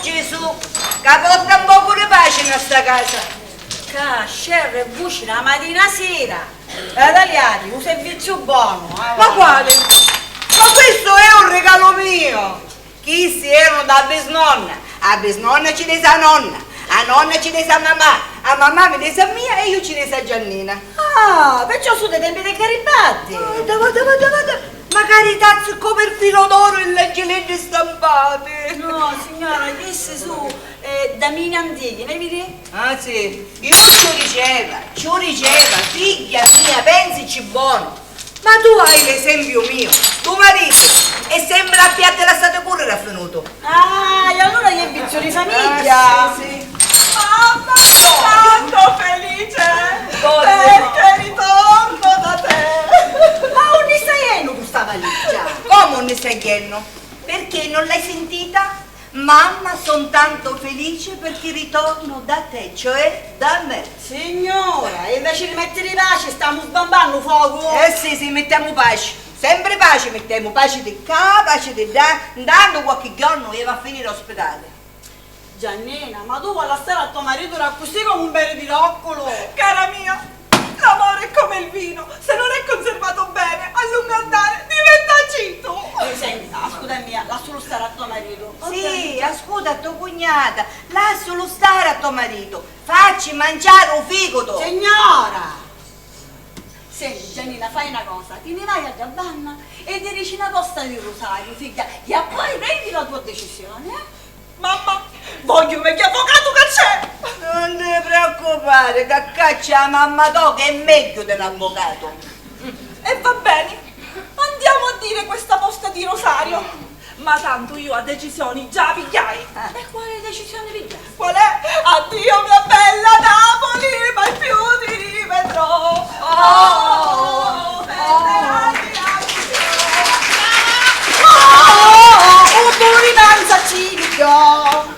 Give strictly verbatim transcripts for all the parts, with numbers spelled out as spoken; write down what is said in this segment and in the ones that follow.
Gesù, ca porta un pocu di paci nta sta casa. Ca scerra e vuci la matina sira. La taliati, u serviziu bonu, ah, ma quali? Ma questo è un regalo mio! Chissi eranu dâ bisnonna, a bisnonna ci desi a nonna, a nonna ci desi a mamà, a mamà mi desi a mia e iu ci desi a Giannina. Ah, perciò su dei tempi di Garibaldi! Guarda, guarda, guarda, guarda! Macari tazzi comu il filo d'oro e l'angelini stampati! No, signora, chissi su, eh, da mini antichi, ne vidi? Ah, sì, iu ci u diceva, ci u diceva, figghia mia, pensici bonu! Ma tu hai l'esempio mio, tu maritu, e sembra a piatti lassati curriri a finutu. Ah, e allura è vizio di famiglia. Ah, sì, sì. Mamma, sono tanto felice perché ritorno da te. Ma unni stai jennu cu sta valigia? Comu unni stai jennu? Perché non l'hai sentita? Mamma, son tanto felice perché ritorno da te, cioè da me. Signora, e invece di mettiri paci, stamu sbambannu focu! Eh sì, sì, mittemu paci. Sempri paci mittemu, paci di ccà, paci di ddà, ntantu qualchi jornu iu va a finiri a ospitali. Giannina, ma tu vuoi lasciare a tuo marito accussì come un bere di roccolo? Cara mia, l'amore è come il vino, se non è conservato bene, a lungo andare diventa acito. Eh, senti, ascuta mia, lassulu stari a to maritu. Sì, ascuta a to cugnata, lassulu stari a to maritu, facci manciari u ficutu. Signora! Senti, Giannina, fai na cosa, ti ni vai a dda banna e ti dici na posta di rusariu, figghia, e appoi prendi la tua decisione, eh? Mamma, vogghiu megghiu avvocatu ca c'è! Non ti preoccupari, ca ccà c'è a mamma to ca è megghiu di l'avvocatu. E va beni, andiamo a dire questa posta di rosario. Ma tantu iu a decisioni già a pigghiai. E quali decisioni pigghiasti? Qual è? Addio mia bella Napoli, mai più ti rivedrò. Oh, oh, oh, oh, oh, oh, oh, oh, tu rimanza civico.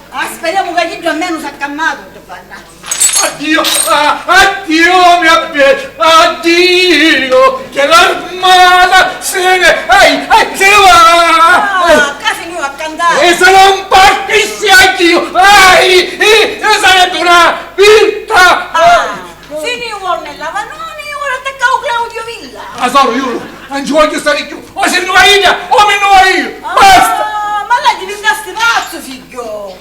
Ah, speriamo che chi più o meno s'ha calmato, Giovanna. Addio, ah, addio, mia be-, addio, che l'armata se ne, ai, ai, se ne va! Ah, ca finiu a cantari! E se non partissi anch'io, ai, eh, io sarebbe una vita! Ah, finiu Ornella Vanoni, ora attacca u Claudio Villa! Ah, soro, io non ci voglio stare più, o se ne va ella, o me ne vao io! Basta! Ah, ma là divintasti pazzu, figghiu!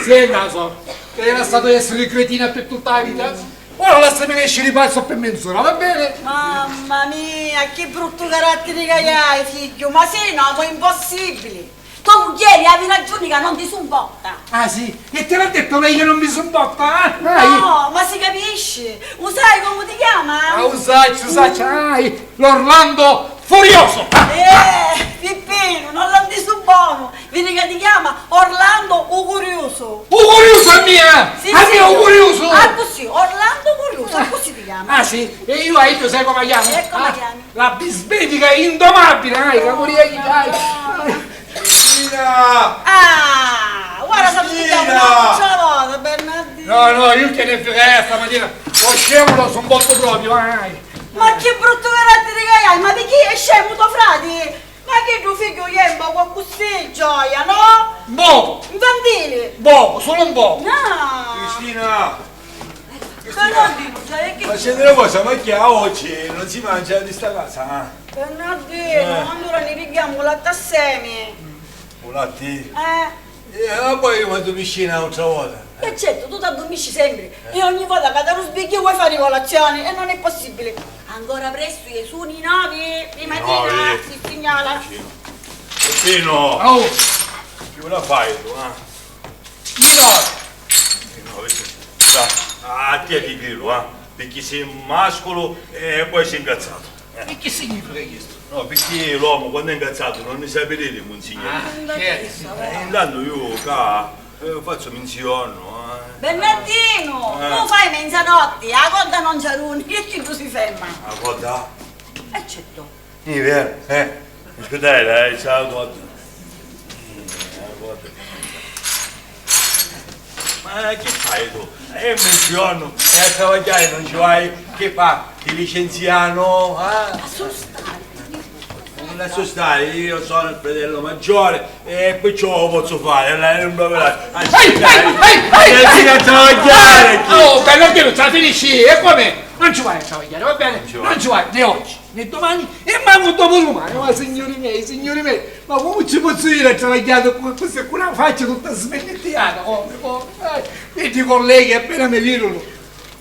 Senta, soro, che era stato essere cretina per tutta la vita? Ora lassami nesciri pazzu pi menz'ura, va bene? Mamma mia, chi bruttu carattiri ca hai, figghiu, ma sì n'omu impossibili! To mugghieri havi ragiuni ca non ti sumporta! Ah sì? E ti l'ha detto lei che non mi sumporta, eh? Dai. No, ma si capisci! U sai comu ti chiama? Ah, u sacciu, u sacciu, ah, l'Orlando Furioso! Eh, Pippinu, non l'ha ntisu bonu! Vidi ca ti chiama Orlando u Curiusu. U Curiusu a mia! Sì, a mia u Curiusu! Accussì, Orlando Curiusu, accussì ti chiama. Ah, sì? E io a iddu sai comu a chiamu? E comu a chiami? La bisbetica indomabile, dai, ca vuria io, dai. Cristina! Ah, ora s'ha pigghiatu un'autra vota, Bernardino. No, no, io che ne frega stamattina. Lo scemo lo son botto proprio, dai. Ma chi bruttu carattiri ca hai, ma di chi è scemu to frati? Ma chiddu figghiu jemba cu accussì gioia, no? Un pocu! Nfantili! Un pocu, sulu un pocu! No! Cristina! Cristina! Bernardino, cioè, che... Ma c'è una cosa, ma chi oggi non si mangia di sta casa, eh? Bernardino, eh, allura ni pigghiamo u latte assemi! U latti? Eh! Eh, ma poi io vado vicino un'altra volta. E certo, tu t'addurmisci sempri e ogni vota ca ti arrusbigghi vuoi fari colazioni e non è possibili. Ancora prestu, Gesù, ni novi di matina, sì signora. Vicino. Peppino! Oh! Chi la fai tu, eh? Ni novi! Ni novi, sì. Ah, a tia ti cridu, eh? Picchì si masculu e poi si incazzatu. Eh. E chi significa chistu? No, picchì l'omu quannu è incazzatu non ni sapi diri, Monsignori. Ah, certo. Eh, intantu iu ccà, eh, fazzu minzionu, eh. Bernardinu, eh, tu fai menzanotti, a codda non ci arruni, e chi tu si ferma? A codda? E certo. È vero, eh? Dai, dai, ciao, guarda. Eh, guarda. Ma chi fai tu? E mezzigiorno e a travagghiari non ci vai? Chi fa? Ti licenziano? Ah? Lassu stari. Lassu stari, io sono il fratello maggiore e perciò lo posso fare, la non proverà a cercare di andare a travagliare qui. Oh, Bernardino, ce la finisci? E come? Non ci vai a travagliare, va bene? Non ci vai né oggi né domani e manco dopodomani. Ma signori miei, signori miei, ma come ci posso dire a travagliare con questa, con una faccia tutta smenniziata? Come, come? Eh, vedi i colleghi appena mi vidono,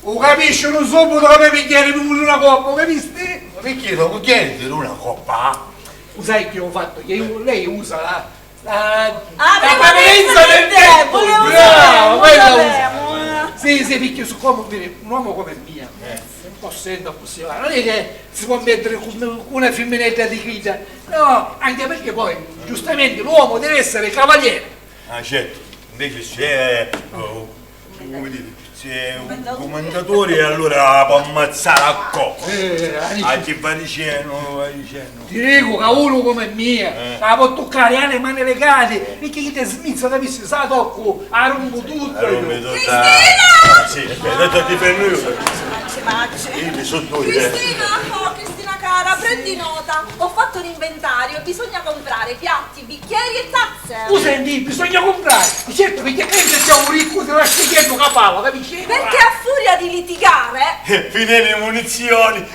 lo capiscono subito che mi pigliare pure una coppa, lo capisti? Ma perché lo pigliare pure una coppa? Lo sai che ho fatto? Che io, lei usa la, la, la prepotenza del tempo. Bravo, quella usa. Sì, sì, perché siccome vedi, un uomo come mia, eh, non posso essere così, non è che si può mettere con una femminetta di vita, no, anche perché poi, giustamente, l'uomo deve essere cavaliere. Ah, certo, invece se è, eh, come dire, se è un commendatore, allora può ammazzare a coppa. Eh, eh, eh, ah, chi va dicendo, va dicendo. Ti dico che uno come mia, eh, la può toccare, ha le mani legate, perché chi ti smizza, capisci, sa tocco, la rompo tutto. La rompo tutta. Cristina! Sì, aspetta, ti fermo io. Macci, macci. Io ne so due, eh. Cristina, oh, Cristina cara, prendi nota, ho fatto l'inventario, bisogna comprare piatti, bicchieri e tazze. Lu senti, bisogna comprare! Certo, perché pensa c'è un ricco di una scheghietta che parla, capisci? Perché a furia di litigare... Fine le munizioni!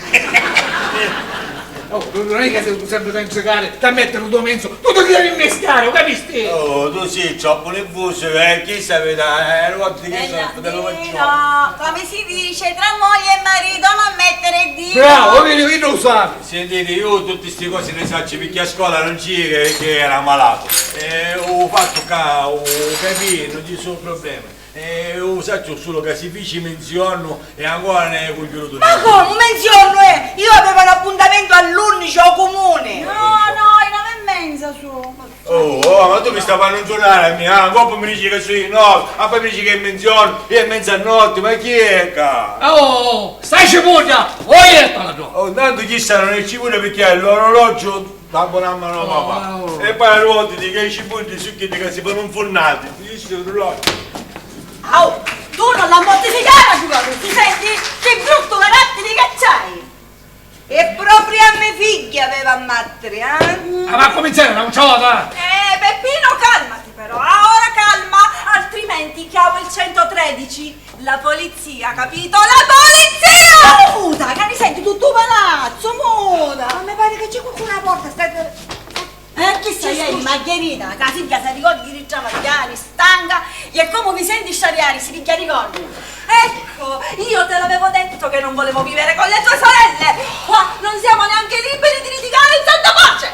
Oh, non è che se tu sempre da giocare, da mettere un tuo mezzo, tu ti devi innescare, lo capisti? Oh, tu sei troppo nervoso, eh, chi sapeva, eh, ero oggi che sono fratello maggiore. Come si dice, tra moglie e marito non mettere dito. Bravo, vedi, vedi, lo sa. Sentite, io tutte ste cose le saccio perché a scuola non ci iva perché era malato. E ho fatto ca, ho capito, non ci sono problemi. E ho saccio solo che si fece menziorno e ancora non è compiuto. Ma come menziorno è? Io avevo un appuntamento all'undici al comune. No, no, e non è menza su. Oh, oh, ma tu mi stai fanno un giornale a me, ah? Coppa mi dici che sono io, no, a poi mi dici che è menziorno, io è mezzanotte, ma chi è ca? Oh, oh, oh, stai cipulla! Oh, io parlo! Oh, tanto chi sta non è cipulla perché è l'orologio da buon'anno no papà. Oh. E poi a volte dico che i cipolle su che dico si fanno un fornato, ti dici l'orologio. Au, tu non la mortificare a giocare, ti senti? Che brutto carattere che c'hai! E proprio a me figghia aveva a mattere, eh? Ah, ma cominciare un'altra volta! Eh, Peppino, calmati però, ah, ora calma, altrimenti chiamo il centotredici, la polizia, capito? La polizia! Muta, che ne senti tutto palazzo, muta! Ma mi pare che c'è qualcuno alla porta, stai... Eh, chi sei? Scusa. Margherita, che la figghia si ricorda di travagliare, stanca, e come vi senti sciariare, si piglia ricordi. Ecco, io te l'avevo detto che non volevo vivere con le tue sorelle! Qua non siamo neanche liberi di litigare in santa pace!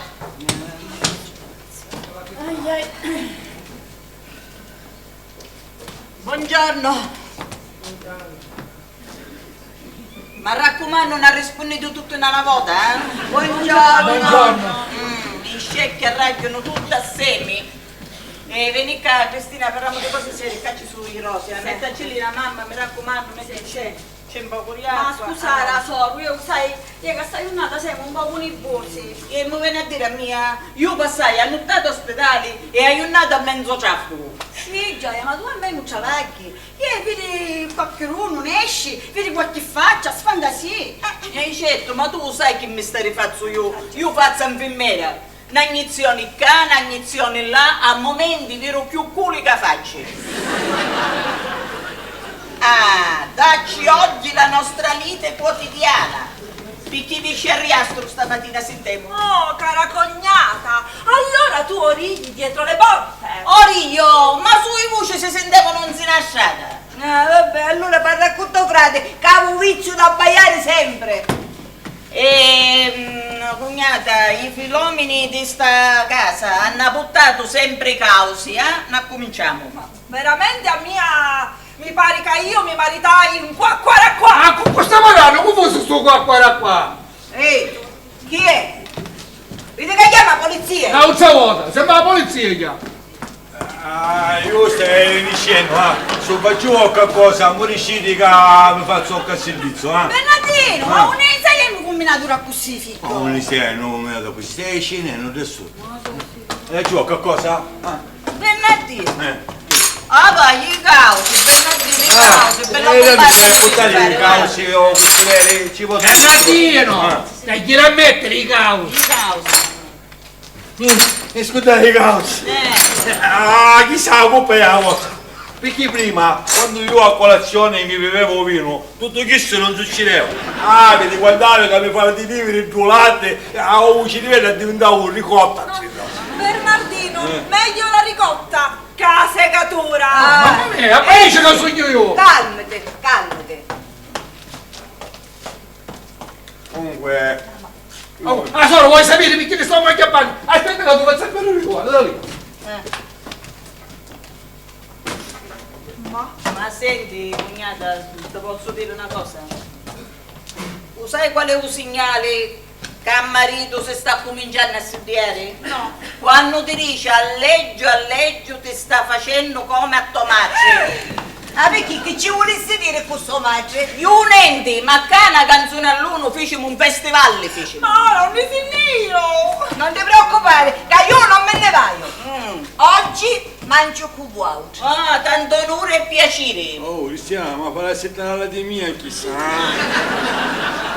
Ai, ai. Buongiorno. Mi raccumannu, non rispunniti tutti in una vota, eh? Buongiorno. Buongiorno. Mm, i scecchi arragghinu tutti assemi. E veni ccà, Cristina, parramu di cose serie, ccà ci su i rosi, eh? Sì. Mettaci lì la mamma, mi raccumannu, metti... Sì, sì. C'è un pocu di acqua. Ma scusate, ah, soru, io, sai, io che sta jurnata semu un pocu nirvusi. E mi veni a dire a mia, io passai a nuttata a spitali e a jurnata a menzu trafficu. Sì, gioia, ma tu almenu travagghi. Iè, vidi qualchidunu, nesci, vidi qualchi faccia, sfandasì. Eh, eh, certu, ma tu u sai chi misteri fazzu iu? Iu fazzu a nfimmera. Na gnizzioni ccà, na gnizzioni llà, a mumenti viru cchiù culi ca facci. Ah, dacci ogghi la nostra lite quotidiana. Picchì di sciarriastru stamatina sintemu? Oh, cara cognata, allora tu origli dietro le porte? Origlio, ma su i vuci si sintevunu nzina a strata. Ah, vabbè, allura parra cu to frati, ca havi u viziu d'abbaiari sempri. E, mm, cugnata, i filomini di sta casa hannu puttatu sempri i causi, eh? N'accuminciamu. Veramente a mia mi pari ca io mi maritai in quacquaraquà! Ah, cu, cu sta marannu, cu fussi stu quacquaraquà? Ehi, chi è? Vidi ca chiama a polizia! N'autra vota, sembra la polizia chiama! Ah, io stai dicendo, ah, se faccio qualcosa, mo diciti ca mi fazzu qualche servizio, ah! Bernardino, ma un sai che mi cumbinaturi accussì, figghiu? Ma un sai, non mi vado così, stai scendendo adesso. Eh, ci vuole qualcosa? Ah. Bernardì. Eh. Ah, vai, i causi, Bernardì, i causi, bella compagnia. Ah, eh, portare i causi, o, eh, ci posso... Bernardino, ah, stai a mettere i causi. I causi. Mi, mi scurdai li causi. Eh. Ah, chissà, la coppa è la vostra. Picchì prima, quannu iu a colazioni mi bivevu u vinu, tuttu chistu non succideva. Ah, vi riguardavi ca mi fari di biviri ddu latti, ah, u ciriveddu addivintau ricotta, zittu. Bernardino, eh, meglio la ricotta che la segatura. Ah, mamma mia, ma dici ca sugnu iu? Calmati, calmati. Comunque, oh, ah, solo vuoi sapere perché ti sto acchiappando? Aspetta che tu fai sapere lui, guarda, da lì. Eh. Ma, ma senti, cugnata, ti posso dire una cosa? Lu sai qual è u signali ca maritu si sta cuminciannu a siddiari? No. Quannu ti dici alleggiu, alleggiu, ti sta facennu comu a to matri. Ah, picchì chi ci vulissi diri cu so matri? Iu nenti, ma ccà na canzuni all'unu ficimu un festival, li ficimu. Ma ora unni si nni iu? Non ti preoccupari, ca iu non mi nni vaiu. Mm. Oggi manciu cu vuautri. Ah, tantu onuri e piaciri. Oh, Cristiana, ma farà settanalati mia chissà.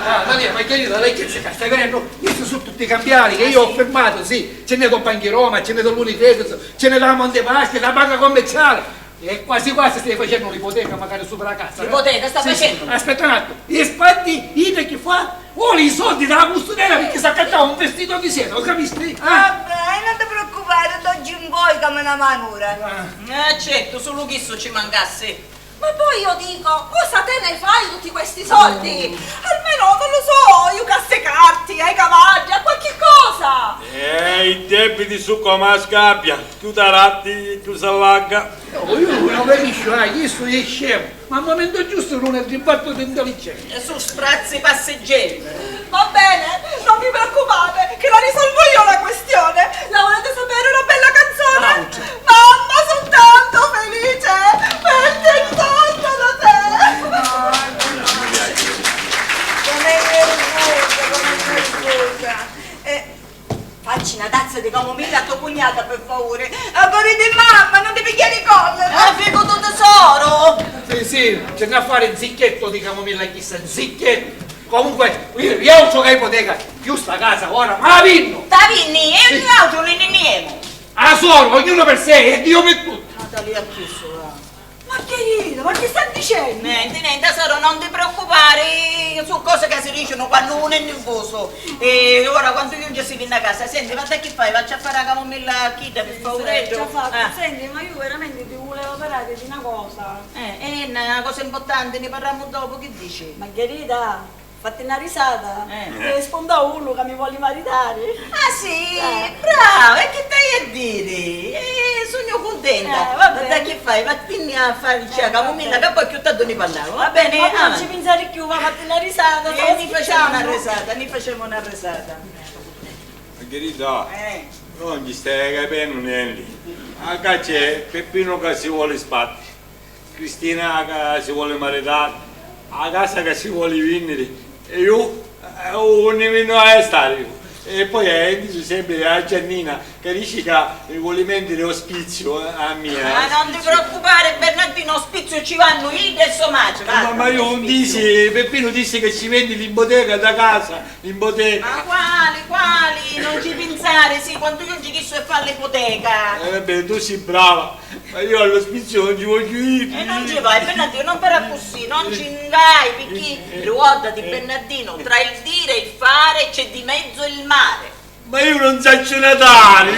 Ah, Maria, ma che io la vecchia se sta venendo, questi sono tutti cambiali che io ho fermato, sì, ce n'è da Banca Roma, ce n'è da Unicredit, ce n'è da Monte Paschi, da Banca Commerciale. E quasi quasi stai facendo un'ipoteca magari sopra la casa, eh? L'ipoteca sta facendo? Sì, sì. Aspetta un attimo, e spandi, io che fa? Vuole i soldi dalla custodera perché si accattava un vestito di seta, lo capisci? Eh? Vabbè, non ti preoccupare, d'oggi in poi camminamo a nura. Ah. Eh, certo, solo chisto ci mancassi. Ma poi io dico, cosa te ne fai tutti questi soldi? Almeno, non lo so, iu cassi carti, ai cavalli, a qualche cosa! Eh, i debiti su come la scabbia, più taratti, più s'allarga. No, io non capisco, ah, questo è scemo. Ma al momento giusto non è ribattuto intelligente. E su sprazzi passeggeri. Va bene, non vi preoccupate, che la risolvo io la questione. La volete sapere una bella canzone? Mamma, sono tanto felice perché ritorno da te. Non è nervosa, non è nervosa. Eh, Facci na tazza di camomilla a to cugnata, per favore. Ancora di mamma, non ti pigghiari collera. Ah, figo tu tesoro! Sì, sì, ce n'ha a fare zicchietto di camomilla chissà, zicchietto. Comunque, io, io so che ipoteca, più sta casa, ora, ma la vinno! Ta vinni? E niautru ni nni jemu! A soro, ognuno per sé, e Dio per tutti! Ma tali a chi, sora? Ma che ride? Ma che sta dicennu? Nenti, nenti, tesoro, non ti preoccupare, su cose che si dicenu quannu unu è nervoso. E ora quannu junci si vinni a casa, senti, ma chi fai? Vacci a fare la camomilla a chidda, per favore. Sì, già fatto. Ah. Senti, ma io veramente ti volevo parlare di una cosa. Eh, è una cosa importante, ne parliamo dopo, che dici? Margherita! Fatti na risata. Eh. Spunta unu ca mi voli maritari. Ah, sì? Eh. Brava, e chi t'haiu a diri? Eh, sugnu cuntenta. Eh, va bene. Ma dai, chi fai? Vattinni a fari, eh, la camumilla, ca poi cchiù tardu ni parramu, va bene? Ma non ci pensare più, va, fatti na risata. Eh, ni facemu na risata, ni facemu na risata. Margherita, eh, non ci stai capennu nenti. Ah, ccà c'è Peppinu ca si voli sbatti. Cristina ca si voli maritari, a casa ca si voli vinniri, e iu, eh, unni mi nni haiu a stari iu? E poi, eh, dicu sempri a Giannina ca dici ca mi voli mendiri ospiziu, eh, a mia. Ma non ti preoccupare, Bernardino, ospiziu ci vannu iddu e so matri, ma, ma iu non dissi, Peppinu dissi ca ci vendi l'ipoteca da casa, l'ipoteca. Ma quali, quali? Non ci pinsari, sì, quannu junci chissu e fa l'ipoteca. Eh, vabbè, tu si brava. Ma io all'ospizio non ci voglio ir. E non ci vai, Bernardino, non fare accussì, non ci vai, picchì, eh, ricordati, eh, Bernardino, tra il dire e il fare c'è di mezzo il mare. Ma io non saccio natare!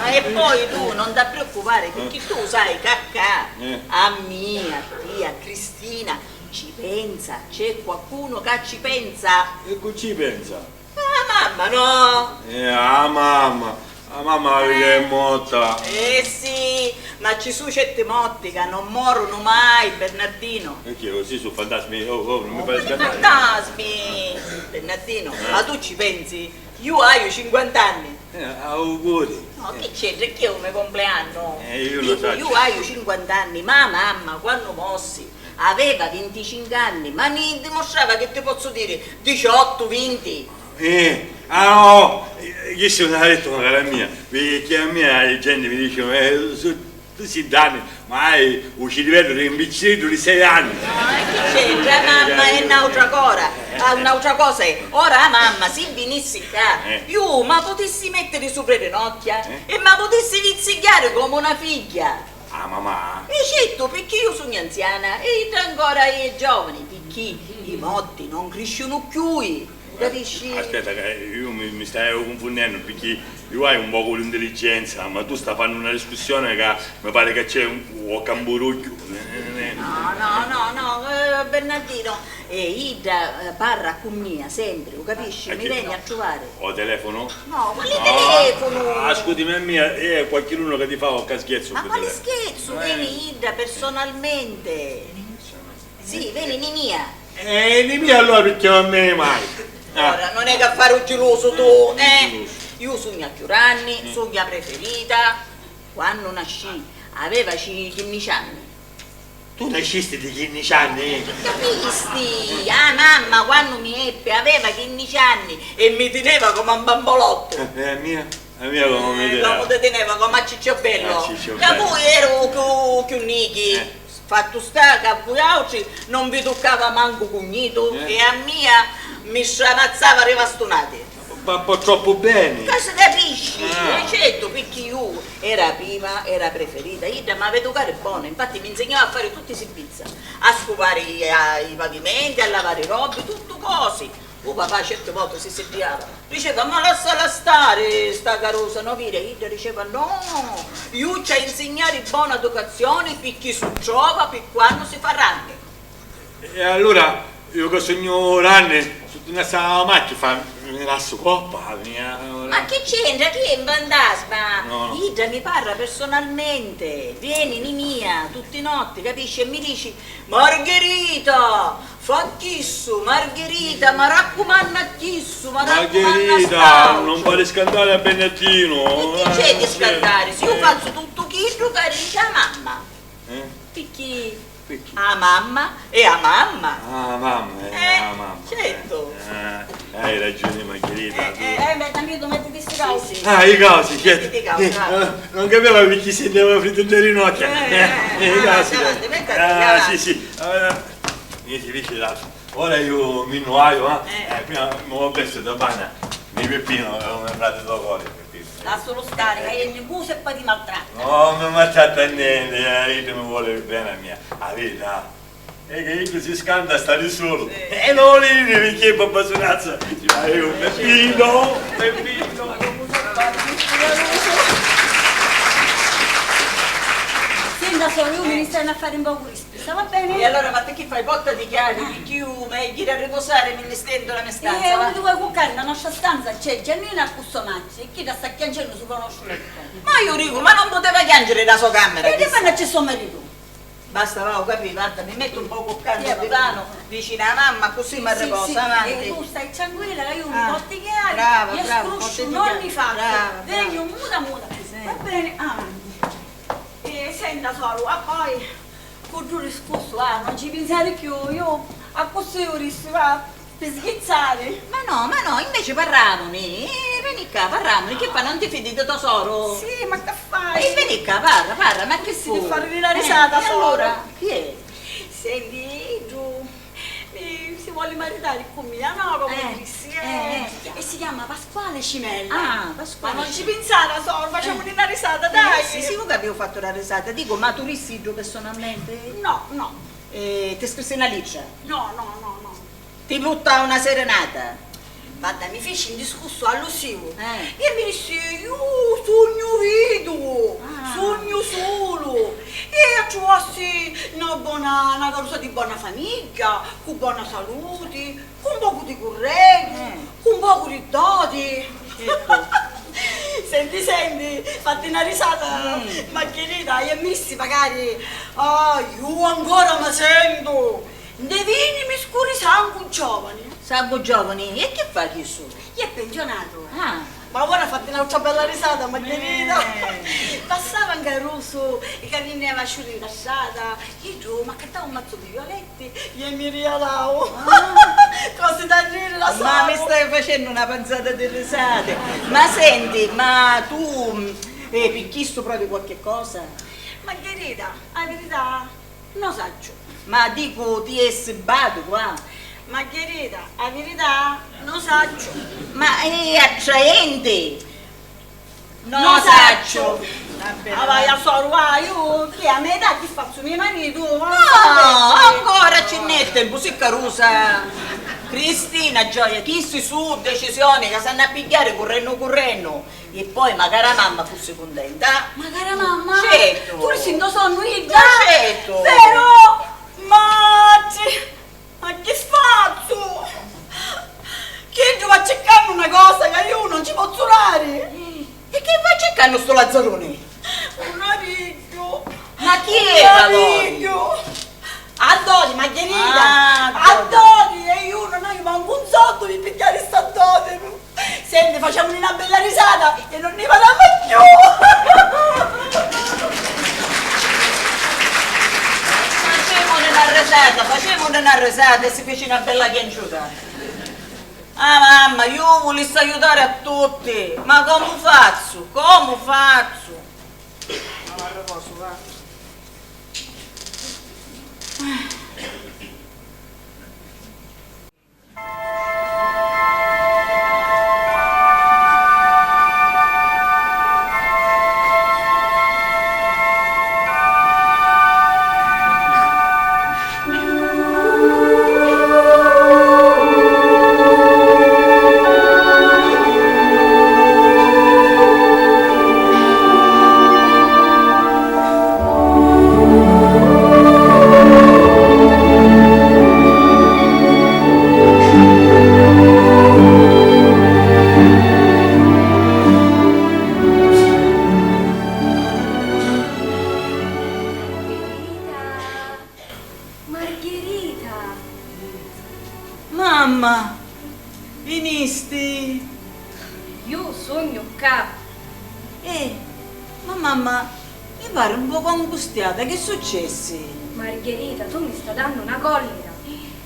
Ah, e poi tu non ti preoccupare, picchì tu sai ca ccà, eh, a mia, a tia, a Cristina, ci pensa, c'è qualcuno che ci pensa. E cu ci pensa? Ah, mamma, no? Eh, a mamma, a mamma la vita è morta. Eh, sì, ma ci su certi morti ca non morunu mai, Bernardino. E chi, così su fantasmi? Oh, oh, non mi fai scappare. Fantasmi, Bernardino, eh, ma tu ci pensi? Iu haiu cinquanta anni. Eh, auguri. No, chi c'entra? Chi è u me compleanno? Eh, io lo so. Dicu, iu haiu cinquanta anni, ma mamma, quannu morsi, aveva vinticinque anni, ma mi dimostrava che ti pozzu diri diciotto, vinti. Eh, ah, no, eh, chistu non l'ha detto, cara mia, perché a mia la gente mi dice, eh, su-, Tu si danni, ma hai u ciriveddu di un picciriddu di sei anni. No, e chi c'entra? A mamma è n'autra cora. Ah, un'autra cosa è, ora a mamma, si vinissi ccà, eh, iu ma putissi mettiri supra i rinocchia, eh, e ma putissi vizzigghiari comu una figghia. Ah, mamma? E certu, picchì iu sugnu anziana e idda ancora è giovani, picchì i motti non crisciunu cchiui. Capisci? Aspetta, ca iu mi, mi staiu cunfunnennu, picchì iu haiu un pocu di intelligenza, ma tu sta fannu una discussione ca mi pari ca c'è un, un camburugghiu. No, no, no, no, eh, Bernardino, eh, idda, eh, parra cu mia sempri, u capisci? Mi veni a truvari. O telefonu? No, quali telefonu? Ascutimi a mia, è qualchidunu ca ti fa qualchi scherzu. Ma quali scherzu? Veni idda personalmente. Sì, veni ni mia. Eh, ni mia allura picchì non mi mai. Ah. Ora, non è ca fari u gilusu tu, eh? Gilusu. Iu sugnu a cchiù ranni, sugnu a preferita. Quannu nascì, aveva ci-, chinnici anni. Tu nascisti di chinnici anni? Capisti? Ah, mamma, quannu mi eppi, aveva chinnici anni e mi tineva comu a un bambolottu. Eh, a mia? A mia comu mi tineva? Comu ti tineva, comu a cicciobellu. A cicciobellu. Ca vui eru cchiù, cchiù nichi. Eh. Fattu sta ca a vuiautri non vi tuccava mancu cugnitu e a mia mi stramazzava ri vastunati. Va po' troppu beni. Ca si capisci, eh, certu, picchì iu era prima, era preferita, idda m'havi a educari bona, infatti mi nsignau a fari tutti i sirbizza, a scuvari, eh, i pavimenti, a lavari i robbi, tuttu cosi. U papà certi voti si siddiava, diceva: "Ma lassala stari, sta carusa, no viri?" E idda diceva: "No, iu ci haiu a insignari bona educazioni picchì su trova pi quannu si fa ranni." E allura iu ca sugnu ranni, su dinassi a macchia fa, mi lassu coppa, mia. Ma chi c'entra? Chi è un fantasma? No, no. Idda mi parra personalmente, vieni ni mia tutti i notti, capisci? E mi dici: "Margherita, fa chissu, Margherita, m'arraccumannu a chissu, m'arraccumannu a st'autru." Margherita, non fari scantari a Bernardinu. E chi c'è di scantari? Si iu fazzu tuttu chiddu ca dici a mamma. Eh? Picchì? Picchì? A mamma è a mamma. Ah, mamma, eh, eh, a mamma, certu. Eh, eh, hai ragiuni, Margherita, eh, tu. Eh, eh, beh, dammi tu, mettiti sti causi. Sì, sì. Ah, i causi, certu. Mettiti i causi, eh, va. Eh, non capiva picchì si andava a frittare le rinocchia. Eh, eh, eh, i causi, avanti, avanti, mettiti, ah, avanti. Sì, sì. Eh, mi si dice l'altro. Ora iu mi nnu haiu, eh? Eh. Eh, prima mi vò versu da banna. Mi Peppino, è un frate do cori, Peppino. Lassulu stari, ca è nigusu e poi ti maltratta. No, mi maltratta nenti, eh, iddu mi voli beni a mia. A verità è ca iddu si scanta a stari sulu. Sì. E non voli iddi picchì è babbasunazza. Ci va iu, Peppino, Peppino. Senta, sora, iu mi nni staiu a fari un pocu di Sta va beni? E allura, ma ti chi fai? Pottati chiari, picchì iu m'haiu a jiri a ripusari, mi nni stentu nta la me stanza, va. Eh, unni ti voi cuccari? Nta la nostra stanza c'è Giannina cu so matri, e chidda sta chiancennu supra u nostru lettu. Ma iu dicu, ma non puteva chiangiri nta la so camera, chissa? E chi fannu a so maritu? Basta, va, u capì, varda, mi mettu un pocu ccà nta lu divanu, vicinu a mamma, accussì m'arriposu, avanti. Sì, sì, e tu stai tranquilla ca iu mi potti chiari, brava, brava, e scrusciu non ni fazzu, vegnu muta muta. Va beni, avanti. E senta, soru, a poi cu ddu discursu, ah, non ci pinsari cchiù, iu accussì u dissi, va, pi schizzari. Ma no, ma no, inveci parramuni, eh, veni ccà, parramuni, chi fa, non ti fidi di to soru? Sì, ma che fai? E veni ccà, parra, parra, ma chi fu? Si ti fa riri la risata, soru. Eh, e allura, chi è? Senti, iddu mi si voli maritari cu mia, no? Comu dissi, eh, eh, eh, e si chiama Pasquale Cimella. Ah, Pasquale. Ma non ci pinsari, soru, facemuni na risata, dai. Eh, sì, sì, u capiu, u fattu da risata. Dicu, ma tu rissi iddu personalmente? No, no. E ti scrissi na littra? No, no, no, no. Ti purtau na serenata? Vadda, mi fici un discursu allusivu. Eh. E mi dissi, iu sugnu viduvu, sugnu sulu, e a truvassi na bona, na carusa di bona famigghia, cu bona saluti, cu un pocu di curregu, cu un pocu di doti. Certu. Senti, senti, fatti na risata, Margherita, e missi magari, ah, iu ancora mi sentu. Nde vini mi scuri sangu giovani. Sangu giovani? E chi fa chissu? È pensionatu. Ah. Ma ora fatti n'autra bella risata, Margherita. Eh. Passava un carusu ca vinneva a sciuri nta strata, iddu m'accattau un mazzu di violetti e mi rialau. Ah. Cosi da riri, la so. Ma mi stai facennu na panzata di risati. Ma senti, ma tu, eh, pi chistu provi qualchi cosa? Margherita, a virità, no sacciu. Ma dicu, ti è sibatu qua? Margherita, a virità, no sacciu. Ma è attraenti! No sacciu. Vabbè, ah, vai, a soru, vai, uh, chi a me età chi fazzu, me maritu? No, ancora ci n'è tempu, si carusa. Cristina, gioia, chisti su decisioni ca s'hannu a pigghiari currennu currennu. E poi, macari a mamma fussi cuntenta. Macari a mamma? Certu. Puru si ndo sonnu idda. Ma certu. Però, matri, ma chi fazzu? Chiddu va circannu na cosa ca iu non ci pozzu dari. E chi va circannu stu lazzaruni? Un avigghiu. Ma chi era poi? Un avigghiu. A doti, Margherita! Ah, a doti! E iu non haiu mancu un soldu pi pigghiari sta doti! Senti, facemuni na bella risata e non ni vadamu cchiù! Facemuni na risata, facemuni na risata e si fici na bella chianciuta. Ah, mamma, iu vulissi aiutari a tutti, ma comu fazzu? Comu fazzu? Ma m'arriposu, va. Margherita! Margherita! Mamma! Vinisti? Iu sugnu ccà. Eh, ma mamma, mi pari un pocu angustiata, chi successi? Margherita, tu mi sta dannu na collira.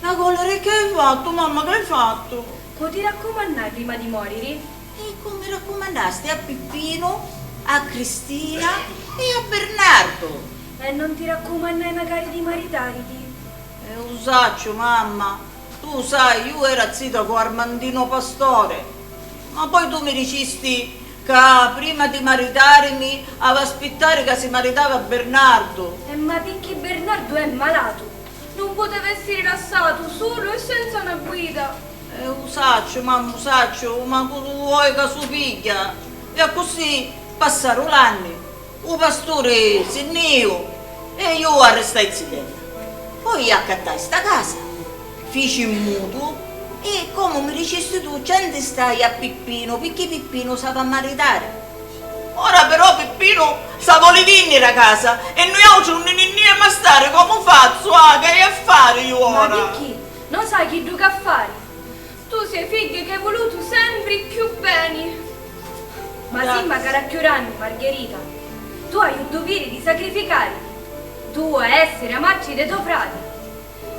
Na collira, e chi hai fattu, mamma, chi hai fattu? Cu ti raccumannai prima di moriri? E cu mi raccumannasti a Pippinu, a Cristina e a Bernardu. E non ti raccumannai macari di maritariti? E u sacciu, mamma, tu sai, iu era zita cu Armandino Pastore, ma poi tu mi dicisti ca prima di maritarimi ava aspittari ca si maritava Bernardu. E ma picchì Bernardu è malatu, non poteva essiri lassatu sulu e senza na guida. Eh, u sacciu, mamma, u sacciu, ma cu tu vuoi ca su pigghia? E accussì passaru l'anni, u pasturi si nni iu e iu arristai zitedda. Poi accattai sta casa, fici mutu e, comu mi dicisti tu, ci andistai a Pippinu, picchì Pippinu s'ava a maritari. Ora però Pippinu sa voli vinniri a casa e nuiautri nun nni niemu a stari, comu fazzu? Ah, chi haiu a fari iu ora? Ma picchì? Non sai chiddu ca fari? Tu sei figghiu chi hai vulutu sempri cchiù beni. Ma sì, ma cara cchiù ranni, Margherita, tu hai u duviri di sacrificariti. Tu hai essiri a matri de to frati.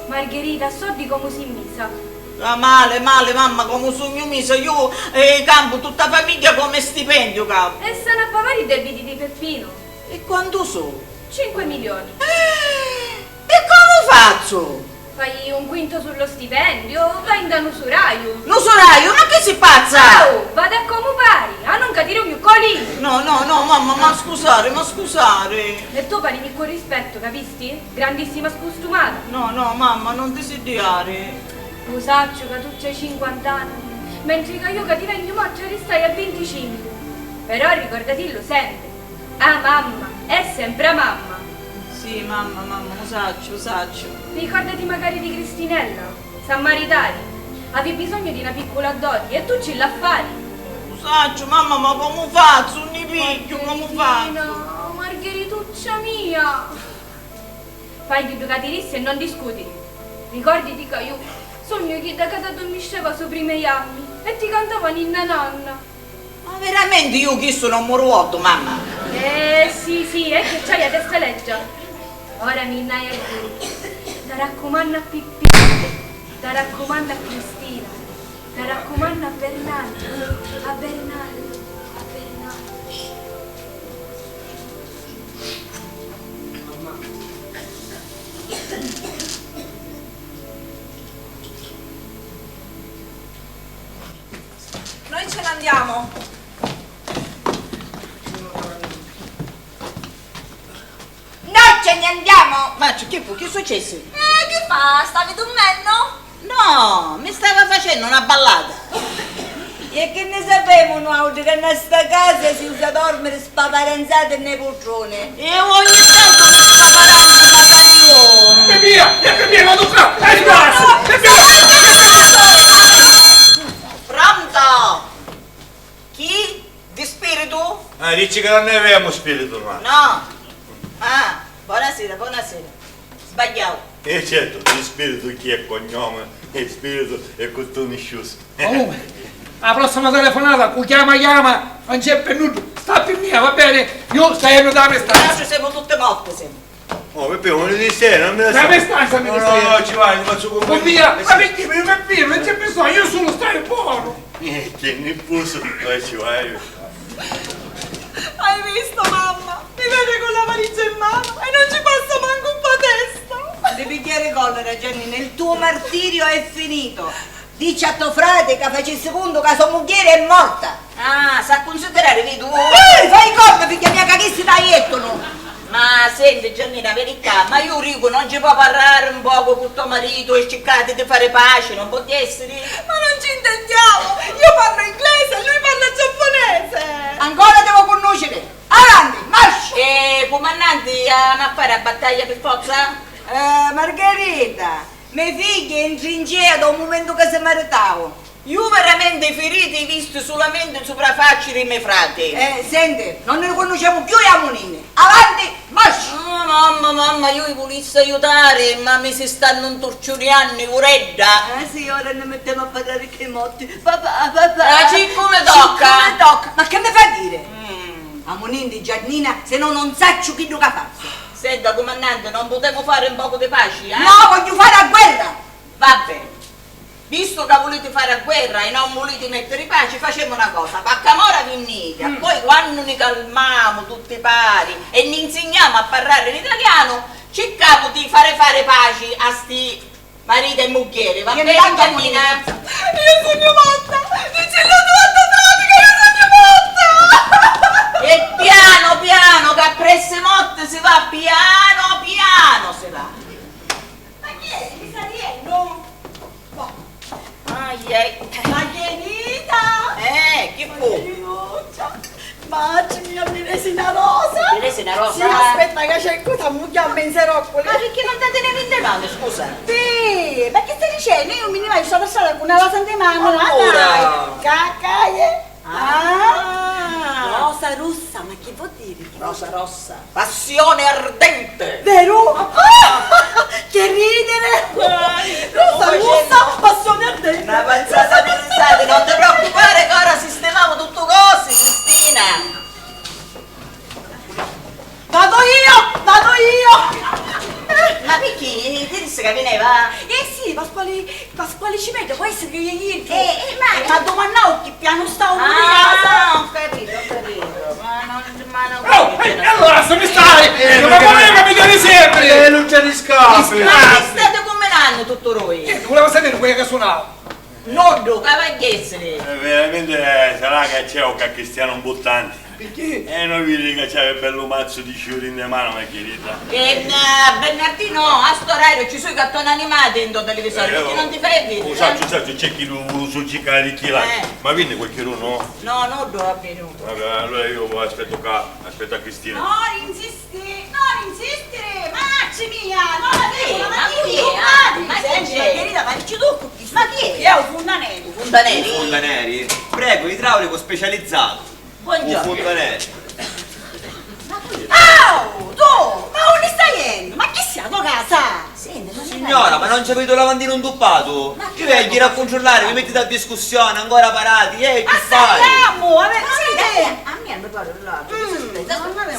Margherita, a soddi comu si misa? Ah, mali, mali, mamma, comu sugnu misa, iu, eh, campu tutta famigghia come stipendiu, capu. E s'hannu a pavari i debiti di Peppino? E quantu su? Cinque milioni. Eh, e comu fazzu? Fai un quinto sullo stipendio, vai nda nusuraiu. Nusuraiu? Ma chi si pazza? Au, vada comu pari, a non catiri ogni colinu. No, no, no, mamma, ma scusari, ma scusari. E tu parimi cu rispettu, capisti? Grandissima scustumata! No, no, mamma, non ti siddiari. U sacciu ca tu c'hai cinquant'anni, mentri ca iu ca divegnu matri arristai a vinticincu. Però ricordatillu sempri, a mamma è sempri a mamma. Sì, mamma, mamma, u sacciu, u sacciu. Ricordati macari di Cristinella. S'ha maritari, havi bisognu di na piccula doti e tu ci l'ha fari. U sacciu, mamma, ma comu fazzu? Unni pigghiu? Comu fazzu? Margherita, Margherituccia mia! Fai chiddu ca ti dissi e non discutiri. Ricorditi ca iu sugnu chidda ca t'addurmisceva su pri me jammi e ti cantava ninna nanna. Ma veramenti iu chistu non mu lu oddu, mamma! Eh, sì, sì, è che c'hai a testa leggia. Ora mi nn'hai a diri. T'arraccumannu a Pippinu, t'arraccumannu a Cristina, t'arraccumannu a Bernardu, a Bernardu, a Bernardu. Ce n'andiamo. Noi ce ne andiamo! Ma chi fu? Chi successi? Eh, chi fa? Stavi durmennu? No, mi stava facennu na ballata. E chi nni sapemu nuautri ca nna sta casa si usa dormiri spaparanzati nni pultruni? E ogni tantu mi spaparanzu macari iu. Pipia! E Pipia, vadu ccà! E sbassi! Pipia! Pronto? Chi? Di spiritu? Ah, dici ca non ne avemu spiritu, ma. No. Ah, bonasira, bonasira. Sbagghiau. E certu, di spiritu chi è cognome, e spiritu è cuttunisciusu. Comunque, a prossima telefonata cu chiama chiama non c'è per nulla, sta per mia, va bene? Io sta jennu da me stanza. Ci siamo tutte morte, siamo. Oh, Peppino, non ti stai, non me la. La mia stanza mi. No, no, no, ci vai, ti faccio compagnia. Con mia? Ma perché? Per me non c'è bisogno, io sono stare buono. Niente, nippusu, dove ci vai? Hai visto, mamma? Mi vede con la valigia in mano e non ci passa manco un po' testa. Non ti pigghiari collera, Giannina, il tuo martirio è finito. Dici a to frati ca facissi cuntu ca so mugghieri è morta. Ah, s'ha cunsidirari, vidu? Eh, fai contu, figghia mia, ca chisti t'ajettunu. Ma senti, Giannina, veni ccà, ma iu dicu, non ci po' parrari un pocu cu to maritu e circati di fari paci, non po' essiri? Ma non ci intendiamo! Io parlo inglese e lui parla giapponese! Ancora devo cunnuciri! Avanti, marcia! E cumannanti, avemu a fari a battaglia pi forza? Eh, Margherita, me figghi è in trincea da u mumentu ca si maritau. Iu veramenti i firiti i visti sulamenti supra a facci di me frati. Eh, senti, non ni cunnucemu cchiù i amunini. Avanti, marcia! Oh, mamma, mamma, iu i vulissi aiutari, ma mi si stannu nturciuliannu i vuredda. Eh, sì, ora ni mittemu a parrari cchi morti. Papà, papà. Ah, ciccu mi tocca. Ciccu mi tocca. Ma chi mi fa diri? Mm. Amunindi, Giannina, se no non sacciu chiddu ca fazzu. Senta, cumannanti, non putemu fari un pocu di paci, eh? No, vogghiu fari a guerra! Va beni. Vistu ca vuliti fari a guerra e non vuliti mettiri paci, facemu na cosa, p'accamora vi nn'iti, mm, poi quannu ni calmamu tutti pari e ni nsignamu a parrari l'italianu, circamu di fari fari paci a sti mariti e mugghieri, va beni, Giannina? Io sugnu matta! Dicillu tu a to frati ca io sugnu matta! E pianu pianu, ca appressu i motti si va, pianu pianu si va. Ma chi è? Mi sta riennu? Ai, ai. Ma chi è, Rita? Eh, chi fu? Aiuccia. Ma ci mi, mi resi na rosa? Mi resi na rosa? Sì, aspetta, ca c'è cosa, mu chiamma in seroccoli. Ma perché non te tenevi in mano, scusa? Sì, ma che stai dicendo? Io mi ne vado sulla strada con una rosa in mano, allora. Dai, cacaie. Ah! Rosa russa, ma che vuol dire? Rosa rossa. Passione ardente! Veru? Che ridere! Rosa russa, passione ardente! Na panzata di risate, non ti preoccupare che ora sistemiamo tutto cosi, Cristina! Vado io! Vado io! Ma picchì? Ti dissi ca vineva? Eh sì, Pasquali, Pasquali Cimento, può essere che ieri. Eh, eh, ma. Ma domannau chi pianu stau di casa. Ah, ho capito, ho capito. Ma non, ma non. Oh, eh, e allora se mi stai? Eh, ma come che mi tieni sempre? Eh, non c'è riscatto. Ah, state combinando tutto voi. Eh, volevo sapere quella che suonava. Nuddu, ca v'agghiessiri! Eh, veramenti, eh, sarà ca c'è o ca cristianu mputtante. Picchì? E no vidi ca c'havi bellu mazzu di ciuri nde manu, Margherita? E, eh, Bernardino, a st'orariu ci su i cartoni animati nto televisori, picchì non ti fai viri, eh? U sacciu, u sacciu, c'è chi lu, lu sucicari chi là. Eh. Ma vinni qualchidunu? No, nuddu è vinutu. Vabbè, allora io aspetto qua, aspetto a Cristina. No, insisti. Non insistiri, macci mia, non la devo, ma chi è? Ma chi è? Margherita, ma dici tu cu chi? Ma chi è? È un fontaneri. Fontaneri? Fontaneri? Prego, idraulico specializzato. Buongiorno. Un fontaneri. Oh, tu, ma unni stai jennu? Ma chi sia a to casa? Signora, ma non c'avete u lavandinu ntuppatu? Chi v'haiu a ghiri a cuntrollari, vi mettiti a discussione, ancora parati, eh, chi fai? Assaliamo, a mia mi pare là.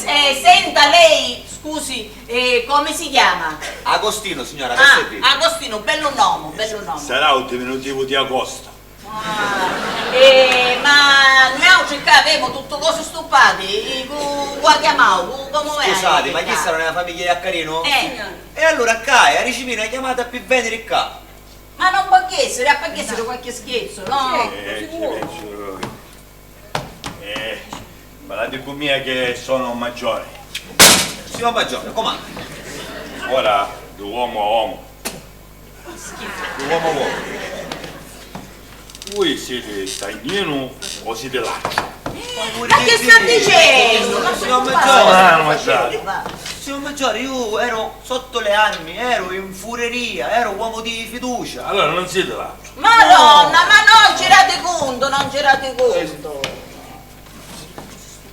Eh, senta, lei, scusi, eh, come si chiama? Agostino, signora, per servire. Ah, Agostino, bellu nomu, bellu nomu. Sarà u diminutivu di Agosto. Ah, eh, ma nuautri ccà avemu tutti cosi stuppati, cu, cu a chiamau, cu, comu è? Scusate, ma chista non è la famiglia di Accarino? Eh. E allora ccà è, a riciviri una chiamata pi veniri ccà. Ma non po' essiri, a po' essiri qualche scherzo, no? Certo, sicuro. Eh, ci penso proprio. Eh, parlate cu mia che sono maggiore. Signor Maggiore, com'è? Ora, d'uomo a uomo. D'uomo a uomo. Voi siete stagnino o siete laccio? Ma che sta dicennu? Signor Maggiore, signor Maggiore, io ero sotto le armi, ero in fureria, ero uomo di fiducia. Allora non siete laccio. Madonna, ma non ci date conto, non ci date conto.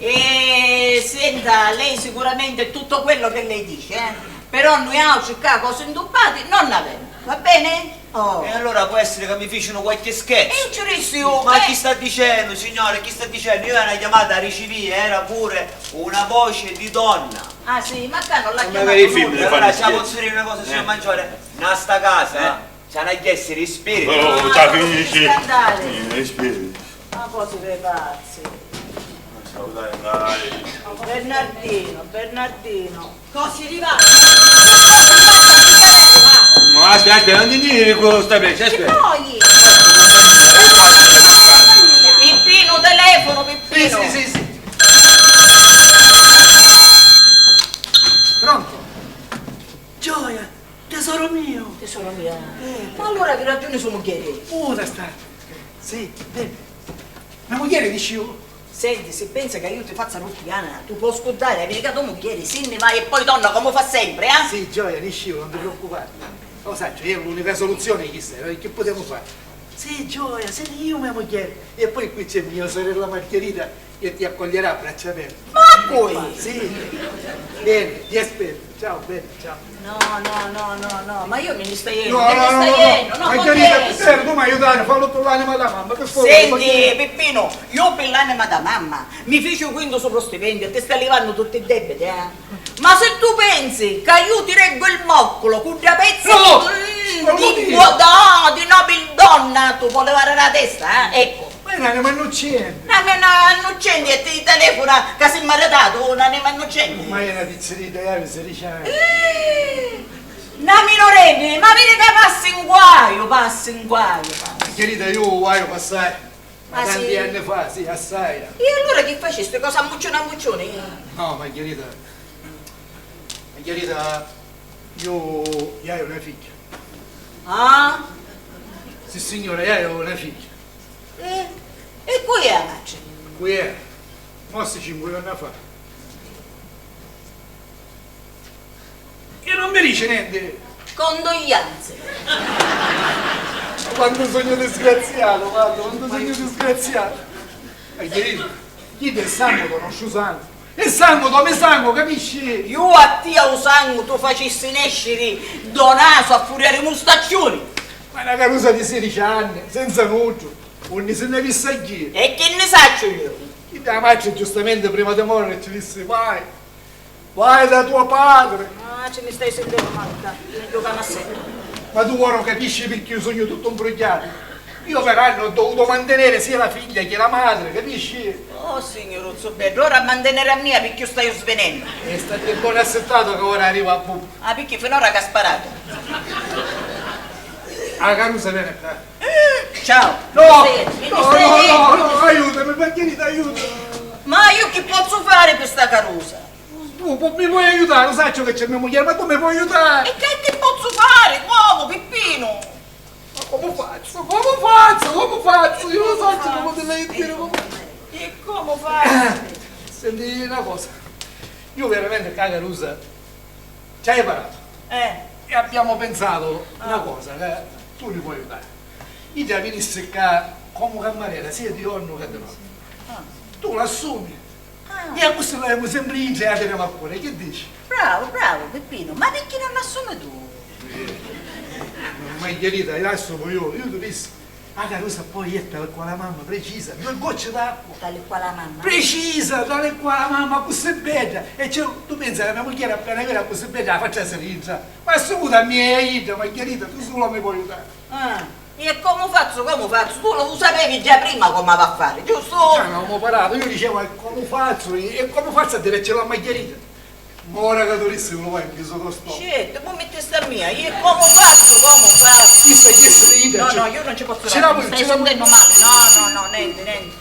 E senta, lei sicuramente tutto quello che lei dice, eh? Però noi altri ccà cose intuppate non avemo, va bene? Oh. E allora può essere che mi ficino qualche scherzo. E ci rissi io, ma eh. Chi sta dicendo, signore, chi sta dicendo? Io una chiamata la ricevii, era pure una voce di donna. Ah sì, ma ccà non la chiamano. Magari i femmini fanno scherzi. Allora, ci posso dire una cosa, signor Maggiore? Nna sta casa, eh? Ci hanno chiesto i spiriti. Oh, sta finisci. Scandali. I spiriti. Ma cose dei pazzi. Salutare, dai. Bernardino, Bernardino. Cosi rivati? Ma aspetta, aspetta, non ti dire cosa sta per, aspetta. Che poi? Pippino, telefono, Pippino. Sì, sì, sì, sì. Pronto? Gioia, tesoro mio. Tesoro mio. Eh. Ma allora chi ragiuni so mugghieri? Muta sta. Sì, bene. Mia mugghieri dici io? Senti, si pensa ca io ti fazzu a ruffiana, tu può scurdari, aviri ca to mugghieri si nni vai e poi torna comu fa sempre, eh? Sì, Gioia, nisciu, non ti preoccupare. Lo saccio, io l'unica soluzione è questa, eh, che possiamo fare? Sì, Gioia, sì, io mia mugghieri. E poi qui c'è mia sorella Margherita che ti accoglierà a braccia aperte. Ma poi? Sì. Bene, ti aspetto. Ciao, bene, ciao. No, no, no, no, no, ma io mi ne sto jennu, no, mi ne sto jennu, no, Margherita, ti prego, tu mi aiutare, fallo per l'anima della mamma, per favore. Senti, Pippino, io per l'anima da mamma mi fici u quintu supra u stipendiu e ti sta livannu tutti i debiti, eh? Ma se tu pensi ca io ti reggo il moccolo cu dda pezza di, mm, di, no, di nobildonna, tu puoi levare la testa, eh? Ecco. Ma è un'anima innocente. Un'anima innocente e ti telefona ca si maritatu, un'anima innocente. Ma è una pizzeria, dai, se dice. Eh, una minorenni, ma vidi ca passi in guaiu, passi in guaiu, passi. Querida, io guaiu passai. Ma tanti anni fa, sì, assai. E allora chi facisti? Cosa ammucciuni ammucciuni? No, Margherita, Margherita, io, io ho una figlia. Ah? Sì, signora, io ho una figlia. Eh? E cu è a matri? Cu è? Morsi cincu jorna fa. E non mi dice niente. Condoglianze. Quanto sogno disgraziato, guarda, quanto sogno disgraziato. E ieri, chi del sangue conosce u sangue? E sangue, dome sangue, capisci? Io a tia u sangu tu facissi nesciri do nasu a furia di mustacciuni. Ma è una carusa di sedici anni, senza nutru, unni si ne visse a ghiri? E chi nni sacciu io? Chi da matri giustamente prima di morire ci dissi, vai, vai da tuo padre. Ah, ci mi stai sentennu mali, dai, megghiu ca m'assentu. Ma tu ora capisci perché io sognu tutto imbrugliato? Io per anni ho dovuto mantenere sia la figlia che la madre, capisci? Oh, signuruzzu beddu, ora a mantenere a mia picchì staiu svenennu. E sta debone assettata che ora arriva a bubu. Ah, picchì finora ca sparatu. A carusa viene qua. Ciao. No, no, no, no, aiutami, per carità, aiutami. Ma io chi pozzu fari pi sta carusa? Tu po-, mi puoi aiutare, lo saccio che c'è mia moglie, ma tu mi puoi aiutare? E che, che pozzu fari? Comu, Pippinu? Ma comu fazzu? Comu fazzu? Comu fazzu? Io lo saccio comu ti l'hai a dire, comu... E comu fazzu? Senti una cosa, io veramente, cara Carusa, ci hai parlato. Eh. E abbiamo pensato una cosa, che tu li puoi aiutare. Io ti vinissi qua come cammarera, sia di giorno che di notte. Ah. Tu l'assumi. Ah. E accussì l'avemu sempre intra e la teniamo a cuore, che dici? Bravo, bravo, Peppino, ma perché non l'assumi tu? Eh, ma Margherita, io assumo io, io ti dissi, la Carusa poi è tale e quale mamma, precisa, due gocce d'acqua. Tale e quale mamma? Precisa, tale e quale mamma, così bella. E cioè, tu pensi che mia moglie appena vera così bella, la faccia si rintra. Ma assumu da mia e io, Margherita, tu solo mi puoi aiutare. Ah, e comu fazzu, comu fazzu? Tu lu sapevi già prima comu av'a fari, giustu? Già n'avemu parlato, io dicevo, e comu fazzu, e comu fazzu a diricci a Margherita? Ma ora ca tu dissi lu vai in pisu tostu. Certu, mo mittisti a mia, io comu fazzu, comu fazzu? Chista è chista di... No, no, io non ci posso fare, mi stai sentennu mali, no, no, no, nenti, nenti.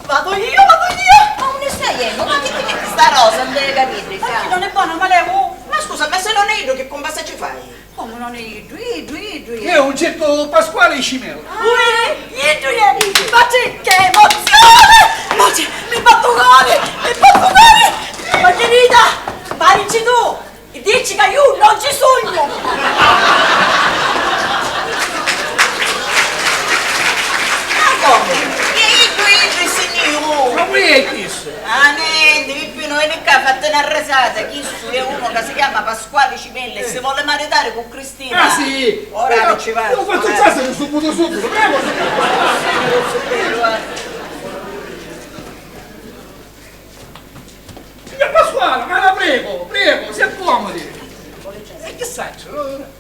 Vado io, vado io! Ma unni stai jennu? Ma chi ti metti sta rosa nta li capiddi? Parchì non è bona, ma levu? Ma scusa, ma se non è iddu chi cumpassa ci fai? Comu non è iddu? Iddu, iddu, iddu. È un certo Pasquale Cimella. Ah, iddu è! Ma che, che emozione! Ma che, mi fattu cori! Mi fattu cori! Ma che vita! Parici tu! Dici ca iu non ci sugnu! Ma comu? È iddu, iddu, è signuru! Ma chi è chissu? Ah, nenti, Pippinu, veni ccà, fatti na risata. Chissu è unu ca si chiama Pasquali Cimella e si voli maritari cu Cristina. Ah, sì? Ora ci va. Io faccio il sasso subito, subito, prego, signor. Signor Pasquale, ma la prego, prego, si accomodi. E chi saccio?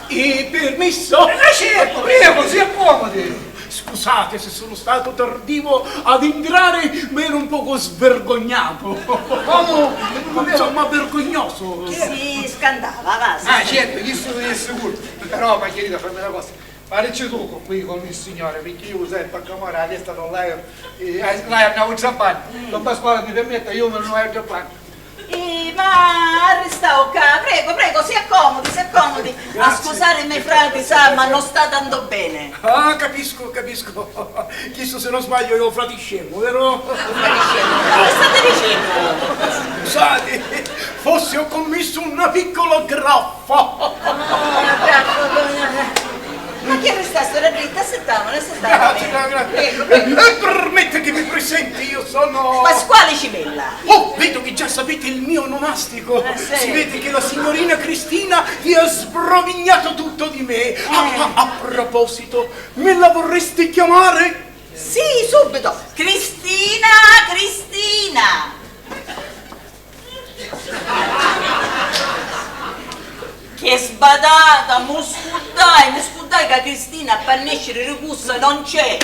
E permesso? Eh, certo, prego, si accomodi. Scusate se sono stato tardivo ad entrare, ma ero un poco svergognato. Come? Insomma, vergognoso. Si scantava, va, si. Ah, certo, io sono sicuro. Però, ma querida, fammi una cosa. Pareci tu cu qui con il Signore, picchì iu, sai, pacca amore, la testa non l'hai, eh, l'hai a n'autra parte. Don Pasquale, mi permetta, io non ho altro fatto. Eh, ma arristau ccà, prego, prego, si accomodi, si accomodi. A scusare i me frati, sa, ma non sta tanto bene. Ah, capisco, capisco. Chisto, se non sbaglio, è un fratiscemo, vero? Frati scemo, ma che state dicendo? Scusate, forse ho commesso una piccola graffa. Oh, bravo, ma chi arristasti? Ora dritta, assettamu, assettamu. Grazie, grazie. Prego, prego. E, e permette che mi presenti, io sono Pasquale Cimella. Oh, vedo che già sapete il mio onomastico. Eh, sì. Si vede che la signorina Cristina vi ha sbrovignato tutto di me. A, a, a proposito, me la vorreste chiamare? Sì, subito. Cristina, Cristina. Che sbadata, mu scurdai, mu scurdai ca Cristina p'annesciri ri cussa non c'è.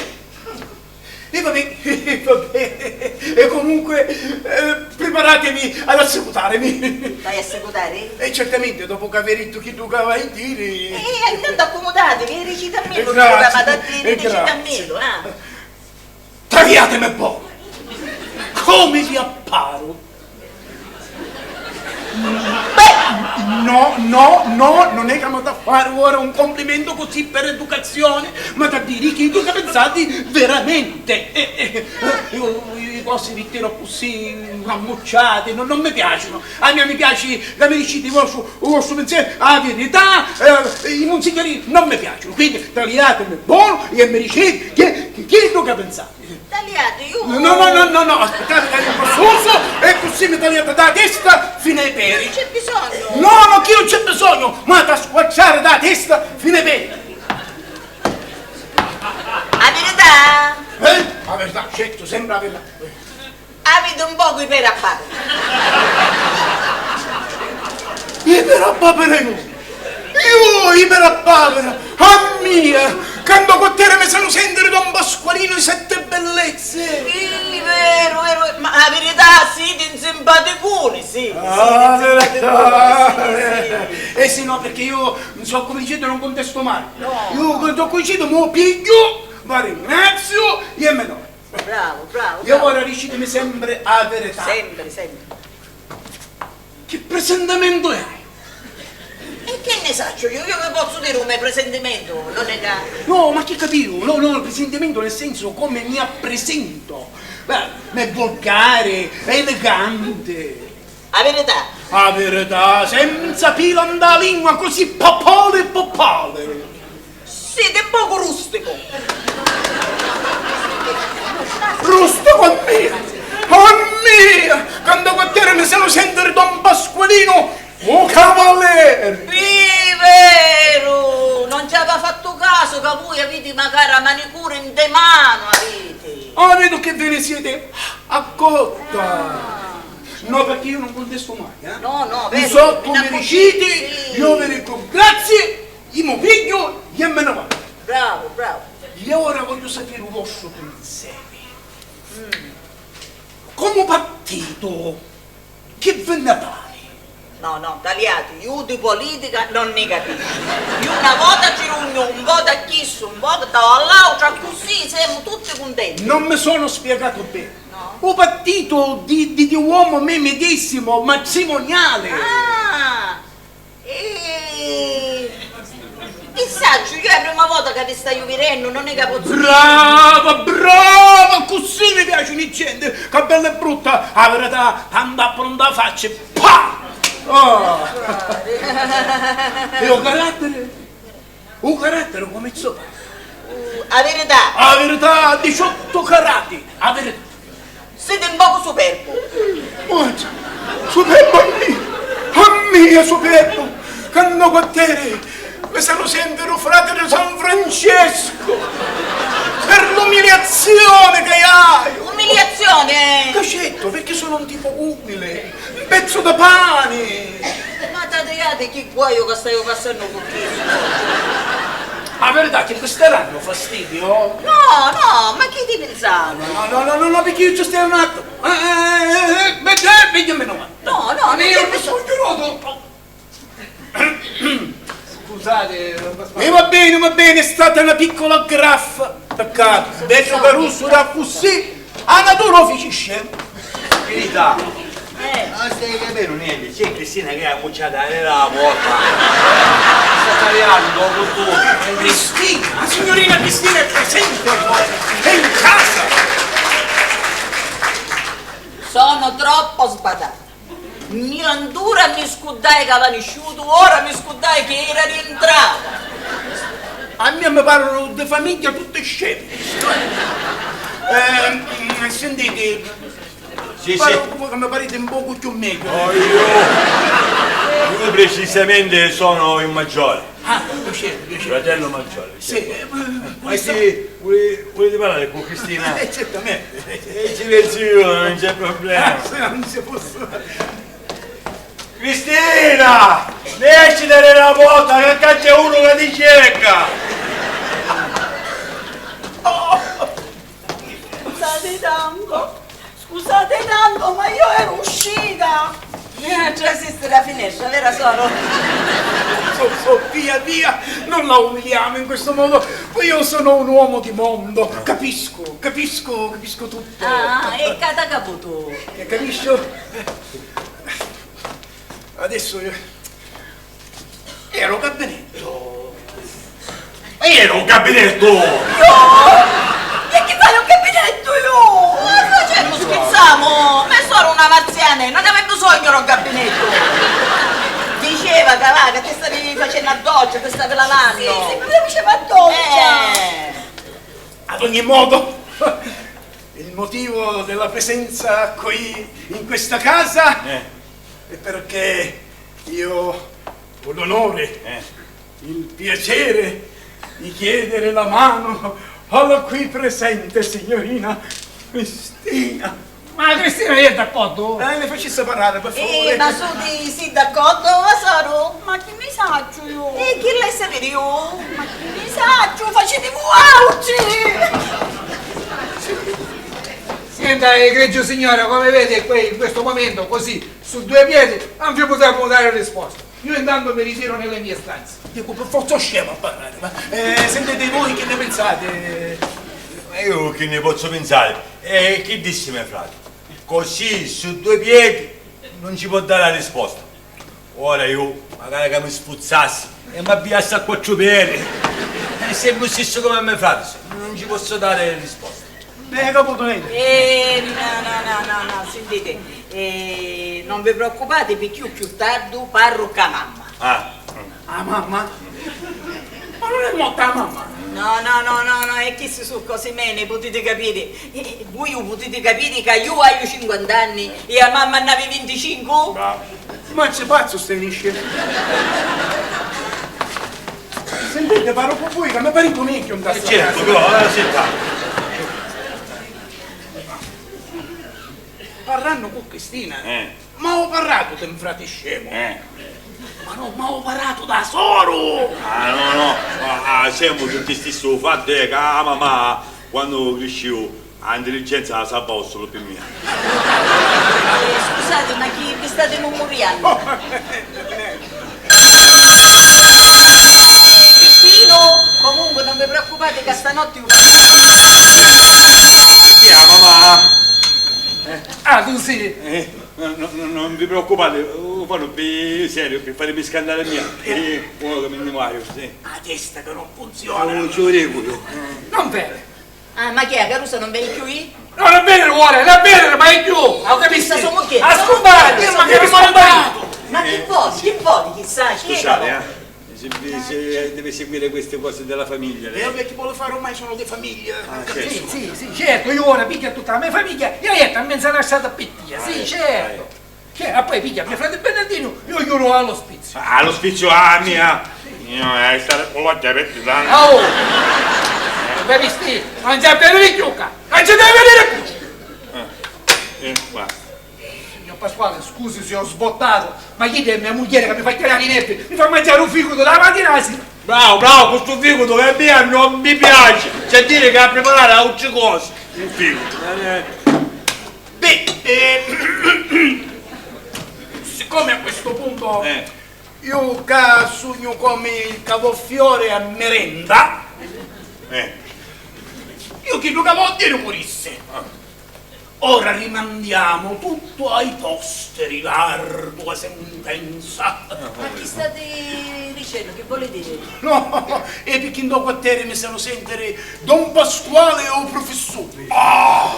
E vabbè, vabbè. E comunque, eh, preparatevi ad assecutarmi. Vai a assecutari? E certamente, dopo che avrei detto chiddu che vai a dire. Eh, intanto accumudati, che diciti a me, eh, lu programma da dire, diciti a me, ah. Tagliatemi bonu! Come vi apparo? Beh, no, no, no, non è che m'ha da fare ora un complimento così per educazione, m'ha da dire chiddu che pensate veramente. Eh, eh, eh, io, io i cosi li tiro così ammucciati, non, non mi piacciono. A mia mi piace che mi dicite il vostro, il vostro pensiero, la verità, eh, i munzicheri non mi piacciono, quindi tagliatemi bonu e mi dicete che, che, chiddu che pensate. Tagliati, iu. No, no, no, no, no, aspettate, tagliu un po' susu e così mi tagliate da testa fino ai peri. Non c'è bisogno. No, no, chi non c'è bisogno, ma da squarciare da testa fino ai peri. A verità? Eh? La verità, certo, sempre la verità. Aviti un pocu i peri a papera. I peri a papera, io? Io, i peri a papera? A mia! Quantu cu teri mi sanu sentiri Don Pasqualino i sette bellezze! Sì, veru, veru, ma a virità siti un simpaticuni, sì, siti un simpaticuni, sì, sì. Eh sì, no, perché io, insomma, come dicete, non contesto mai. No. Io, quando ho coincido, mo pigghiu, vi ringrazio e me ne vado. Bravo, bravo, bravo. Io ora dicitemi sempre a verità. Sempre, sempre. Che presentimento hai? E che ne saccio io? Io vi pozzu dire un me presentimento, non è ca... No, ma chi capito? No, no, il presentimento nel senso come mi appresento. Beh, ma è volgare, è elegante. A verità? A verità, senza pila nda lingua, così papale e papale. Siti un pocu rusticu. Rusticu a mia! A mia! Quantu cu teri mi sanu sentiri Don Pasqualino, u cavalieri! Sì, veru! Non ci aveva fattu casu ca vui aviti macari a manicura in te manu, aviti! Ah, vedu che vi ne siete accorta! Ah. No, perché io non contesto mai, eh? No, no, vero, insomma, mi dicite, sì. Io vi dico grazie, io mi piglio e me ne vado. Bravo, bravo. Io ora voglio sapere il vostro pensiero. Mm. Come partito, che ve ne pare? No, no, taliati, ju di politica non ni capisciu. Ju na vota ci rugnu, un vota a chissu, un vota a l'àutru, accussì semu tutti cuntenti. Non mi sono spiegato bene. No? U partito di, di, di uomo me medesimo, matrimoniale. Ah! E... Chi sacciu, ju è a prima vota ca vi staiu virennu, non è ca pozzu diri. Brava, brava! Accussì mi piacinu i genti, ca bella e brutta, a verità, t'andappu nta facci, pa! Oh! E u caratteri? U caratteri comu so? A verità! A verità, diciotto carati, a verità! Siti un pocu superbu. Guarda, superbu a mia, a mia superbu, ca nno quarteri mi s'anu sentiru frati di San Francesco per l'umiliazione che hai. Umiliazione? Ca certu, perché sono un tipo umile, un pezzo di pane. Ma taliati chi guaiu ca staiu passannu cu chistu. A verità, ti desteranno fastidio? No, no, ma chi ti pinsavi? No, no, no, no, no, perché io ci stai un attimo. Eh, eh, eh, eh, vedi, eh, vedi, meno male. No, no, non io mi sono chiuso. Scusate, non posso... E va bene, va bene, è stata una piccola graffa. Peccato, bello caruso da così. A natura lo fici scemo. Verità. Eh. Non stai capendo niente, c'è Cristina che ha ammucciato la nera alla porta. Sta tagliando tutto. Cristina, la signorina Cristina è presente, è in casa. Sono troppo sbadata. Nni l'antura mi scurdai ca avia nisciutu, ora mi scurdai chi era rientrata. A mia mi parunu di famigghia tutti scemi. Ehm, sentite, sì, sì, parru ca mi pariti un pocu chiù megghiu. Oh, io, io precisamente sono il maggiore. Ah, piacere, piacere. Fratello maggiore, sì. Sì, eh, ma... Ma sì, vuli-, vuliti parlare con Cristina? Eh, certamente. E ci penso io, non c'è problema. Ah, sì, non si può. Cristina! Nesci da la porta, che ccà c'è uno che ti cerca! Scusate tanto, scusate tanto, ma io ero uscita! Eh, trasiste la finestra, vera soro? So, so, via, via, non la umiliamo in questo modo. Poi io sono un uomo di mondo, capisco, capisco, capisco tutto. Ah, e cata caputu. E capisco? Adesso io, ero gabinetto. Ma io ero un gabinetto! Io? E chi fai un gabinetto io? Ma facemu, scherzamu! Me sora una marzianenna, non aveva bisogno di un gabinetto! Diceva che va, che ti stavi facendo a doccia, ti stavi lavando. Sì, sì, mi faceva a doccia. Eh. Ad ogni modo, il motivo della presenza qui in questa casa, eh, è perché io ho l'onore, eh, il piacere di chiedere la mano alla qui presente signorina Cristina. Ma Cristina è d'accordo? Eh, mi facesse parlare, per favore. Eh, ma su di, sì d'accordo, ma soru? Ma chi mi sacciu io? E chi l'hai sapere io? Ma chi mi sacciu, facitemi auci! Senta, egregio signore, come vede, qui in questo momento, così, su due piedi, non vi possiamo dare risposta. Io intanto mi ritiro nelle mie stanze. Dico, per forza scemo a parlare, ma, eh, sentite voi che ne pensate? Ma io che ne posso pensare? E chi dissi me frate? Così, su due piedi, non ci può dare la risposta. Ora io, magari che mi sfuzzassi e mi avviassi a quattro piedi, è sempre lo stesso come a me frate, non ci posso dare risposta. Beh, caputo, niente. Eh, no, no, no, no, no, sentite, eh, non vi preoccupate, perché io più tardi parlo con la mamma. Ah. Ah, mamma? Ma non è morta la mamma? No, no, no, no, no, e chisti su cosi meni, putiti capiri. Eh, eh, vui u putiti capiri ca iu haiu cinquanta anni e a mamma nn'havi vinticincu? Bravo. Ma c'è pazzo stai nisce? Sentite, parlo con voi, che mi parito meglio in casa. Eh, certo, però, eh, senta. Parranno con Cristina. Eh. Ma ho parlato di un frate scemo. Eh. Ma no, ma ho parlato da solo! Ah, no, no, ah, ah, siamo tutti stessi, il fatto è che, ah, mamma, quando cresciu, a intelligenza la salvavo solo per me. Eh, scusate, ma chi vi Stati mummuriannu. Pippinu, comunque non vi preoccupate che stanotte u... Chi è, mamma? Eh, ah, tu sì? Eh, no, no, no, non vi preoccupate, u fannu pi serio, pi farimi scannare mia. Eh, uno che mi ne vaiu, sì. La testa che non funziona. Non ci lo dico io. Non vede. Ah, ma chi è? A carusa non veni cchiù i? No, non vede ora, non vede mai più! Ho capito? Chissa so mugghieri. Ascoltate, ma che mi scompare! Ma chi vuoi? Chi vuoi? Chissà, chi è? Scusate, eh. Se, se deve seguire queste cose della famiglia, lei. È ovvio che vuole fare, ormai sono di famiglia. Ah, certo. Sì, sì, sì, certo, io ora piglio tutta la mia famiglia e la jetto a mezza strada per tia, sì, certo. Che, e poi piglia mio frate Bernardino, io glielo do all'ospizio. All'ospizio a mia? Io, eh, stare con l'occhio aperti, tanto. Oh! Vedi, sti, non c'è per le chiuca, non c'è da vedere più! Eh, eh, guarda. Signor Pasquale, scusi se ho sbottato, ma chi è mia moglie che mi fa tirare i nervi, mi fa mangiare un figo dalla mattina alla sera. Bravo, bravo, questo figo che a me non mi piace, c'è dire che ha preparato altre cose, un figo. Eh, Beh, eh, siccome a questo punto, eh, io ca sugnu comu ca vo fiore a merenda, eh, io chiddu ca vo diri u dissi. Ah. Ora rimandiamo tutto ai posteri, l'ardua sentenza. Ma chi stati dicennu? Chi voli diri? No, è perché in due quartieri mi sanno sentire Don Pasquale o professore. Ah!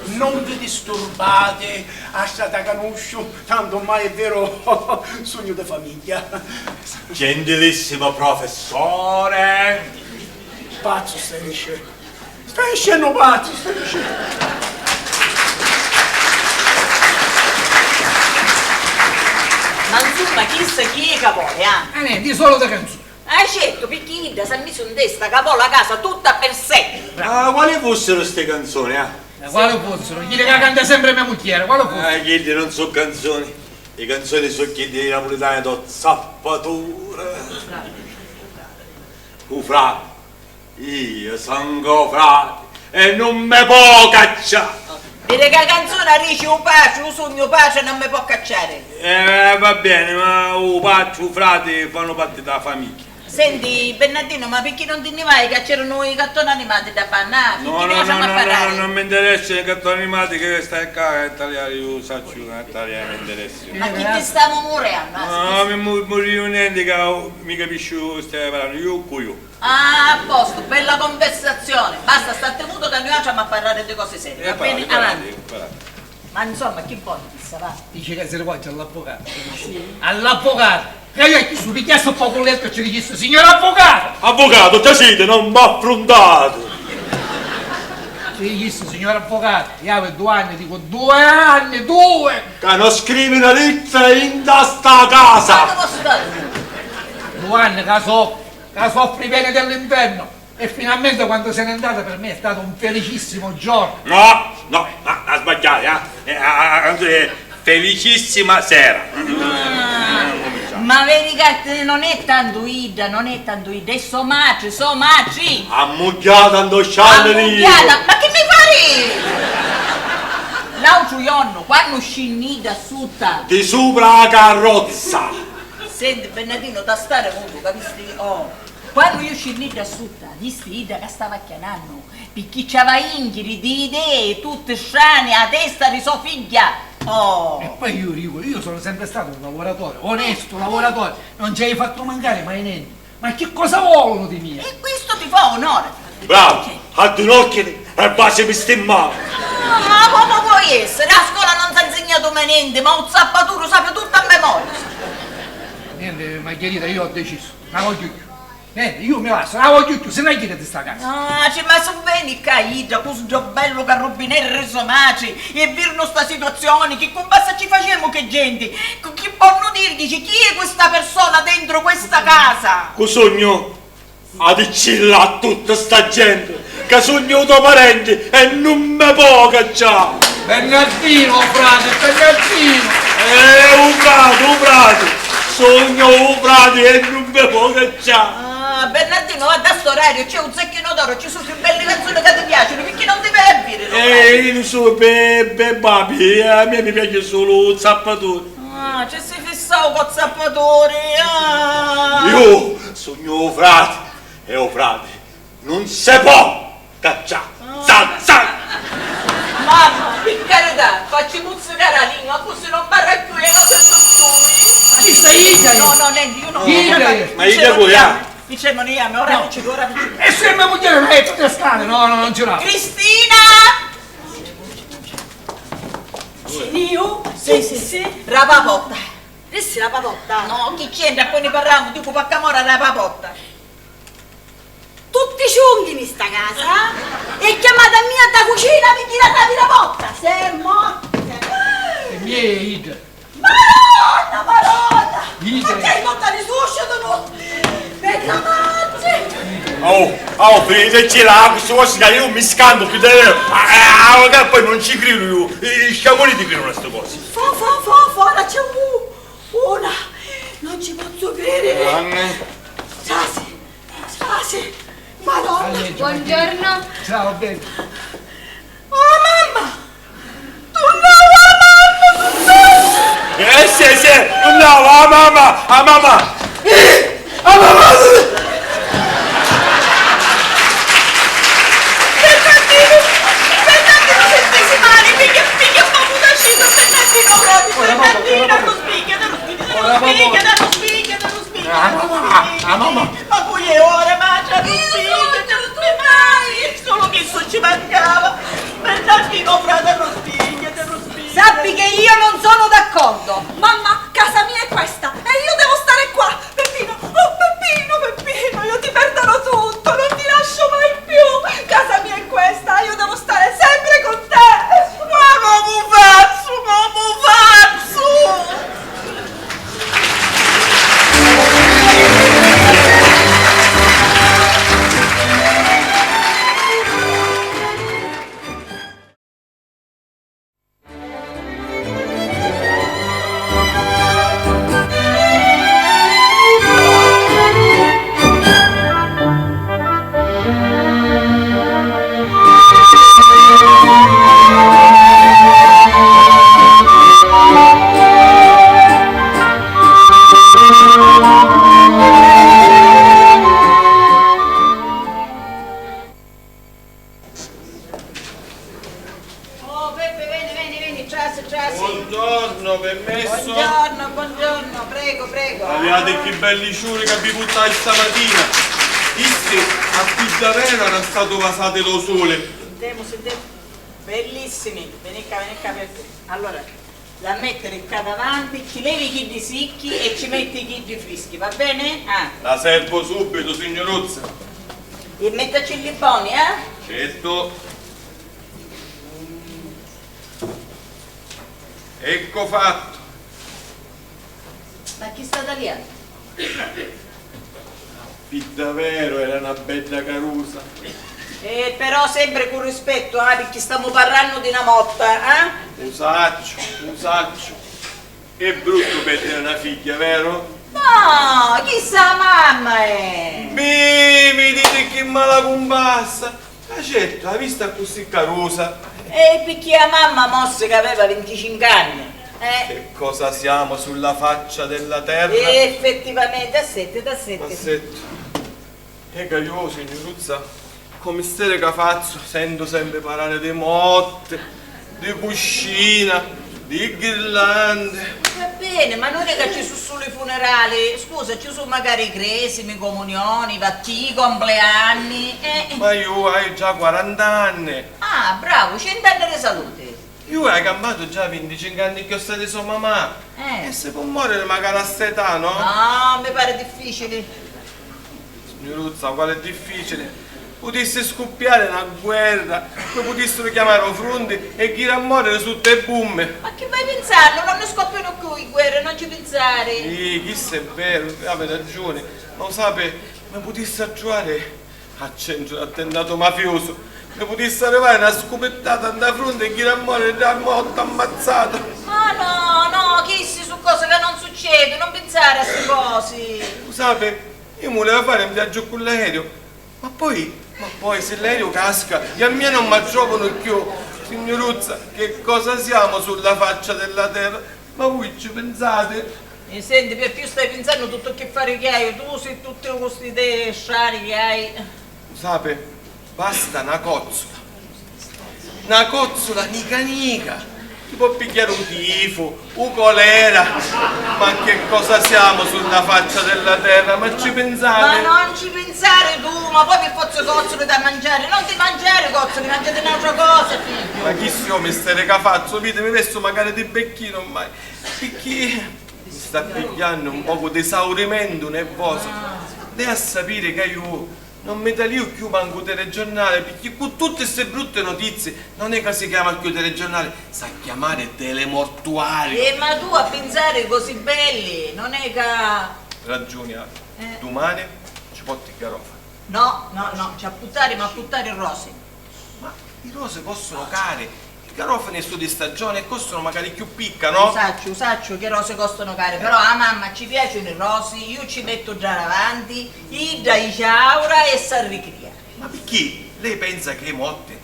Non vi disturbate, lasciate conoscere, tanto ormai è vero, sogno di famiglia. Gentilissimo professore! Pazzo stai dicendo? Stai dicendo pazzo, stai dicendo? Ma insomma, chissa chi è ca voli, ah? Eh, nenti, solo da canzone. Ah, certu, picchì idda s'ha misu 'n testa ca vò la casa tutta per sé. Ah, quali fussiru sti canzoni, ah? Eh, quali fussiru? Chiddi ca canta sempri mia mugghieri, quali fussiru? Ah, chiddi non so canzoni. I canzoni so chiddi di napulitani do zappatura. U fra, io songo u frati e non me po caccià. Vidi ca canzona dici u patri, u sugnu patri non mi po cacciari. Eh, va bene, ma u patri, u frati fanno parte della famiglia. Senti, Bernardino, ma picchì non ti nni vai ca c'eranu i cartoni animati dda banna? Picchì no, no, no, no, no, non mi interessano i cartoni animati che stai qua a taliare, io saccio che a taliare mi interessa. Ma chi ti sta murmurennu? No, no, mi mu-, murriu nenti ca mi capisci, stai parlando, io cu io. Ah, a posto, bella conversazione. Basta, statte muto ca noi amu a parlare di cose serie, va bene? Avanti. Ma insomma, chi voli chissa, va? Dici ca si rivolge all'avvocato. Ah, sì? All'avvocato! E io chi su, pigghiassi un poco letto e ci dicessi, signor avvocato! Avvocato, tacite, non m'affruntate! Ci dicessi, signor avvocato, io avevo due anni, dico, due anni, due! Ca non scrivi una lettera in da sta casa! Ma dove stai? Due anni ca soffro, ca soffro i peni dell'inferno! E finalmente quando se n'è andata per me è stato un felicissimo giorno. No, no, ha, ha sbagliato, eh? Eh, ha, ha, ha, eh, felicissima sera. Ah, ma vedi ca non è tantu idda, non è tantu idda, è so matri, so matri. Ammugghiata ndo sciandelire. Ammugghiata? Ma chi mi pari? L'àutru jornu, quannu scinni idda sutta. Di supra a carrozza. Senti, Bernardino, t'ha stari mutu, capisti? Oh. Quannu iu scinni dda sutta, visti idda ca stava chianannu, picchì ci ava inchiri di idee tutti strani a testa di so figghia! Oh! E poi io dico, io sono sempre stato un lavoratore, onesto lavoratore, non ci hai fatto mancare mai niente. Ma che cosa volevano di mia? E questo ti fa onore, frate. Bravo! Addunochiti e bacimi sti mani! Ah, ma comu può essere? A scola non s'ha insignatu mai niente, ma un zappaturu sapi tutto a memoria! Niente, Margherita, io ho deciso, non la voglio più. Nenti, iu mi lassu, non la vogghiu cchiù, si nni jiri di sta casa. Ah, ci ma su veni ccà idda, cu stu bellu carrubineri ri so matri, e virnu sta situazioni, chi cumpassa ci facemu chê genti? Cu-, chi ponnu dirici? Chi è questa persona dentro questa casa? Cu sugnu? A diccilla a tutta sta genti ca sugnu u to parenti e nun mi po caccià! Bernardino, u frati, Bernardino! Eh, u frati, u frati! Sugnu u frati e nun mi po caccià! Ah, Bernardino, guarda, a st'orariu c'è u zecchinu d'oro, ci su' sti belli canzuni ca ti piacinu, picchì non ti vai a vìdiri, u frati? Eh, io su pe, pe babbi, a mia mi piace sulu u zappaturi. Ah, ci si fissau cu zappaturi, ah! Iu sugnu u frati e u frati nun se po caccià! Zan, zan! Mamma, pi carità, facci muzzicari a lingua, accussì non parra cchiù e non sento cchiù! Ma chi sta idda? No, no, nenti, iu non... Idda! Ma idda cu, ah? Dicemu, niami, ora mi ci, ora mi ci. E se me mugghieri non è tutte scale, no, no, non ci va. Cristina! Niu? Sì, sì, sì. Rapapotta. Dissi rapapotta? No, chi c'entra? Poi ne parliamo, dico, pacca mora rapapotta. Tutti ciunghi in sta casa, eh? E chiamata mia da cucina, vi tirate la virapotta. Se morte. E mia è idda. Maronna, Maronna! Idda. Ma che morta risuscitano? Peccato! Oh, oh, finiteci là, questo qua si cade, io mi scanto più da... Ah, ah, ah, che poi non ci credo io. I, i sciamoni ti credono a ste cose. Fo, fo, fo, fora c'è u-, una. Non ci posso credere. Anne. Trasi, trasi. Madonna. Anne, buongiorno. Ciao, baby. Oh, mamma! Tunnau a mamma, tunnau! Eh, sì, sì, tunnau a mamma, a mamma! Eh, a mamma! Bernardino, Bernardino, sentisi mali, pigghia, pigghia un pocu d'acito, Bernardino, proprio, Bernardino, arruspigghia, arruspigghia, arruspigghia, arruspigghia, arruspigghia. Ah, mamma, ah, mamma. Ma poi è ora, ma ci arruspigghia, ci arruspigghia, solo che ci mancava. Bernardino, frate, arruspigghia, arruspigghia. Sappi che io non sono d'accordo. Mamma, casa mia è questa e io devo stare qua. Peppino, oh Peppino, Peppino, io ti perderò tutto, non ti lascio mai più. Casa mia è questa, io devo stare sempre con te. Ma comu fazzu, comu fazzu? Oh, Peppe, veni, veni, veni, trasi, trasi. Buongiorno, permesso? Buongiorno, buongiorno, prego, prego. Aviati chi belli ciuri ca vi purtai stamatina. Chisti a pidda vera era statu vasati dô suli. Sintemu, sintemu. Bellissimi. Veni ccà, veni ccà, Peppe. Allora, l'ha mettere ccà davanti, ci levi chiddi sicchi e ci metti chiddi frischi, va bene? Ah. La servo subito, signuruzza. E mettacilli boni, eh? Certo. Ecco fatto. Ma chi sta taliannu? Pi daveru era na bedda carusa. Eh, però sempre cu rispettu, ah, picchì stamu parrannu di na motta, eh? U sacciu, u sacciu. È bruttu perdiri na figghia, veru? No, chissa mamma è! Mi viditi chi mala cumpassa! Ma certu, a vista accussì carusa. E picchì a mamma mossi ca aveva vinticincu anni, eh? Che cosa siamo sulla faccia della terra? Effettivamente, assettiti, assettiti. Assettu. E ca iu, signuruzza, cu misteri ca fazzu, sentu sempri parrari di motti, di cuscina, di ghirlandi. Va beni, ma nun è ca ci su sulu i funerali, scusa, ci su macari i cresimi, i comunioni, i vattii, i compleanni, eh, eh. Ma iu haiu già quarant'anni. Ah, bravu, cent'anni di saluti. Iu haiu campatu già vinticincu anni cchiossai di so mamà. Eh. E si pò moriri macari a st'età, no? No, mi pari difficili. Signuruzza, quali difficili? Putissi scuppiari na guerra, mi putissiru chiamari ô frunti e ghiri a moriri sutta i bummi. Ma chi vai pinsannu? Non ne scoppianu cchiù i guerri, non ci pinsari. Sì, chissu è veru, havi ragiuni. Ma u sapi, mi putissi attruvari a centru l'attentatu mafiusu, mi putissi arrivari na scupittata nta frunti e ghiri a moriri dâ motta ammazzatu. Ma no, no, chissi su cosi ca non succedunu, non pinsari a sti cosi. U sapi, iu mi vuleva fari un viaggiu cu l'aereu, ma poi, ma poi si l'aereu casca e a mia non m'attrovanu cchiù, signuruzza, che cosa siamo sulla faccia della terra? Ma vui ci pinsati? E senti, Peppi, iu staiu pinsannu tuttu chi fari chi haiu, tu si tutti cu sti idei strani chi hai. U sapi, basta na cozzula. Na cozzula nica nica ti pò pigghiari u tifu, u colera. Ma che cosa siamo sulla faccia della terra? Ma ci pinsati? Ma non ci pinsari tu, ma poi mi fozzu cozzuli da mangiari, non ti mangiari cozzuli, mangiati n'autra cosa, figghiu. Ma chi si, o misteri ca fazzu? Vidi, mi vestu macari di becchinu ormai, picchì mi sta pigghiannu un pocu d'esaurimentu nervosu. Lei ha sapiri ca iu non mi taliu cchiù mancu u telegiornali, picchì cu tutti sti brutti notizi non è ca si chiama cchiù telegiornali, s'ha chiamari telemortuariu. Eh, ma tu a pinsari cosi belli, non è ca... Ragiuni hai. Eh. Dumani ci porti i garofani. No, no, no, ci ha puttari, ma puttari rosi. Ma i rosi costano cari, i garofani su di stagioni e costano macari cchiù picca, no? U sacciu, u sacciu chi i rosi costano cari, però a mamma ci piacinu i rosi, iu ci mettu dda davanti, idda i ciaura e s'arricria. Ma picchì? Lei pensa che i motti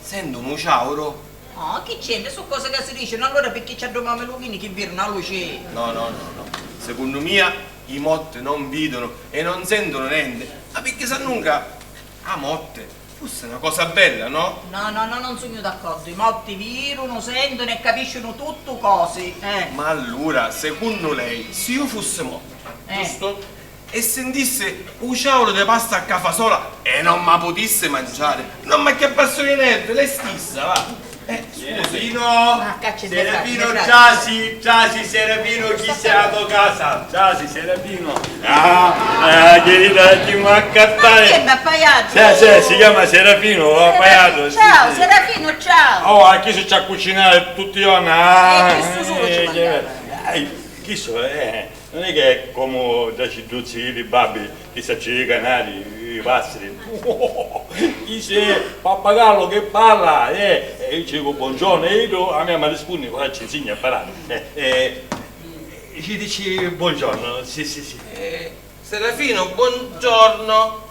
sentunu u ciauru? Oh, chi c'entra? Su cosi ca si dicinu, allura picchì ci addumamu lu vinu chi virunu a luci? No, no, no, no. Secunnu mia i motti non vidunu e non sentunu nenti, ma picchì sannunca a motti fussi na cosa bella, no? No, no, no, non sugnu d'accordu. I motti virunu, sentunu e capiscinu tuttu cosi, eh. Ma allura, secunnu lei, si iu fussi motta, eh, giustu? E sintissi u ciauru di pasta a cafasola e non ma putissi mangiari, non m'acchiappassinu i nervi, lei stissa, va. Eh, scusi. Serafino! Ah, caccia, Serafino, trasi, trasi, Serafino, chi sei a to casa? Trasi, Serafino. Ah, eh, querida, chi m'accattai? Ma chi è, Papaia? Sì, sì, si chiama Serafino, Papaia, sì, ciao, sì. Serafino, ciao. Oh, a chi si c'ha a cucinari tutti i giorni? Ah, eh, chi su sulu ci mangiava. Eh, chi so, eh. Non è che è comu dda ci duzzi di babbi chi sa ci canari, i passeri. Chi se pappagallo che parla, eh, e io ci dico buongiorno, e io a mia mi rispondi, ora ci insegna a parlare. Eh, eh, ci dici buongiorno, sì, sì, sì. Eh, Serafino, buongiorno.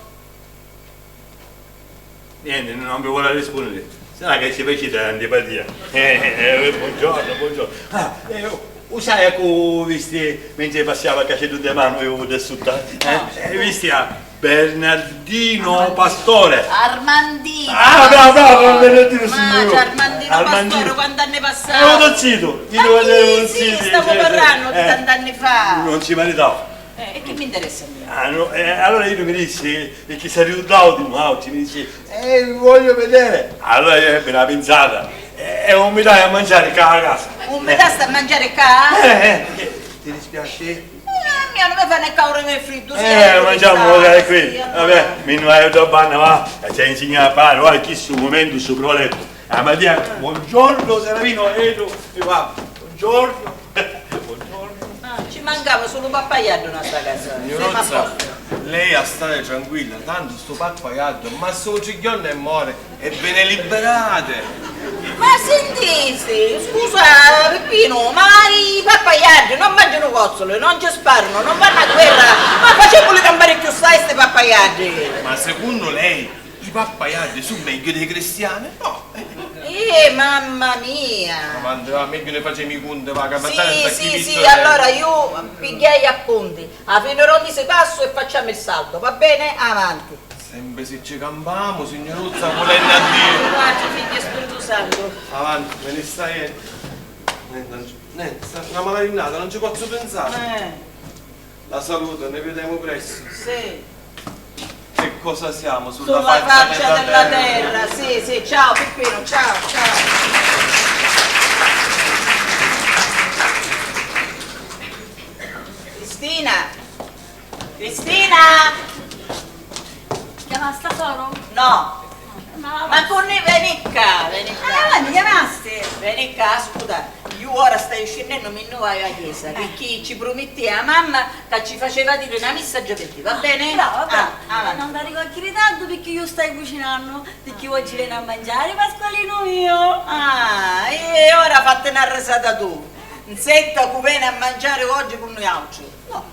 Niente, non mi vuole rispondere. Sarà che ci facite antipatia. Eh, eh, eh, buongiorno, buongiorno. Ah, eh, u sai a cu visti mentre passava a Cacetu de Manu e u de sutta? Eh, eh, visti a Bernardino Pastore. Armandino. Ah, bravo, bravo, Bernardino, signore. Ma Armandino Pastore, quanti anni passava? Eh, un zitto. Ma chi, sì, stavo parlando di tanti anni fa. Non si maritava. Eh, e chi mi interessa a me? Ah, no, eh, allora io mi dissi, e chi si arrivau di nuovo, ti mi dici, eh, vi voglio vedere. Allora io ebbi una pensata, eh, e non mi dai a mangiare qua a casa. Non mi dasti a mangiare qua? Eh, eh, che ti dispiace? Eh, a mia non mi fa né cauru né friddu, eh, mangiamo magari qui. Vabbè, mi ne vado da banna, va, e ti insegno a fare, va, in questo momento sto proletto. Ah, ma dia, buongiorno, Serafino, e tu, e va, buongiorno. Buongiorno. Ah, ci mancava sulu Pappaiaddu nta sta casa. Signuruzza, lei ha stare tranquilla, tanto stu Pappaiaddu, ma su tri jorna e more e ve ne liberate. Ma sintisi, scusa, Peppinu, ma i Pappaiaddi non mangianu cozzoli, non ci sparanu, non vannu a guerra, ma facemuli campari cchiù ssai sti Pappaiaddi. Ma secunnu lei i Pappaiaddi su megghiu dei cristiani? No. Eh, mamma mia! Avanti, va, megghiu ne facemu i cunti, va, ca... Sì, sì, sì, allora iu pigghiai appunti. A fine dô misi passu e facciamo il saldo, va bene? Avanti. Sempre si ci campamu, signuruzza, vulennu a Diu. Patri, Figghiu e Spiritu Santu. Avanti, ve ne stai? Nenti, non ci, nenti, sta una mala jurnata, non ci pozzu pinsari. Eh. La saluto, ne videmu prestu. Sì. Che cosa siamo sulla faccia della terra? Sì, sì, ciao Peppino, ciao, ciao. Cristina! Cristina! Chiamasti a soru? No. Ma, ma cu nni, veni ccà, veni ccà. Ah, mi chiamasti? Veni ccà, ascuta. Iu ora staiu scinnennu, mi nni vaiu â chiesa, picchì ci prumittia a mamma ca ci faceva diri na missa già pi tia, va bene? Brava, brava. Ah, avanti. Non t'arricugghiari tantu picchì iu staiu cucinannu, picchì oggi veni a mangiari Pasqualinu miu. Ah, e ora fatti na risata tu. Nsenta cu veni a mangiari oggi cu nuiautri? No.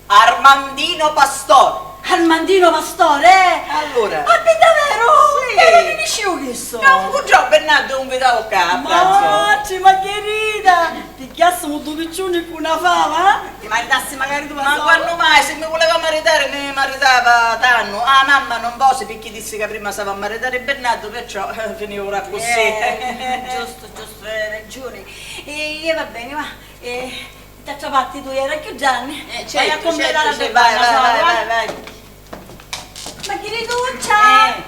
Armandino Pastore. Armandino Pastore, eh? Allura? Ma pi daveru? Sì. E dunni nisciu chissu? Ca un cuddhau Bernardu u nvitau ccà a pranzu. Matti, Margherita, pigghiassimu du picciuni cu na fava, eh? Ti maritassi macari tu, ma quannu mai? Si mi vuleva maritari, mi maritava tannu. Ah, mamma non vosi picchì dissi ca prima s'ava a maritari Bernardu, perciò, eh, finivu accussì. Eh, giustu, giustu, hai ragiuni. E, e va beni, va. E, d'altra parti tu era cchiù granni. Eh, certu, certu, certu, vai, vai, vai, vai. Margherituccia! Eh.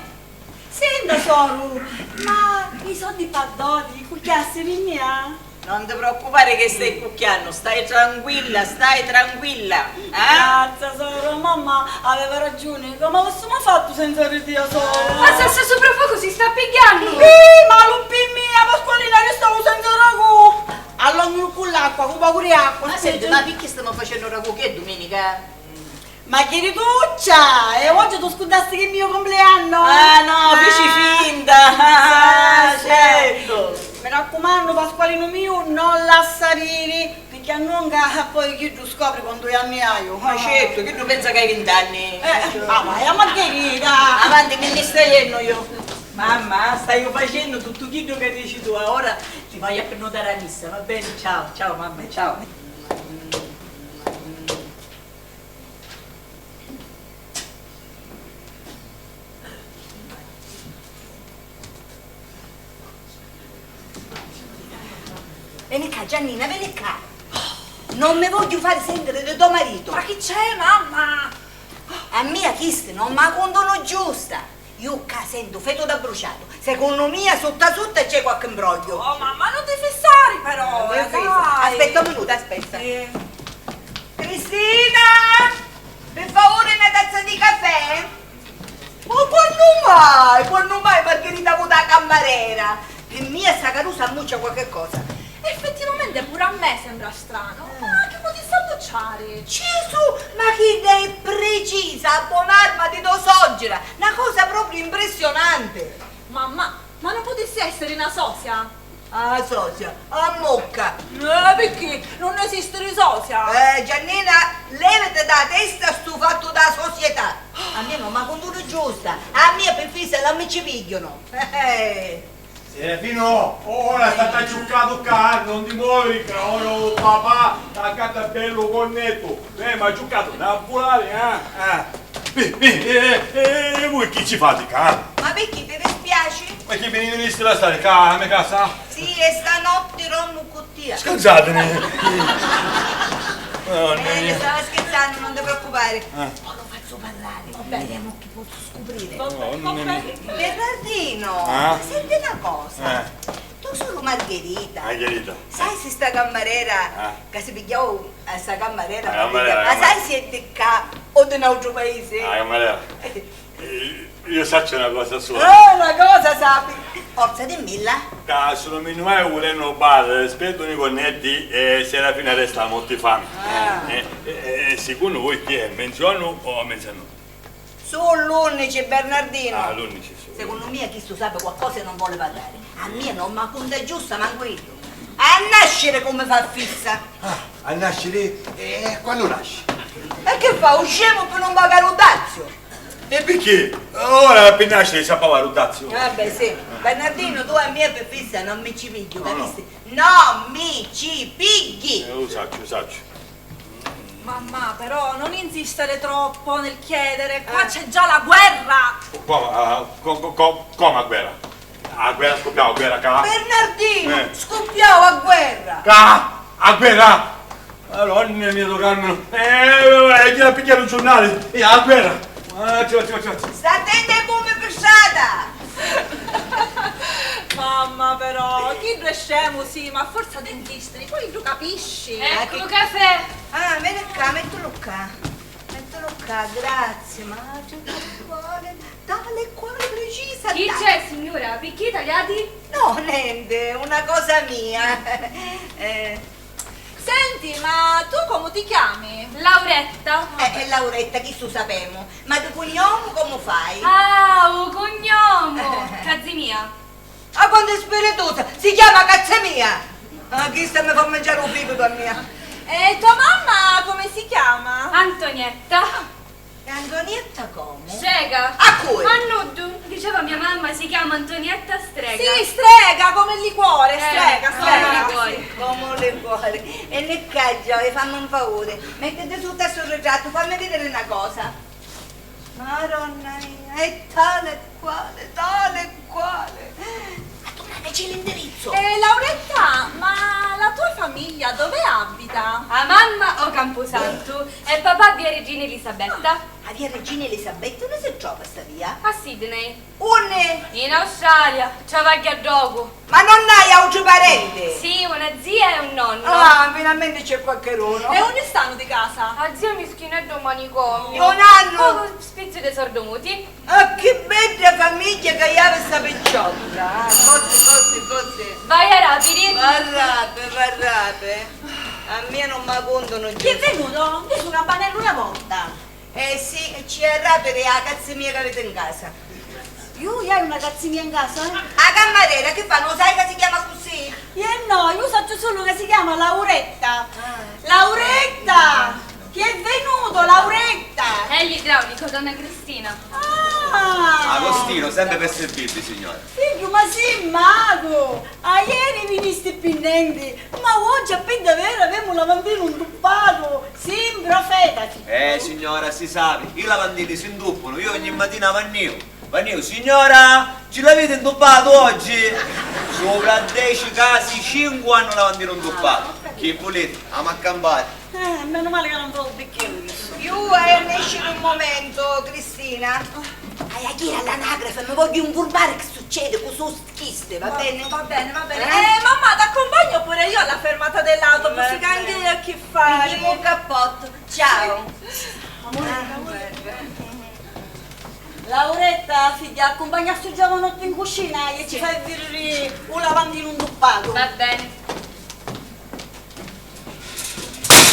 Senta, soru, ma i soddi p'addoti li cucchiasti pi mia? Non ti preoccupari che stai cucchiannu, stai tranquilla, stai tranquilla, eh? Grazia, soru, mamma aveva ragiuni, comu avissimu fattu senza di tia, soru? Ma sa, sa suprafocu si sta pigghiannu! Ih, malu pi mia, Pasqualina, ristavu senza ragù! Allonghilu cu l'acqua, cu pocu di acqua. Ma senti, ma picchì stimu facennu ragù? Chi è duminica? Margherituccia! E oggi tu scurdasti che è mio compleanno? Ah, no, fici finta! Ah, certu! Mi raccumannu, Pasqualinu miu, non lassarili, picchì annunca poi chiddu scopri quantu anni haiu. Ma certu, chiddu pensa ca hai vint'anni. Eh, ah, vai a Margherita! Avanti, mi nni staiennu iu. Mamma, staiu facennu tuttu chiddu ca dici tu, ora ti vaiu a prennutari a missa, va beni? Ciao, ciao mamma, ciao. Veni ccà, Giannina, veni ccà. Non mi vogghiu fari sentiri di to maritu. Ma chi c'è, mamma? A mia chisti non ma cuntunu giusta. Iu ccà sentu fetu d'abbruciatu. Secunnu mia, sutta sutta c'è qualchi imbrogliu. Oh, mamma, non ti fissari però, eh, dai. Aspetta un minutu, aspetta. Sì. Cristina! Pi favuri na tazza di cafè? Ma quannu mai, quannu mai Margherita vota a cammarera? Pi mia sta carusa ammuccia qualchi cosa. Effettivamente pure a me sembra strano, ma chi putissi ammucciari? Gesù, ma chidda è precisa, a bon'arma di to soggira, na cosa proprio impressionante. Mamma, ma non putissi essiri na sosia? Ah, sosia, a mucca! Eh, picchì? Non esistiri sosia? Eh, Giannina, levati da testa stu fattu da società! A mia non ma cuntunu giusta, a mia pi fissa non mi ci pigghiunu! Eh, eh. Serafino, ora stati acciuccatu ccà, non ti muovi, ca ora u papà t'accatta bellu connettu. Eh, ma giucatu na vulari, eh? Eh. Pi, pi, eh, eh, eh, voi chi ci fate ccà? Ma picchì ti dispiaci? Ma chi mi venisti a stari ccà a me casa? Sì, e stanotti dormu cu tia. Scansatene! Madonna mia. Eh, stava scherzannu, non ti preoccupari. Eh. Mo lo fazzu parlari, vidiremu chi pozzu scupriri. Madonna mia. Bernardino, senti na cosa. Eh. Tu sulu Margherita. Margherita. Sai si sta cammarera ca si pigghiau a sta cammarera, ma sai si è di ccà o di n'autru paisi? Ah, cammarera. Eh, io saccio una cosa sola. Oh, una cosa sapi. Forza, dimmilla. Ca su lu minuai vulennu bar, spietu ni cornetti e Serafina resta a morti fami. Ah. Eh, eh, eh, sicunnu voi chi è, menzionu o menzianu? Su l'unnici, Bernardino. Ah, l'unnici su. Secunnu mia chistu sapi qualcosa e non voli parrari. A mia non ma cunta giusta mancu iddu. A nasciri comu fa fissa. Ah, a nasciri? E quannu nasci? E chi fa, u scemu pi non pagari u daziu? E picchì? Ora pi nasciri s'ha pagari u daziu. Vabbè, sì. Bernardino, tu a mia pi fissa non mi ci pigghi, capisti? Non mi ci pigghi! Eh, u sacciu, u sacciu. Mammà, però, non insistere troppo nel chiedere, qua c'è già la guerra! Co-, co-, co-, comu a guerra? A guerra scuppiau, a guerra ccà? Bernardino, scuppiau a guerra! Ccà? A guerra? Madonna mia, do Carmelo! Eh, eh, eh, gira a pigghiari lu giurnali! Eh, a guerra! Ah, ciò, ciò, ciò, ciò. Sta attenti ai bumbi pi strata! Mamma, però, chiddu è scemu, sì, ma a forza di insistere, poi lu capisci. Ecco, lu cafè! Ah, veni ccà, mettulu ccà. Mettulu ccà, grazie, ma tale e quale, precisa. Chi c'è, signura? Picchì taliati? No, nenti, una cosa mia. Eh. Senti, ma tu comu ti chiami? Lauretta. Eh, è Lauretta, chistu sapemu. Ma di cugnomu comu fai? Ah, u cugnomu! Cazzi mia. Ah, quantu è spiritusa! Si chiama cazza mia! Ah, chista mi fa mangiari u ficutu a mia! E tua mamma come si chiama? Antonietta. Antonietta comu? Strega! A cui? A nuddu! Diceva mia mamma si chiama Antonietta Strega. Sì, strega, come il liquore, eh, strega, come strega. Il liquore. Sì, come un liquore. E Niccaggia, vi fammi un favore, mettiti sotto a sto ritratto, fammi vedere una cosa. Maronna mia, è tale e quale, tale e quale. Ma tu non ci l'indirizzo. Eh, Lauretta, ma la tua famiglia dove abita? A mamma o Camposantu e papà via Regina Elisabetta. Ah, a via Regina Elisabetta, dove si trova sta via? A Sydney. Unni? In Australia, travagghiu a ddocu. Ma non hai autri parenti? Sì, una zia e un nonno. Ah, finalmente c'è qualcheduno. E unni stanu di casa? A zia mischina è dô manicomiu. Non hanno? Pocu spizzu di sordomuti. Ah, chi bedda famigghia ca havi sta picciotta! Ah, così, così, così. Vai a rapiri. Va rapi, va rapi. A mia non mi contano. Chi è venuto? Io sono a Banello una volta. Eh sì, e ci è rapiri a cazza mia che avete in casa. Iu, hai una cazza mia in casa? A cammarera, chi fa? Non sai che si chiama così? Eh no, io saccio solo che si chiama Lauretta. Ah. Lauretta! Chi è venuto, Lauretta? È l'idraulico, donna Cristina. Ah! Agostino, sempre per servirvi, signora. Figlio, ma sì mago! Aieri vinisti pi nenti, ma oggi a pi davveru avemu u lavandinu ntuppatu! Sì, nprofetati! Eh, signora, si sapi, i lavandini si ntuppanu, io ogni matina vanniu. Vanniu, signora, ci l'aviti ntuppatu oggi? Supra a deci casi, cincu hannu lavandinu ntuppatu. Chi vuliti? Amu a campari. Eh, menu mali ca non v'haiu u bicchieri missu. Iu haiu a nesciri un momento, Cristina. Haiu a jiri all'anagrafe, mi vogghiu nfurmari chi succedi cu stu Chisti, va bene? Va bene, va bene. Eh? Eh, mamma, t'accompagno pure io alla fermata dell'autobus, che anche io ho che fare. Mi dico un cappotto. Ciao. Sì. Amore, ah, amore. Lauretta, figghia, accumpagna stu giovanotto in cucina e ci fai viriri u lavandinu ntuppatu. Va bene.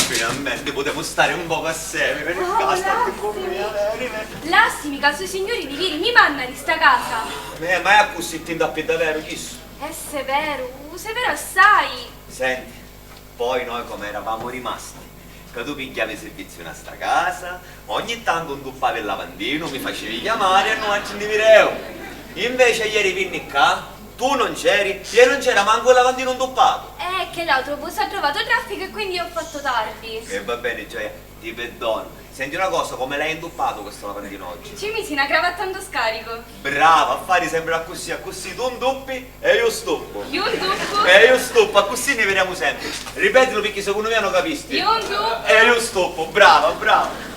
Finalmente putemu stari un pocu assemi, veni ccà, statti cu mia, veni, veni. Lassimi ca stu signuri di viri mi manna di sta casa. Eh, ma è accussì tinta pi daveru, chissu? È severu, severu assai. Senti, poi noi come eravamu rimasti? Ca tu pigghiavi sirviziu na sta casa, ogni tantu ntuppavi il lavandinu, mi facevi chiamari e nuatri nni vireu. Invece ieri vinni ccà, tu non c'eri e non c'era mancu il lavandinu ntuppatu. Eh, che l'autobus ha trovato traffico e quindi ho fatto tardi. E va bene, gioia, ti perdono. Senti una cosa, come l'hai intuppatu questo lavandino oggi? Ci misi na cravatta nto scarico. Brava, a fari sempri accussì, accussì tu ntuppi e iu stuppu. Iu ntuppu? E iu stuppu, accussì ni videmu sempri. Ripetilu picchì secunnu mia non capisti. Iu ntuppu. E iu stuppu, brava, brava.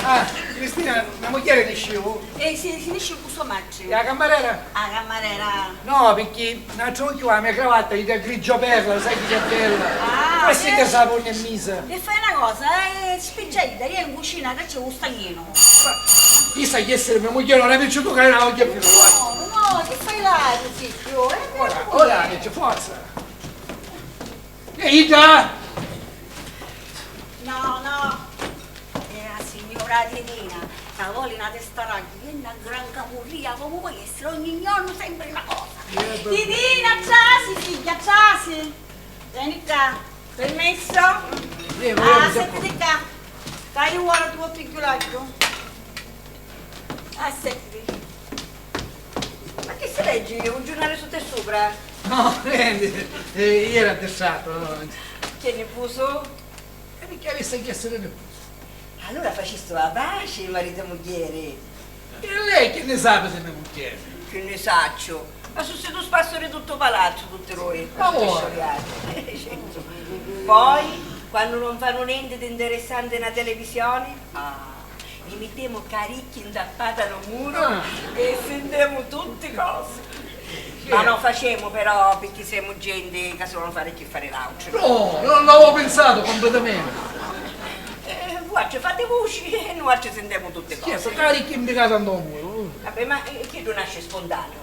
Ah, Cristina, me mugghieri nisciu? Eh, si, si nisciu cu so matri. E a cammarera? A cammarera. No, picchì n'altru occhiu a me cravatta, idda grigio perla, sai chi è bella? Ah, questa eh, che sapone è misa. E fai una cosa, eh, spiccia idda, io in cucina che c'è un stagnino. Ma chi sa chi essere mia moglie, non è piaciuto che era oggi più. No, no, che fai là, figlio? Eh, ora, ora, che c'è forza. E idda? No, no. È la signora Titina, ca voli na testa ragghiu e na gran camurria, comu poi essere ogni giorno sempre una cosa. Eh, vabbè. Titina, trasi, figghia, trasi. Veni ccà. Permesso? Eh, ma io ah, non sentiti ccà. Ca iu ora ti vò pigghiu l'occhiu. Ah, senti. Ma chi si leggi? Un giurnale sotto e sopra? No, niente. Eh, ieri a distratto, no? Chi è nervoso? E perché avesse chiesto di nervoso? Allora facistu la pace, marito e mugghieri? E lei che ne sape se me mugghieri? Chi ne sacciu? Ma su situ spasso di tutto palazzo, tutti noi. Ma ora? Scioriati. Certo. Poi, quando non fanno niente di interessante in televisione, ah, Ni mittemu caricchi ntappati a lu muru ah. E sintemu tutti cosi. Sì. Ma no facemu però picchì semu genti ca si vonu fari chi fari l'àutri. No, non l'avevo pensato completamente. Eh, vuatri fati vuci e nuatri sintemu tutti cosi. Certo, caricchi mbicati nta u muru. Vabbè, ma eh, chiddu nasci spontaneu.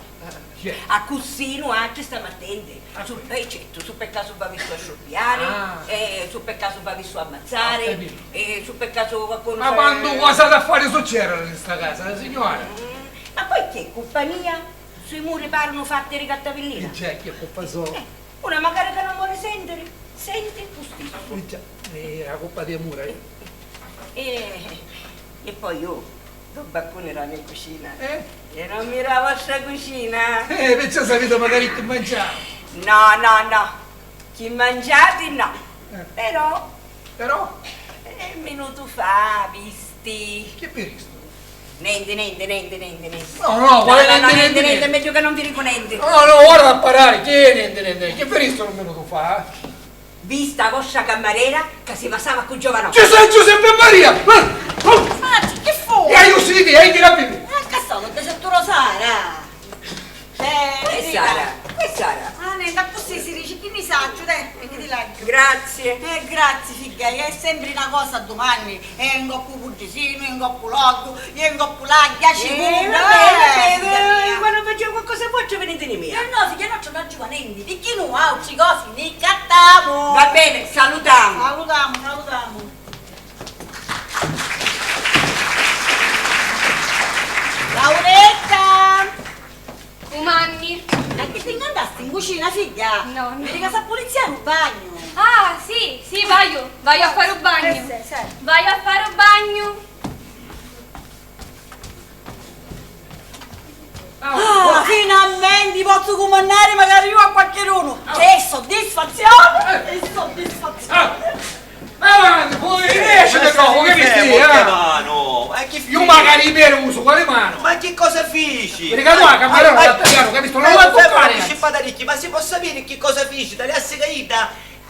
Certo. Accussì nuatri stamu attenti. Ah, su, eh, certu, su per casu v'avissu a sciurpiari, ah. Eh, su per casu v'avissu a ammazzari, ho capito. Eh, su per casu qualcuno. Ma quantu cosa da fare succede in sta casa, eh, signora? Mm, ma poi chi è colpa mia? Sui muri parunu fatti di cartapillina. E già, chi è colpa sua? Eh, una magari che non vuole sentire. Senti, pustissu. Eh, già, eh, a coppa di amura, eh. Eh, e poi io, do baccuni della mia cucina. Eh? E non mi dà la vostra cucina? Eh, perciò sapete magari chi mangiare. No, no, no. Chi mangiati no. Eh. Però. Però? Eh, minutu fa, visti. Chi viristu? Nenti, nenti, nenti, nenti, nenti. No, no, quale nenti, nenti, nenti, nenti? Megghiu ca non vi dicu nenti. No, no, ora a parari, chi è nenti, nenti, nenti? Chi viristu un minutu fa? Vista a vostra cammarera ca si vasava cu giovanottu. Gesù e Giuseppe e Maria! Ma, oh! Senti, chi fu? E aiu siti, e chi la vivi? Eh, ca sta, non ti sento rosara. Eh, che sarà? Che sarà? Ah, nenti, accussì si dici, chi ni sacciu, deh, e chi ti l'agghiu. Grazie. Eh, grazie, figghia, è sempre una cosa a dumanni, è un coppu puddisinu, è un coppu loddu, è un coppu lagghia, ci eh, vabbè, vabbè, figghia mia. Quando facevo qualcosa vuoi ci venite di mia. Eh no, figghia nostra non ci va niente, perché noi altri cosi ne cattamo. Va bene, salutiamo. Salutiamo, salutiamo. Lauretta! Cumanni. E chi ti ncantasti in cucina, figghia? No, no. Viri ca sa pulizia lu bagnu. Ah, sì, sì, vaiu, vaiu a fari u bagnu. Eh, sì, sì. Vaiu a fari u bagnu. Ah, finalmenti pozzu cumannari macari iu a qualchidunu. Ah. Che soddisfazione! Che soddisfazione! Ah. Avanti, poi riesci da qua, che mi stai, eh? Mano, ma che... Io magari per uso, quale mano? Ma che cosa fici? Perché qua, cammarone, l'italiano, capisco, non la toccare. Ma si può sapere che cosa fici? Taliassi caita,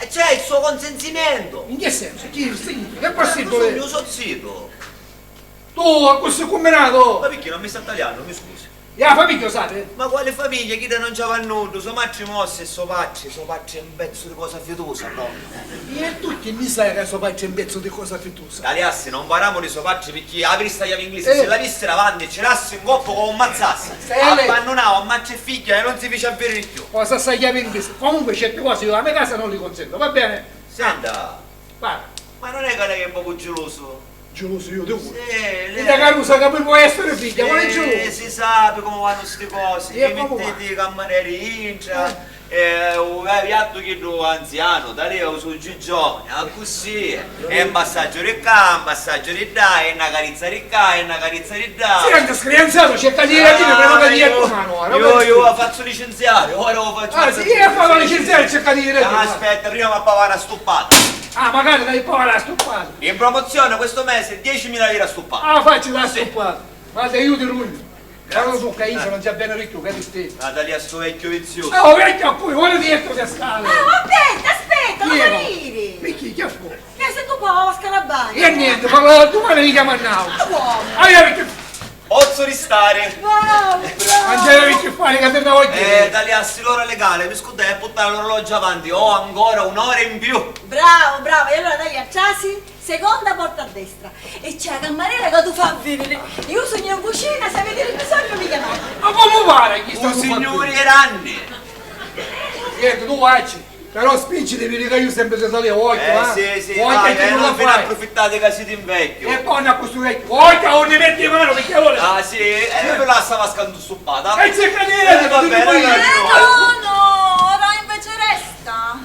c'è il suo consentimento. In che senso? Chi significa? È possibile? Io sono zitto. Tu, a questo combinato! Ma perché non mi sta taliando, mi scusi? E la famigghia, lo sapete? Ma quale famiglia? Chidda non c'aveva nulla, so matri morsi e so patri, so patri è un pezzo di cosa fitusa, proprio. E tu chi ni sai che so patri è un pezzo di cosa fitusa? Taliassi, non parliamo di so patri perché la vista chiave inglese, eh, se la viste davanti ci lassi un colpo come un mazzassi. Abbandonavo a matri e figlia e non si fece a vedere più. Cosa sta chiave inglese? Comunque certe cose io a mia casa non li consento, va bene? Senta, guarda, ma non è che lei è un poco geloso? Geloso io di voi? Sì, lei... E da carusa che poi può essere figlia, ma non è geloso. Sì, si sa come vanno sti cosi. E come va? Mettete i cammareri intra, eh, u piattu chiddu anziano, da lei u so giovane, accussì, è un passaggio di qua, un passaggio di là, è una carizza di qua, è una carizza di là. Sì, anche scrianziato, cerca di dire quello che dietro mano, ora. Io, io la faccio licenziare, ora lo faccio licenziare. Ah, sì, io farò licenziare, cerca di dire. Aspetta, prima mi paghi una stuppata. Ah, magari dai poi la stuppata. In promozione questo mese diecimila lire a stuppata. Ah, faccio la stuppata. Ma se io ti rugno. Quando su caisa non c'è bene ricco, che ti... Natalia, sto vecchio vizioso. Ah, oh, vecchio a cui? Vuole dirti che scala. Ah, aspetta, aspetta, non ridi. Perché? Che fu? Che se tu poi la scarabaglia. E niente, parla domani mi chiama Nau. Ma come? Ah, io perché... Pozzo ristare. Bravo, bravo. Non c'era che fare, che tornavo a dire. Eh, Taliassi, l'ora legale, mi scordai a portare l'orologio avanti, ho ancora un'ora in più. Bravo, bravo. E allora, Talia, trasi, seconda porta a destra. E c'è la cammarera che tu fa vedere. Io sono in cucina, se avete bisogno mi chiamate. Ma come pare chi sta... Un signore grande. Niente, tu vacci. Però spicciti, viri ca iu sempri ti salutu, occhio, eh? Sì, sì, occhio, dai, eh, non vi ne approfittate ca siti un vecchio. E poi a questo vecchio, occhio, non ti metti in mano, perché allora... Ah, sì? E io vi lascio la vasca intuppata. E cerca di... Eh, va bene, allora. Eh, no, no, ora invece resta.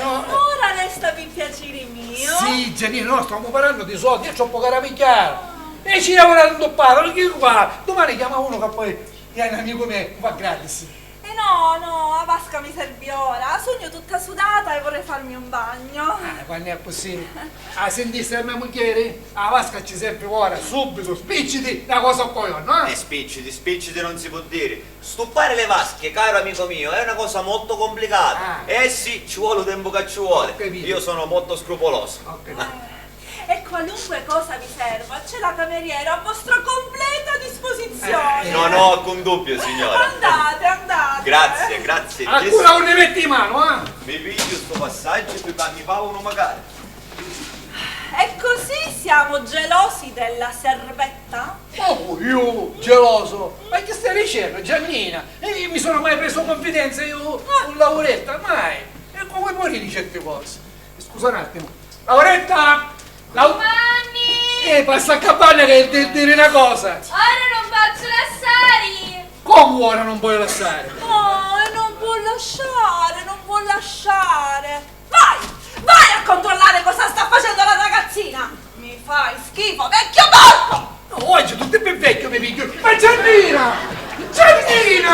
No. Ora resta per piacere mio. Sì, Giannino, no, stiamo parlando di soldi, è troppo carapigliato. E ci lavora intuppata, perché qua, domani chiama uno che poi è un amico mio, va gratis. Eh no, no, la vasca mi serve ora. Sugnu tutta sudata e vorrei farmi un bagno. Ah, quannu è accussì? Ah, sentiste a me mugghieri? La vasca ci serve ora, subito, spicciti, na cosa o coglione, no? Eh, spicciti, spicciti non si può dire. Stuppare le vasche, caro amico mio, è una cosa molto complicata. Ah. Eh sì, ci vuole il tempo che ci vuole. Ho capito. Io sono molto scrupoloso. Ho capito. E qualunque cosa vi serva, c'è la cameriera a vostra completa disposizione. Eh, non ho alcun dubbio, signora. Andate, andate. Grazie, grazie. Ancora non ne metti in mano, eh? Mi piglio sto passaggio e poi mi pago uno magari. E così siamo gelosi della servetta? Oh, io geloso? Ma che stai dicendo, Giannina? E io mi sono mai preso confidenza, io, ah, con Lauretta, mai. E come puoi dire certe cose? Scusa un attimo. Lauretta! Lau- Giovanni! Eh, passa a capanna che devi dire una cosa. Ora non posso lasciare! Come ora non puoi lasciare? Oh, e non può lasciare, non può lasciare. Vai! Fai schifo, vecchio porco! No, oggi tutto è più vecchio, mi piglio. Ma Giannina! Giannina!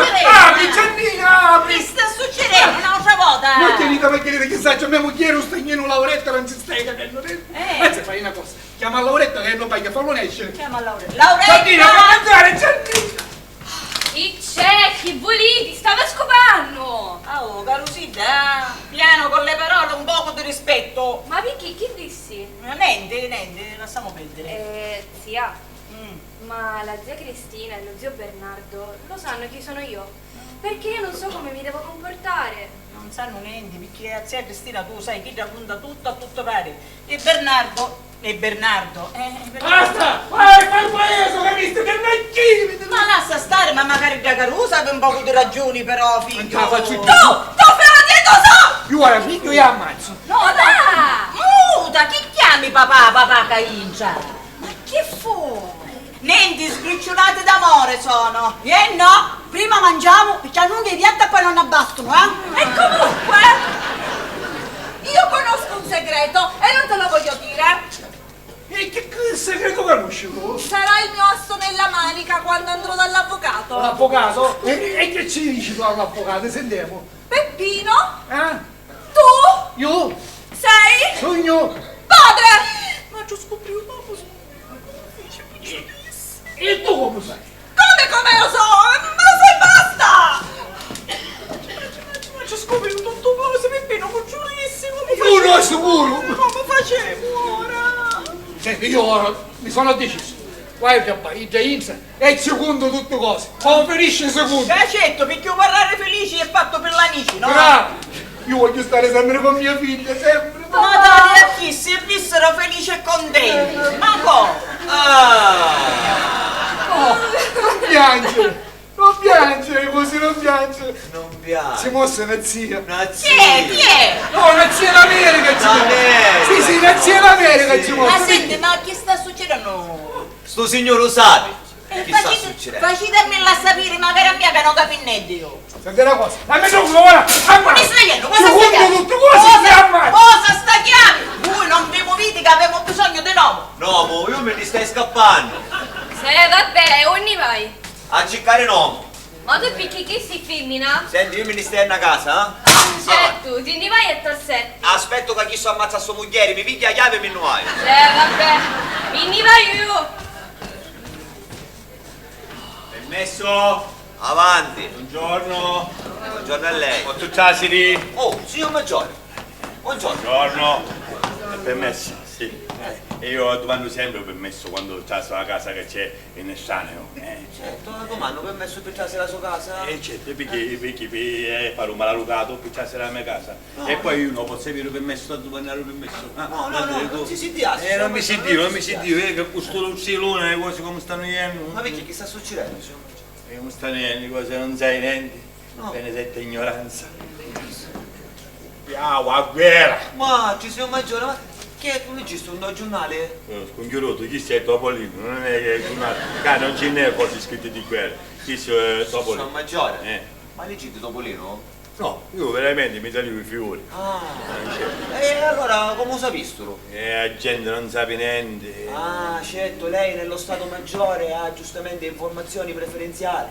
Apri, Giannina, apri! Che sta succedendo un'altra volta? Ma che dite, ma che dite, chissà, c'è mia moglie, sta in un lavoretto, non si sta capendo. Eh. Anzi, fai una cosa, chiama a Lauretta che non voglio farlo nescere. Chiama a Lauretta. Lauretta! Giannina, fammi andare, Giannina! Chi c'è? Chi vuliti? Stava scupannu! Ah, oh, carusidda, piano con le parole, un poco di rispetto. Ma picchì? Chi dissi? Nenti, nenti, lasciamo perdere. Eh, zia, mm, ma la zia Cristina e lo zio Bernardo lo sanno chi sono io? Perché io non so come mi devo comportare. Non sanno nenti, perché a zia Cristina tu sai chi racconta tutto a tutto pari. E Bernardo, e Bernardo, eh, eh, Bernardo. Basta! Vai, fai un paese, capisti? Che non è chi! Ma lassa stare, ma magari da Carusa aveva un poco di ragioni, però, figlio. Non ce la faccio più. Tu, tu frate, tu so! Io ora figlio e ammazzo. No, no. Muta, chi chiami papà, papà ca intra? Ma chi fu? Nenti, sbriciulati d'amore sono. E no, prima mangiamo, picchì a nui i piatti e poi non abbastano, eh? E comunque, io conosco un segreto e non te lo voglio dire. E che, che segreto conosci tu? Sarà il mio asso nella manica quando andrò dall'avvocato. L'avvocato? E, e che ci dici tu all'avvocato? Sentiamo. Peppino? Eh? Tu? Io? Sei? Sugnu? Padre! Ma ci ho scoprì un uomo. E tu come sai? Come, come lo so? Ma lo sai, basta! Ma ci ho scoprì tutto cosa, Peppino, non ci ho visto, come facciamo? Io non sicuro! Come facciamo ora? Senti, io ora mi sono deciso. Vai a fare, io già inizio. E ci conto tutte cose. Come finisce secondo? Eh, certo, perché un parlare felice è fatto per l'amici, no? Bravo! Io voglio stare sempre con mia figlia, sempre. Ma dai, a chi si vissero felici e contenti? Ma co? Ah! Oh, non piangere! Non piangere così, non piangere! Non piangere. Si mossa una zia. Una zia? Chi è? Chi è? No, una zia d'America ci mossa. D'America. Sì, sì, una zia d'America ci mossa. Ma senti, ma chi sta succedendo? Sto signore lo sa. Eh, chi sta succedendo? Facitemilla a sapere, magari a mia che non capi niente io. Senti una cosa, dammi tu ora! Cosa sta dicendo? Cosa sta dicendo? Cosa sta chiami? Voi non vi movete che avevamo bisogno di nomo! Nomo, io mi ne stai scappando! Se vabbè, unni vai? A cercare nomo! Ma tu picchì chi si fimmina? Senti, io mi ne stai a casa, eh? Ah, certo, ti ne vai e t'assetti. Aspetto che chi so ammazza a so muglieri, mi piglia a chiave e mi ne vai. Se vabbè, mi ne vai io. Permesso? Avanti. Buongiorno. Buongiorno a lei. Posso trasiri? Oh, signor Maggiore. Buongiorno. Buongiorno. È permesso? Sì. E io domando sempre permesso quando trasiro la casa che c'è in estraneo. Eh. Certo, domando permesso per trasere la sua casa? Eh, certo, perché, perché, per, eh, fare un malalucato per trasere la mia casa. No, e poi io non posso avere permesso, tanto per andare permesso. Ah, no, no, no, non si sente, eh, non mi sente, non mi sente, eh, che con sto lucilone le cose come stanno iendo. Ma perché, che sta succedendo, signor Maggiore? Eh, non sta niente, cosa non sai niente. No. Benedetta ignoranza. Piau a guerra! Ma ci signor Maggiore, ma che, che leggiste un giornale? Eh, scongiuruto, chi sei Topolino? Non è che è giornale. Qua non ce n'è cose scritte di guerra. Chi sei, eh, Topolino? Signor Maggiore, eh, ma leggete Topolino? No, io veramente mi taliu i fiori. Ah, e allora come lo sapisturu? Eh, la gente non sapi niente. Ah, certo, lei nello Stato Maggiore ha giustamente informazioni preferenziali.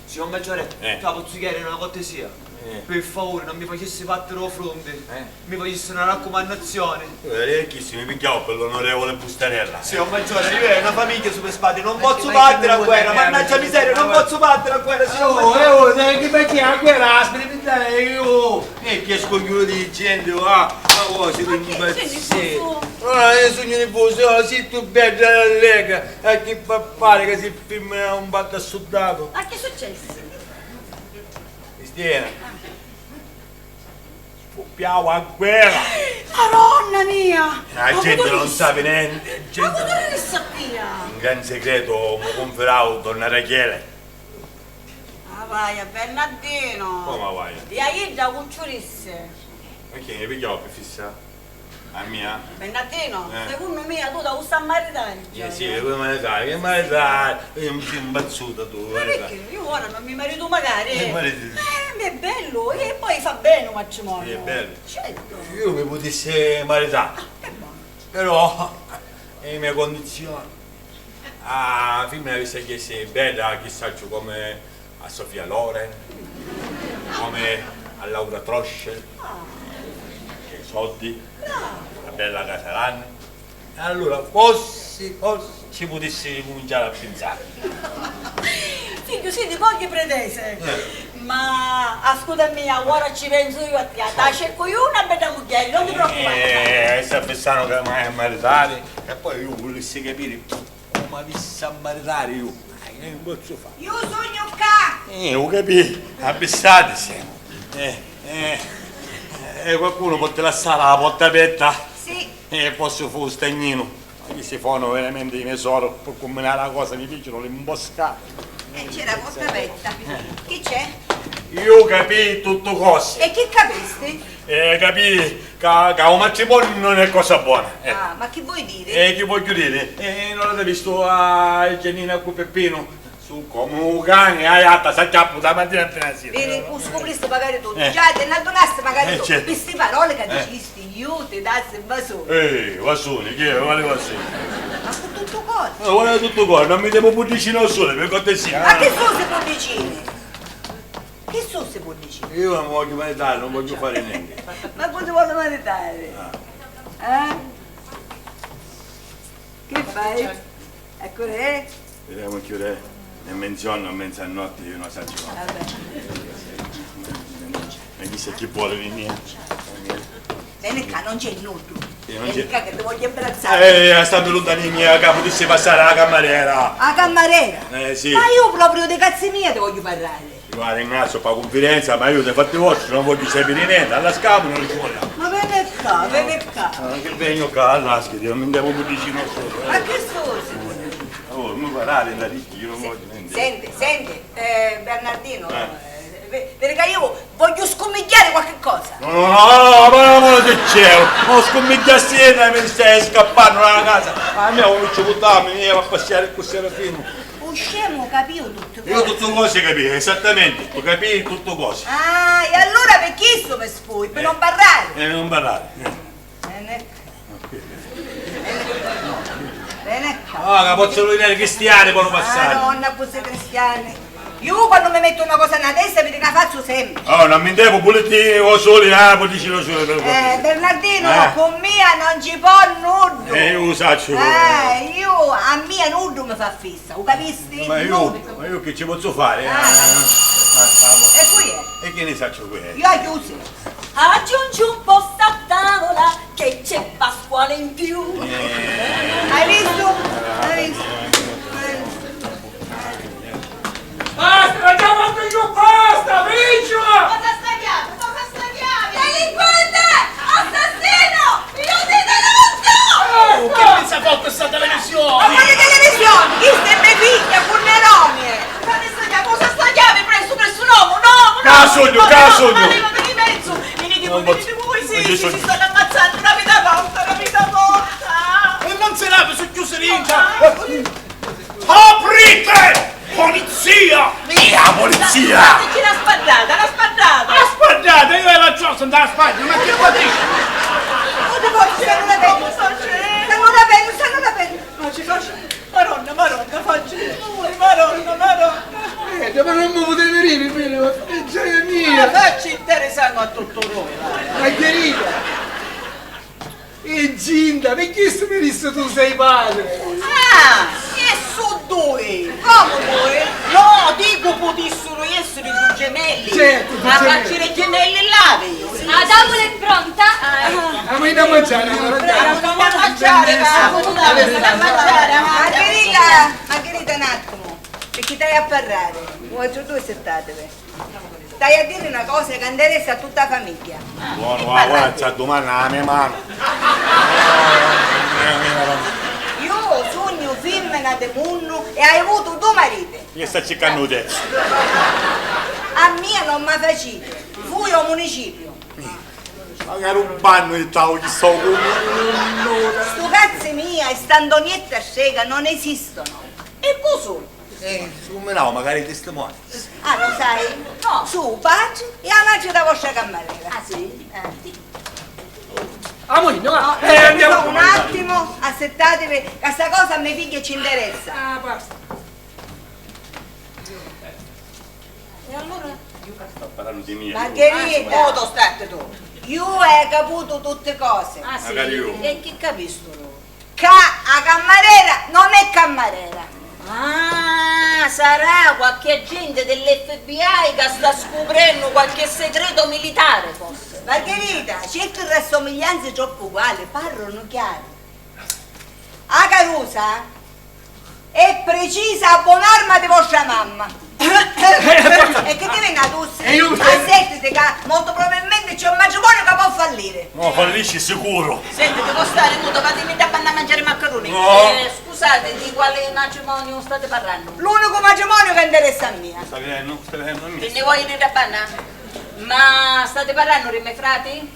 Signor Maggiore, eh, te la pozzu chiedere una cortesia? Eh. Per favore, non mi facessi battere la fronte. Eh. Mi facessi una raccomandazione. Eh, e chi si mi pigghiau per l'onorevole Bustarella? Signor Maggiore, io è una famiglia su le spalle, non posso battere a guerra, mannaggia miseria, non posso battere a guerra, signor Maggiore. Oh, eh, oh, sai che perché a guerra la sperimentale io. E che scogliuno di gente, va? Ma voi siete impazziti. Allora, io sono nervoso, io sito bella e allegra, e chi fa fare che si femmina un batto assudato? Ma che è successo? Cristiana. Scuppiau a guerra! Maronna mia! La gente non sapi nenti. Ma comu tu sapia? Un gran segreto mi cunfidau donna Rachele. Ah, vaia, Bernardino! Come vaia? E a idda cu ci dissi? Perché mi pigghiau per fissa? A mia? Bernardino, eh, secondo me tu ti sta maritare. Eh sì, vuoi maritare? Che maritare? Io mi sono impazzita tu. Ma perché? Io ora non mi marito magari. Eh, ma è bello, e poi fa bene un matrimonio. È bello. Certo. Io mi potessi maritare. Ah, che buono. Però E i me condizioni. A fimmina avissi a jessi bedda, chi sacciu, comu a Sofia Loren, comu a Laura Troschel, e soddi, a bella casa ranni. E allura, forsi, forsi ci putissi cuminciari a pinsari. Figghiu, senti, pochi pretese. Eh. Ma ascuta a mia, ora ci pensu iu a tia, ta cercu iu na bedda mugghieri, non ti preoccupari. Eh, sta fissanu ca m'haiu a maritari, e poi iu vulissi capiri comu avissi a maritari iu. Eh, non pozzu fari. Iu sugnu ccà! Eh, u capì, abbissati semu. Eh, eh, e qualcunu pò lassari la porta aperta? Sì. Eh, forsi fu stagninu. Ma chi si fonu veramenti i me soru, pi cumminari la cosa mi ficiru li mboscati. E c'era porta aperta. Chi c'è? Iu capii tuttu cosi. E chi capisti? Eh, capii ca, ca u matrimoniu non è cosa bona. Eh. Ah, ma chi voi diri? Eh, chi vogghiu diri? Eh, non l'aviti vistu a Giannina cu Peppinu? Su comu u cani, a jatta, s'acchiappu da matina finu a sira. Vidi, u scupristi macari tu, eh, già ti nn'addunasti macari tu, eh, certu, pi sti paroli ca, eh, dicisti, iu ti dassi vasuni. Eh, vasuni, chi è? Quali vasuni? Ma cu tuttu cori. Eh, quali tuttu cori? Non mi devi puddicina o suli, per cortesia. Ma chi su si puddicini? Chi su si puddicini? Io non voglio maritare, non voglio fare niente. Ma cu ti voli maritari? Ah. Eh? Chi fai? Ecco, eh? Vediamo chi è. E menziona a mezzanotte, io non saccio. Vabbè. E chissà chi vuole venire. Veni ccà, non c'è nuddu. Io non c'è. Veni ccà che ti voglio abbracciare. Eh, sta luntanini, capu, ti si passare alla cammarera. Alla cammarera? Eh, sì. Ma io proprio di cazzi mia ti voglio parlare. Iu la ringrazio pa cunfidenza, ma iu dei fatti vostri non vogghiu sapiri nenti, alla scampa non ci vogliamo. Ma veni ccà, veni ccà. Ah, che vegnu ccà, all'aschi, Dio, mi devo dicinu solo. Ma chi susi? Oh, mi parali, la dici, io non voglio niente. Senti, senti, eh, Bernardino, eh, ve-, vedi ca iu vogghiu scummigghiari qualche cosa. No, no, no, no, ma non c'è cielo. Non scummigghiassi niente, mi stai scappando dalla casa. A me non ci buttami, io a passiare con Serafino. U scemu capiu tuttu cosi. Io tuttu cosi capii, esattamenti, u capii tuttu cosi. Ah, e allura pi chissu mi spui, pi non parrari. Eh, non parrari, eh. Veni ccà. Veni ccà. Ah, ca pozzu vidiri cristiani ponu passari. Madonna, così cristiani. Iu quannu mi mettu na cosa nna testa, vidi ca fazzu sempri. Oh, non mi devo bullettini o soli, ah, puoi dicere solo per... Eh, Bernardino, eh, con mia non ci può nuddu. Eh, io lo saccio. Eh, io, a mia nuddu mi fa fissa. U capisti? Ma io, ma io che ci pozzu fari? Ah. Ah, ah, boh. E cu è? E chi ni sacciu cu è? Io a chiusi. Aggiungi un posto a tavola che c'è Pasquale in più. Eh. Hai visto? Hai visto? Basta, non ci avanti più, basta, finiscila! Cosa sta chiave? Cosa sta chiave? Delinquente! Assassino! Io ti denunzio! Oh, che mizza fotte sta televisione? Ma quali televisione? Chista è me figghia, cu Nerone! Ma adesso chiamo, cosa sta chiave? Presso, presso un uomo, un uomo, un uomo! Ca sugnu, ca sugnu! Arriva, arriva, arriva, venite voi, sì, sì, si stanno ammazzando, una vita morta, una vita morta! E non se lava, sono chiusi dentro! Aprite! Polizia! Mia, polizia! Fateci la spaddata, la spaddata! La spaddata! Io ero già sentata la spadda, ma che vuol dire? Stanno da bene, stanno da bene, stanno da bene! Ma ci faccio... Maronna, Maronna, facci i muri, Maronna, Maronna! Eh, ma non mi potete dire, vero? È gioia mia! Ma facci interessare a tutto noi! Ma che ride! E Ginda, pi chistu mi dissi tu sei padre! Ah, e su dui! Comu dui? No, dicu putissuru essiri du gemelli! Certu, du gemelli! Ma facci li gemelli l'avi! La tavula è pronta? Ah, ma io da mangiare, ora. Ora da mangiare, va, ora da mangiare, ah. Margherita, Margherita, un attimo, picchì t'haiu a parrari. Vuatri dui sittatevi. T'haiu a diri na cosa ca nteressa a tutta a famigghia. Buono, va, ora ci addumanna la me mano. Iu sugnu fimmina di munnu e haiu avutu du mariti. Io sta circannu u terzu. A mia non ma faciti. Fui o municipiu. Magari un bannu di tau ci sto. Stu cazzi mia e sta Antonietta strega non esistono. E cu su? Eh, si cumminau, magari i testimoni. Ah, lo sai? No. Su, u patri e a matri da vostra cammarera. Ah, sì? Eh. Amuinnu, va. No, eh, andiamo. Un attimo, assettatevi, che sta cosa a me figlia ci interessa. Ah, basta. E allora? Sta parrannu di mia. Margherita! Mutu statti tu! Iu haiu caputu tutti cosi. Ah, sì? Magari iu. E chi capistu tu? Ca a cammarera non è cammarera. Ah, sarà qualche agente dell'F B I che sta scuprennu qualche segreto militare, forse. Margherita, certi rassomiglianzi troppu uguali parrunu chiaru. A carusa è precisa a bon'arma di vostra mamma. E chi ti veni a tussa? E io... Assettiti ca molto probabilmente c'è un matrimonio che può fallire. No, fallisci sicuro. Senti, ti può stare muto, fatimi da panna a mangiare i maccaroni. No. Eh, scusate, di quale matrimonio state parlando? L'unico matrimonio che interessa a mia. Sta vidennu? Sta vidennu a mia. Ti ne vuoi da panna? Ma state parlando di me frati?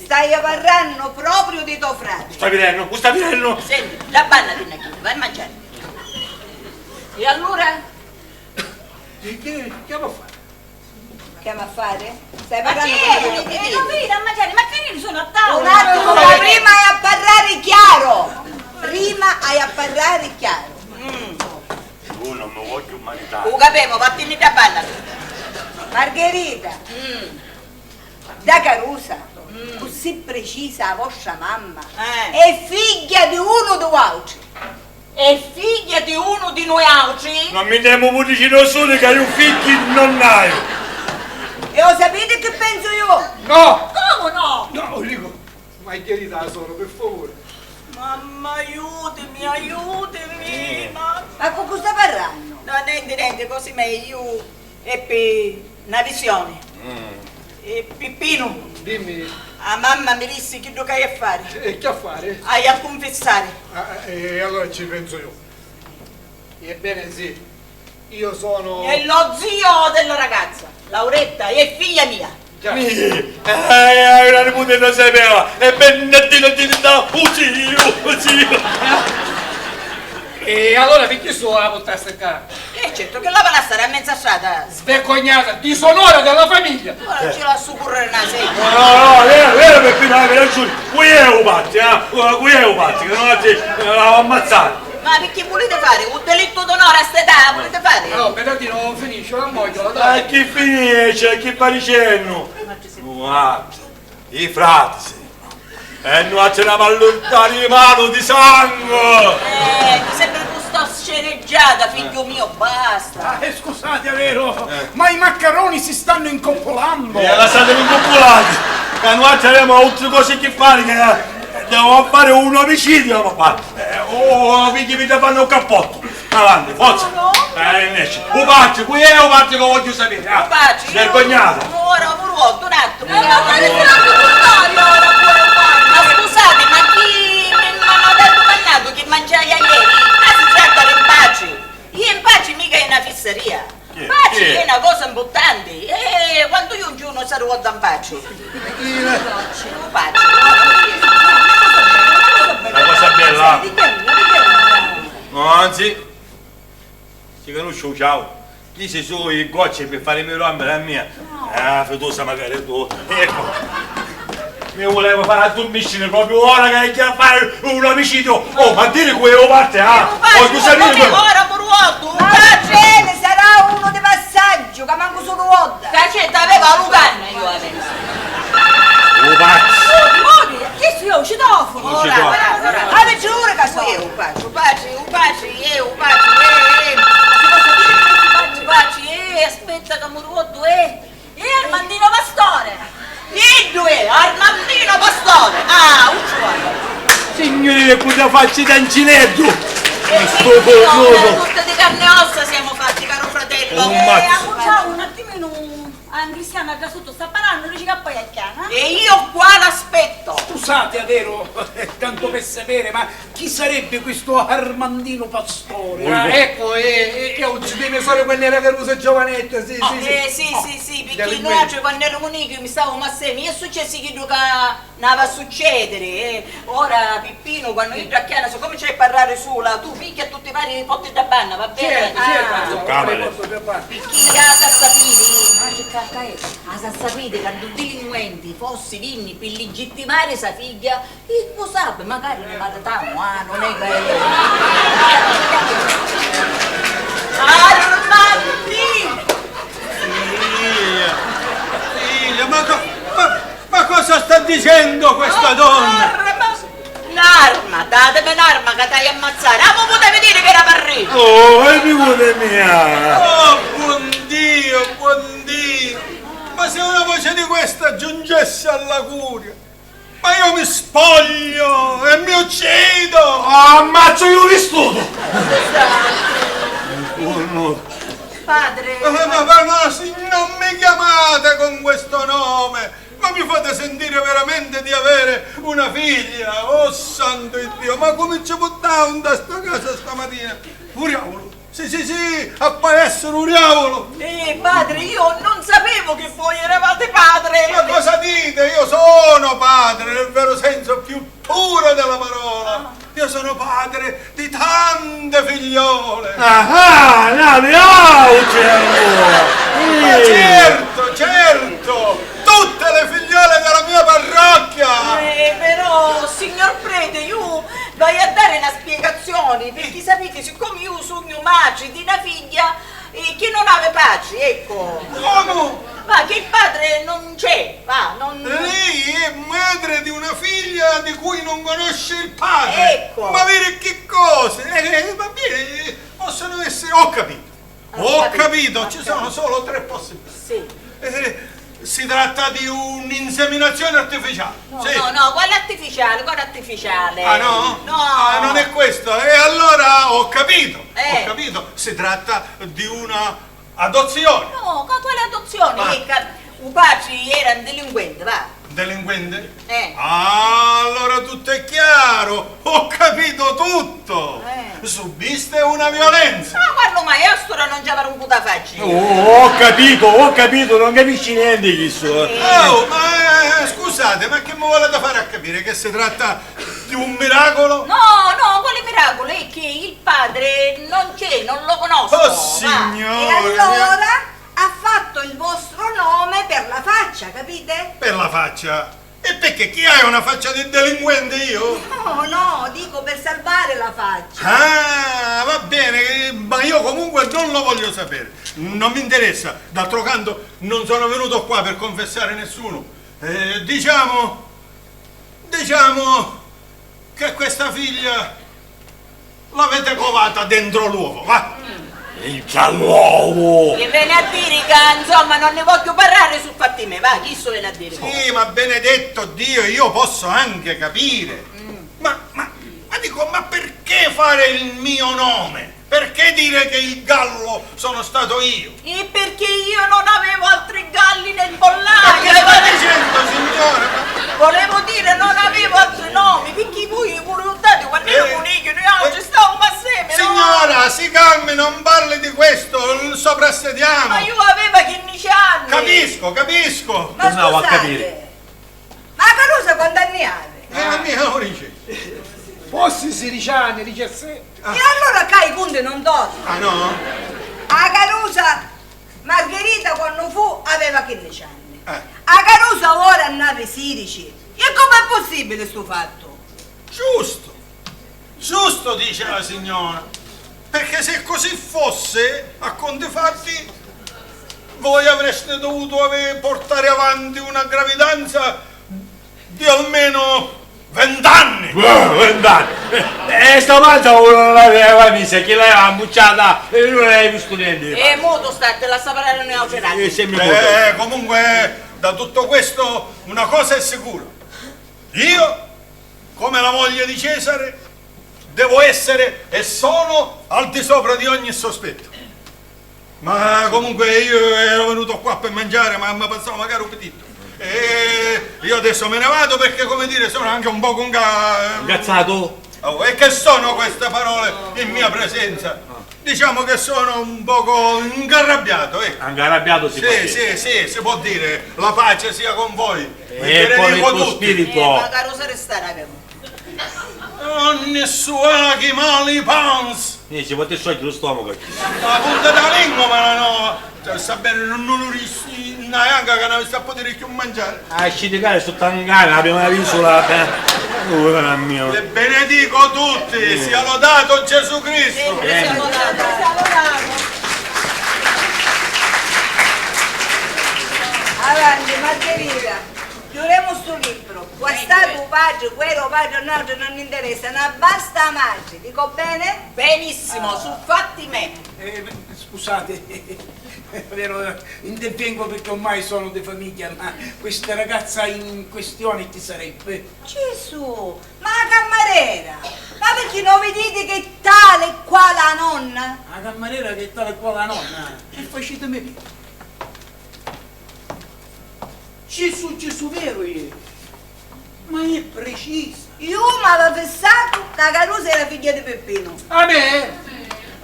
Staiu parrannu propriu di to frati. U sta vidennu? U sta vidennu? Senti, dda banna di na china, vai a manciari. E allura? Chi, chi, chi hamu a fari? Chi hamu a fari? Stai parrannu cu... Ma chi è? Eh, non vedi a manciari, ma chi sono a tavola? Un attimo, ma prima hai a parrari chiaro. Prima hai a parrari chiaro. Mm. Iu non mi vogghiu maritari. U capemu, vattini dda banna. Margherita. Mm. Da carusa, mm, così precisa a vostra mamma, eh, è figghia di unu di vuautri. È figghia di unu di nuiautri? Non mi nemu pudicinu sulu ca iu figghi non n'haiu. E u sapiti chi pensu iu? No! Comu no? No, u dicu, ma chiarita, sora, per favore. Mamma, aiutimi, aiutimi, mamma. Ma cu cu sta parrannu? No, nenti, nenti, cosi megliu. E pi na visioni. Mm. E Pippinu. Dimmi. A mamma mi dissi chiddu ca hai a fari. E chi a fari? Hai a cunfissari. Ah, e allora ci penso io. Ebbene sì, io sono... È lo zio della ragazza. Lauretta è figlia mia. Già. Mi, eh, eh, la niputi non sapeva. E Bernardino ti dà un zio, un zio. E allora perché sto la portaste qua? E certo che la va a lasciare a mezza strada. Svergognata, disonore della famiglia! Ora ci lassu curriri na segghiula. No, no, no, è vero, è vero, Peppino, hai ragione. Cu è u pazzu, eh? Cu è u pazzu? Che non ti, eh, l'aveva ammazzato. Ma picchì vuliti fari? U delittu d'onore a st'età vuliti fari? No, Bernardino, finisci, la moglie, la... Ma chi finisce? Chi sta dicennu? Guarda. I frati semu. E nuatri n'amu a lurtari i manu di sangu! Eh, ti sembra tu sta sceneggiata, figghiu mio, basta! Ah, eh, scusate, è vero, ma i maccaroni si stanno incoppolando! Eh, lassateli incoppulati! Ca nuatri avemu autri cosi chi fari, ca, eh, devu fari un omicidiu, papà! Eh, oh, oh, figghi, mi fannu un cappottu! Avanti, forza! No, no. Eh, invece. U patri, cu è u patri ca vogghiu sapiri, ah. U patri? Svergognata. Ora, muruottu, un attimo. Ma scusate, ma chi mi, m'hannu avertu mannatu chi manciai ieri? Ah, si tratta di 'n patri. Io in patri mica è una fissaria. Chi è? Patri è una cosa importante. Eh, quando junci uno si arrivò da 'n patri. U patri. La cosa bella. No, anzi. Si canusci u ciau? Chisi su i gocci pi farimi dormiri a mia. Ah, fitusa, magari tu. Ecco. Mi vulevi fari addurmisciri propriu ora ca hai a fari un omicidiu. Oh, ma diri cu è u patri, ah? Vogghiu sapiri cu è. Ora, muruottu, u patri! Ma sarà unu di passaggio, ca mancu sulu vodda. Ca c'è, t'aveva lu canna, io adesso. U patri. Odi, odi, chi si, u citofono? Ora, ora, ora. Aviti ura ca sto. Cu è u patri, u patri, u patri, eh, u patri, eh. Ma si posso dire che si patri? U patri, eh, aspetta ca muruottu, eh. Eh, Armandino Pastore. Iddu è Armandino Pastore. Ah, u ci guarda. Signuri, cu da facci d'ancileddu. Eh, sto curioso. Tutti di carne e ossa siamo fatti, caro fratello. Un mazzo. Eh, un attimino. Ah, un cristiano da sotto sta parrannu, dici ca poi è chiana. E io qua l'aspetto. Scusate, è vero, tanto per sapere, ma chi sarebbe questo Armandino Pastore? Ah, ecco, è, è, è un zio di mia sorella, quella era Caruso giovanetta, sì, sì, sì. Eh, sì, sì, sì, perché noi quando eravamo nicchi mi stavo massemi, è successo chiddu ca n'ava a succedere, eh. Ora, Pippinu, quannu iddu acchiana, siccomu c'è parrari sula, tu picchia a tutti pari e li potti dda banna, va bene? Certo, certo, ah, certo, li potti dda banna. Picchì casa sapiri, Ma chi cacca è? Ah, sa sapiti ca ddu dilinquenti fossi vinni pi ligittimari sa figghia? Chi u sapi, macari ni maritamu, ah, non è ca è. Armati! Figlia, figlia, ma co-, ma, ma cosa sta dicendo questa donna? Arma-, n'arma, datemi n'arma ca t'haiu ammazzari. Ah, mi putevi diri chi era parrinu? Oh, e mi pure mia. Oh, buon Dio, buon Dio. Ma se una voce di questa giungessi alla curia, ma io mi spoglio e mi uccido! Ammazzo io vistuto! Padre. Eh, ma, ma, ma, si-, non mi chiamate con questo nome! Ma mi fate sentire veramente di avere una figlia! Oh, santo Dio, ma come ci buttavo in sta casa stamattina? Pure Paolo! Sì, sì, sì, a paiessere u diavolo! Eh, padre, io non sapevo che voi eravate padre! Ma cosa dite? Io sono padre nel vero senso più puro della parola! Ah. Io sono padre di tante figliole! Ah, ah, no, no, c'è ancora! Ma sì, certo, certo! Tutte le figliole della mia parrocchia! Eh, però, signor prete, io v'haiu a dare una spiegazione, perché sapete, siccome io sogno madre di una figlia, eh, che non ave patri, ecco. Come? Ma che il padre non c'è, va, non... Lei è madre di una figlia di cui non conosce il padre? Ecco. Ma vedi che cose! Eh, eh, va bene, possono essere, ho capito. Ho capito, ci sono solo tre possibilità. Sì. Eh, si tratta di un'inseminazione artificiale. No, sì. No, no, quale artificiale? Quale artificiale? Ah, no? No. Ah, non è questo? E allora ho capito, eh, ho capito. Si tratta di una adozione. No, ma quale adozione? Ah. Mica. U patri era un delinquente, va. Delinquente? Eh. Ah, allora tutto è chiaro! Ho capito tutto! Eh. Subiste una violenza! Ma quannu mai? A st'ura non ci avrà un cu da facci! Oh, ho capito, ho capito, non capisci niente, chisto. Eh. Oh, ma, eh, scusate, ma che mi volete fare a capire? Che si tratta di un miracolo? No, no, quale miracolo? È che il padre non c'è, non lo conosco. Oh, va. Signore! E allora? Ha fatto il vostro nome per la faccia, capite? Per la faccia? E perché? Chi hai una faccia di delinquente io? No, no, dico per salvare la faccia. Ah, va bene, ma io comunque non lo voglio sapere. Non mi interessa. D'altro canto non sono venuto qua per confessare nessuno. Eh, diciamo, diciamo che questa figlia l'avete covata dentro l'uovo, va! Dentro l'uovo! Che vene a dire che, insomma, non ne voglio parlare su fatti me, va, chi so vene a dire? Sì, ma benedetto Dio, io posso anche capire. Mm. Ma, ma, ma dico, ma perché fare il mio nome? Perché dire che il gallo sono stato io? E perché io non avevo altri galli nel pollaio. Ma che sta dicendo, signora? Volevo dire, non avevo altri nomi, perché voi vi ricordate quando ero cunigghiu, noi ci stavamo assieme, no? Signora, si calmi, non parli di questo, soprassediamo. Ma io avevo quindici anni. Capisco, capisco. Ma scusate, ma a Carusa quant'anni havi? Eh, a mia, ora dice. Forsi sedici anni, diciassette. E allura ccà i cunti non tornanu. Ah, no? A Carusa Margherita quannu fu aveva quindici anni. Eh. A Carusa ora nn'havi sidici. E comu è possibili stu fattu? Giusto, giusto dice la signora, perché se così fosse, a conti fatti, voi avreste dovuto ave-, portare avanti una gravidanza di almeno vent'anni! Eh, vent'anni! E sta mazza non l'aveva messa, chi l'aveva ammucciata e non aveva visto niente. E mo tu stai, lascia parlare noi auti. Eh, comunque, da tutto questo una cosa è sicura. Io, come la moglie di Cesare, devo essere e sono al di sopra di ogni sospetto. Ma comunque io ero venuto qua per mangiare, ma mi passava magari un pititto. E io adesso me ne vado perché, come dire, sono anche un poco inga-, incazzato? Oh, e che sono queste parole in mia presenza? Diciamo che sono un poco ingarrabbiato, ecco. Ingarrabbiato si può dire. Sì, sì, sì, si può dire. La pace sia con voi. E con il tuo spirito. Eh, ma caro, sarà stare. Oh, nessuno che male pans. Eh, si pò ti sciogghiri lu stomacu a chistu. La punta dâ lingua, ma no, cioè, sta beni, nun, nun lu dissi, na janca ca nun avissi a putiri cchiù manciari. Ah, sciticari stu tangana, la prima visula, eh. Oh, mamma mia. Vi benedico tutti, sia lodato Gesù Cristo. Sempre sia lodato. Avanti, Margherita. Chiudemu stu libru. Guastatu u patri, guerra u patri, a nuatri non interessa, na basta matri, dico bene? Benissimo, su fatti me. Eh, scusate, vero, intervengo perché ormai sono di famiglia, ma questa ragazza in questione chi sarebbe? Gesù, ma a cammarera! Ma perché non vedete che è tale e quale la nonna? La cammarera che è tale e quale la nonna? E facitemi dire. Ci successu veru ieri, ma è precisa. Iu m'ava fissatu ca Carusa era figghia di Peppinu. A me?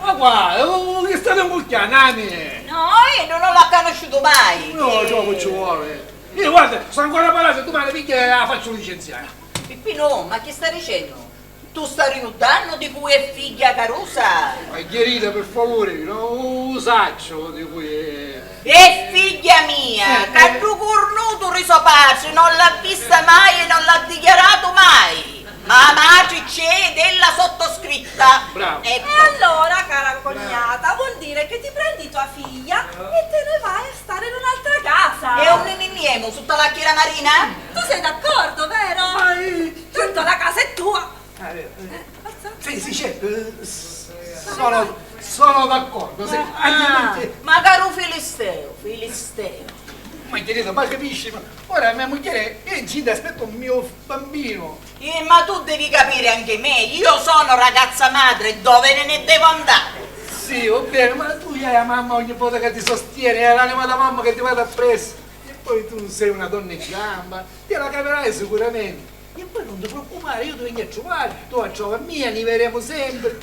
Ma quale? Chi state ncucchiannu a me? No, io non l'ho conosciuto mai. No, ciò, ci vuole. Io, guarda, sto ancora a parlare, se domani pigghia e la faccio licenziare. Peppino, ma che stai dicendo? Tu sta rinuddannu di cui è figghia Carusa? Margherita, per favore, non lo saccio di cui è. È figlia mia, eh, ca ddu curnutu ri so patri non l'ha vista mai e non l'ha dichiarato mai. Ma a matri c'è della sottoscritta. Bravo. Ecco. E allora, cara cognata, vuol dire che ti prendi tua figlia e te ne vai a stare in un'altra casa. E unni ni nni emu? Sutta l'acchi dâ marina? Tu sei d'accordo, vero? Ma, eh, tanto la casa è tua. Ah, vero, vero. Eh, forza. Sì, sì, certo, eh, s-, sono, sono d'accordo, sì. Ah, anche perché ma caru Filisteo, Filisteo. Ma Margherita, ma capisci, ma ora mia moglie è incinta, aspetta un mio bambino. Eh, ma tu devi capire anche me, io sono ragazza madre, dove ne devo andare? Sì, va bene, ma tu hai la mamma ogni volta che ti sostiene, hai l'anima da mamma che ti va appresso. E poi tu sei una donna in gamba, te la caverai sicuramente. E poi non ti preoccupare, io ti vengo a trovare, tu la trovi a mia, ne vedremo sempre.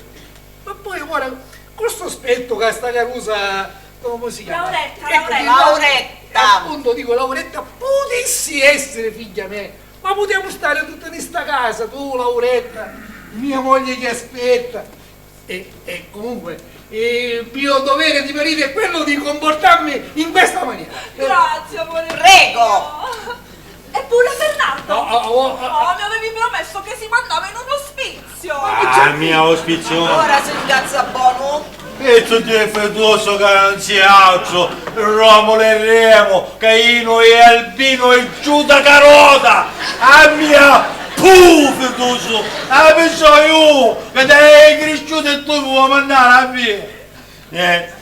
Ma poi ora, con sto aspetto che sta Carusa, come si chiama? Lauretta, ecco, Lauretta. Lauretta. Appunto dico, Lauretta, potessi essere figlia mia, ma potevamo stare tutti in sta casa, tu, Lauretta, mia moglie che aspetta. E, e comunque, eh, il mio dovere di marito è quello di comportarmi in questa maniera. Grazie, amore mio. Prego. Eppure Bernardo. Oh, oh, oh, oh. Oh, mi avevi promesso che si mandava in un ospizio. Ah, mia ospizio. Ora si incazza bonu. E tu difettoso ca non si altro, Romolo e Remo, Caino e Albino e Giuda Carota. A mia, puf, tu su, a mi so io, che ti hai cresciuto e tu mi vuoi mandare a me. Niente.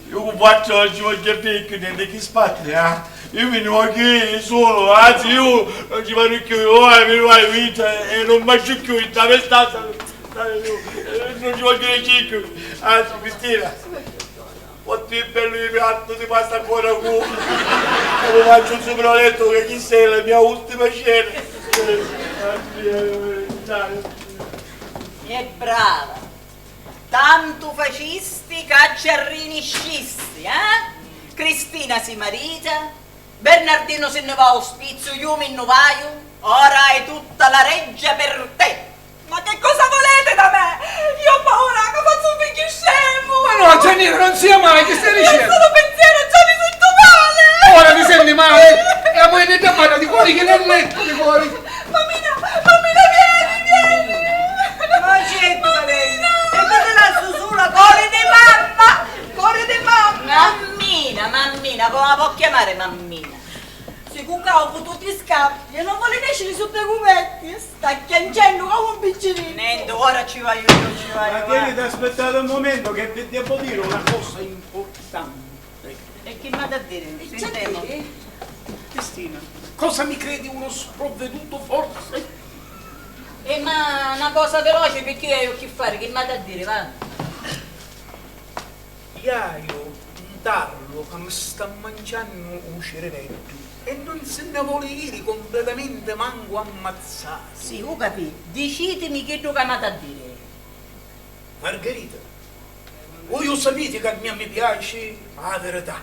Io cu quattro non ci voglio più, niente, chi sbatte, eh? Io mi ne voglio io solo, anzi, io non ci vado più, io, eh, mi vai vita e non mangio più in tale stanza, eh, non ci voglio più, anzi, Cristina, quanto è bello il piatto di pasta ancora con, e lo faccio sopra letto che chi sei la mia ultima cena. Eh, dai. E brava! Tantu facisti ca ci arriniscisti, eh? Cristina si marita, Bernardino si nni va a ospizio, iu mi nni vaiu, ora hai tutta la reggia per te. Ma che cosa volete da me? Io ho paura che faccio un figlio scemo! Ma no, Giannina, non sia mai, che stai dicendo? Io solo pensiero già mi sento male! Ora ti senti male? E la moglie ti parla di cuori che non è di cuori! Mammina, mammina, vieni, vieni! Ma certo, Mammina! E tu ti lassu sula, cori di mamma! Cori di mamma! Mammina, mammina, come la può chiamare mammina? Si cu caucu tu ti scappi e non voli nesciri sutta i cupetti, sta chiancennu comu un piccirinnu! Nenti, ora ci vaiu io, ci vaiu. Ma teniti, aspettate un momento che vi devo dire una cosa importante. E chi m'ha da diri? Sintemu. Cristina, cosa mi credi, uno sprovveduto forse? E ma na cosa veloce, picchì io ho chi fari, chi m'ha da diri, va? Iaiu, un tarlu ca mi sta manciannu u ciriveddu e non si nni voli iri completamente mancu ammazzari. Sì, u capì, dicitimi chiddu ca m'ha da diri. Margherita, voi u sapiti ca a mia mi piaci a verità.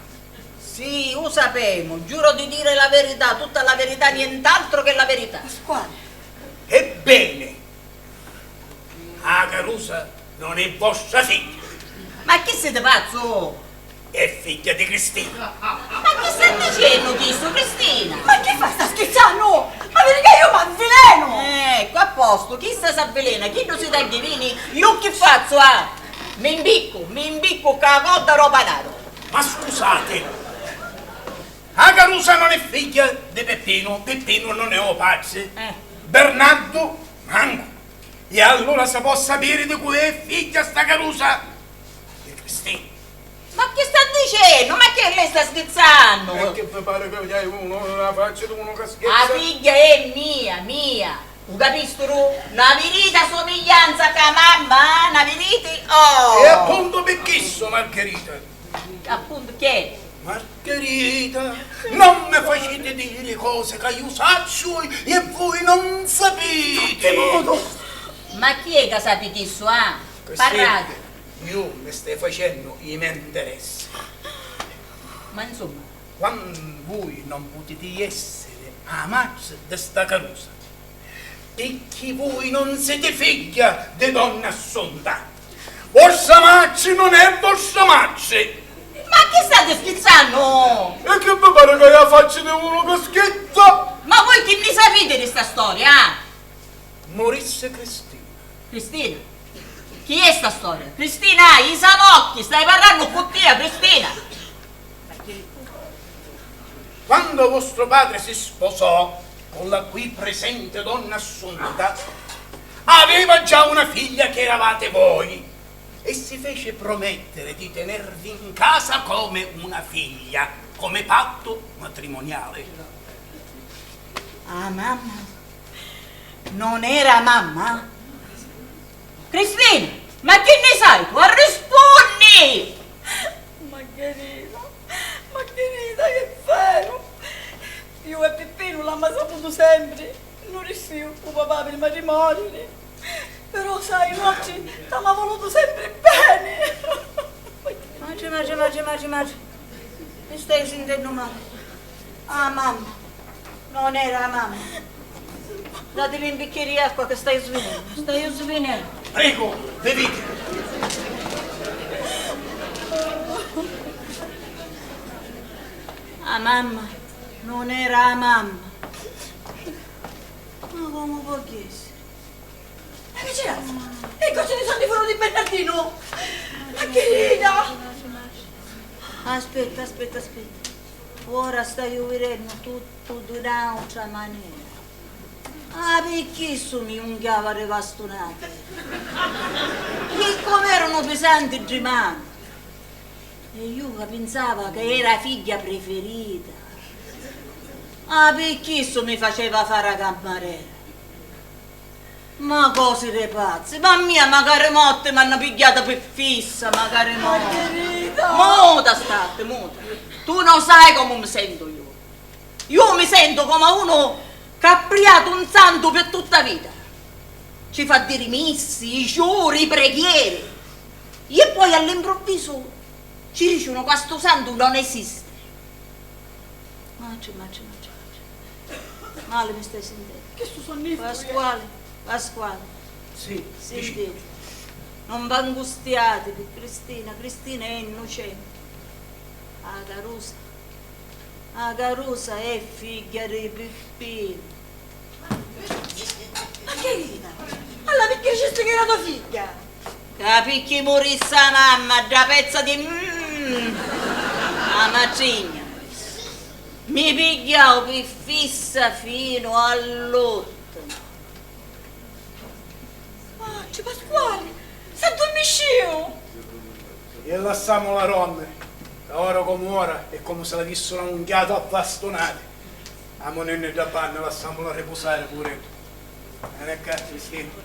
Sì, u sapemu, giuro di dire la verità, tutta la verità, nient'altro che la verità. Pasquale. Ebbene, a Carusa Non è vostra figlia. Ma chi siti pazzu? È figlia di Cristina. Ma chi sta dicennu chistu, Cristina? Ma chi fa, sta schizzannu? Ma vidi ca iu m'avvilenu! Eccu, a postu, chista s'avvilena, chiddu si tagghi i vini, iu chi fazzu, ah? Mi 'mbiccu, mi 'mbiccu ca a codda ro panaru. Ma scusate, a Carusa non è figlia di Peppinu, Peppinu non è o patri, eh, Bernardu mancu. E allura si pò sapiri di cu è figghia sta Carusa? Di Cristina. Ma chi sta dicennu? Ma chi è, lei sta schizzannu? E chi vi pari ca io uno, una faccia di uno ca schizza? A figghia è mia, mia. U capisturu? Na virita somiglianza ca mamma, eh? Na virita? Oh! E appuntu pi chissu, Margherita. Appuntu che? Margherita, non mi faciti diri cosi ca iu sacciu e vui non sapiti! Ma chi è ca sapi chissu, ah? Parrati! Iu mi staiu facennu i me nteressi. Ma insomma. Quannu vui non putiti essiri a matri di sta Carusa, picchì vui non siti figghia di donna Assunta. Vostra matri non è vostra matri! Ma chi stati schizzannu? E chi vi pari ca è a facci di unu ca schizza? Ma voi chi nni sapiti di sta storia, ah? Murissi Cristina. Cristina? Chi è sta storia? Cristina, i salocchi, stai parrannu cu tia, Cristina! Quando vostro padre si sposò con la qui presente donna Assunta, aveva già una figlia che eravate voi e si fece promettere di tenervi in casa come una figlia, come patto matrimoniale. Ah, mamma. Non era mamma? Cristina, ma chi nni sai tu? Arrispunni! Margherita, Margherita, è veru! Iu e Pippinu l'amma saputu sempri, nu risciu cu papà prima di moriri. Però, sai, nuatri t'amma vulutu sempri beni! Matri, matri, matri, matri, matri. Mi staiu sintennu mali. Ah, mamma. Non era mamma. Datimi un bicchiere d'acqua che staiu svinennu. Staiu svinennu. Prego, bevete. Ah, mamma. Non era mamma. Ma comu pò essiri? Ma chi c'era? E cosa ne so di furru di Bernardino? Ma che rida! Aspetta, aspetta, aspetta. Ora staiu virennu tuttu d'un'autra manera. Ah, pi chissu mi junchiava ri vastunati. Chi com'eranu pisanti ddi manu. E iu ca pinsava ca era figghia preferita. Ah, pi chissu mi faceva fari a cammarera. Ma cosi di pazzi, ma mia macari motti m'hannu pigghiata pi fissa, macari motti. Margherita! Muta statti, muta. Tu non sai comu mi sentu iu. Iu mi sentu comu unu ca ha priatu un santu pi tutta vita. Ci fa diri missi, i ciuri, i preghieri. E poi all'improvvisu ci dicinu ca stu santu non esiste. Matri, matri, matri, matri. Mali mi stai sintennu. Chistu sonnifficu. Pasquale, Pasquale. Sì, sintiti. Non v'angustiati pi Cristina, Cristina è innucenti. A Carusa, a Carusa è figghia di Pippinu. Ma che rida? Allura picchì dicisti ca era to figghia? Ca picchì murissi a mamma dda pezza di mm, a matrigna. Mi pigghiau pi fissa finu all'ultimu. Matri Pasquali, s'addurmisciu! E lassamula dormiri, ca ora comu ora è comu si l'avissinu munchiatu a vastunati. Amuninni dda banna, lassamula ripusari, puviredda. Veni ccà, Cristina.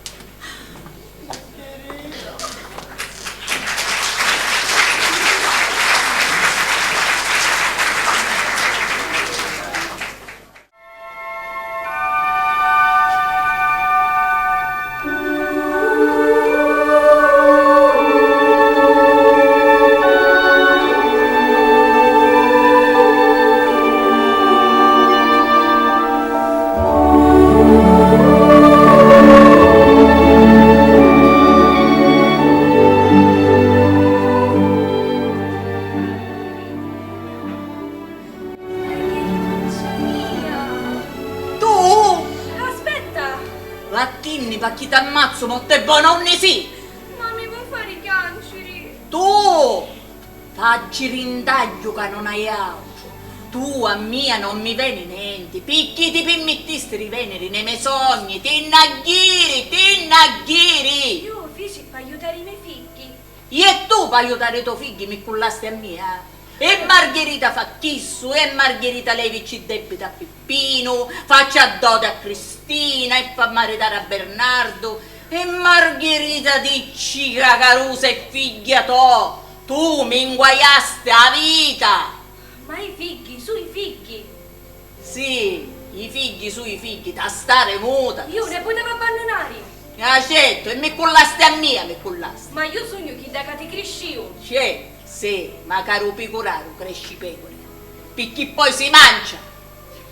Vattinni, pacchì t'ammazzu, mo t'è bona unni si! Ma mi vo' fari chianciri! Tu! Facci rintagghiu ca non hai autru. Tu a mia non mi veni nenti, picchì ti pirmittisti di veniri nei me sogni, ti nn'agghiri, ti nn'agghiri! Ju u fici p'aiutari i me figghi. E tu p'aiutari i to figghi mi cullasti a mia? E Margherita fa chissu, e Margherita levi ci debita a Pippinu, fa ci a doti a Cristina e fa maritari a Bernardu, e Margherita dicci ca Carusa è figghia to, tu mi nguaiasti a vita! Ma i figghi, su i figghi! Sì, i figghi su i figghi, t'ha stari muta. Ju ne putevu abbannunari! Ah, certu, e mi cullasti a mia, mi cullasti. Ma ju sugnu chidda ca ti crisciu. Cè, sì, ma caru picuraru cresci pecuri, picchì poi si mancia.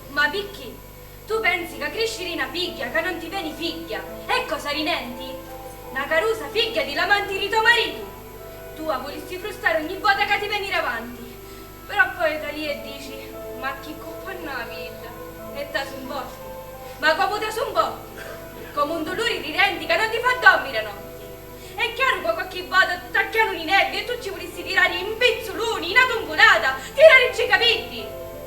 Ma picchì? Tu pensi ca crisciri na figghia ca non ti veni figghia è cosa di nenti? Na carusa figghia di l'amanti di to maritu. Tu a vulissi frustari ogni vota ca ti veni davanti. Però poi talì e dici: "Ma chi cuppa nn'havi idda?" E ta sumporti. Ma comu ta sumporti? Comu un duluri di denti ca non ti fa dormiri a notti. È chiaru ca qualchi vota t'acchianu li nervi e tu ci vulissi tirari i mpizzuluni, na tungulata, tiraricci i capiddi.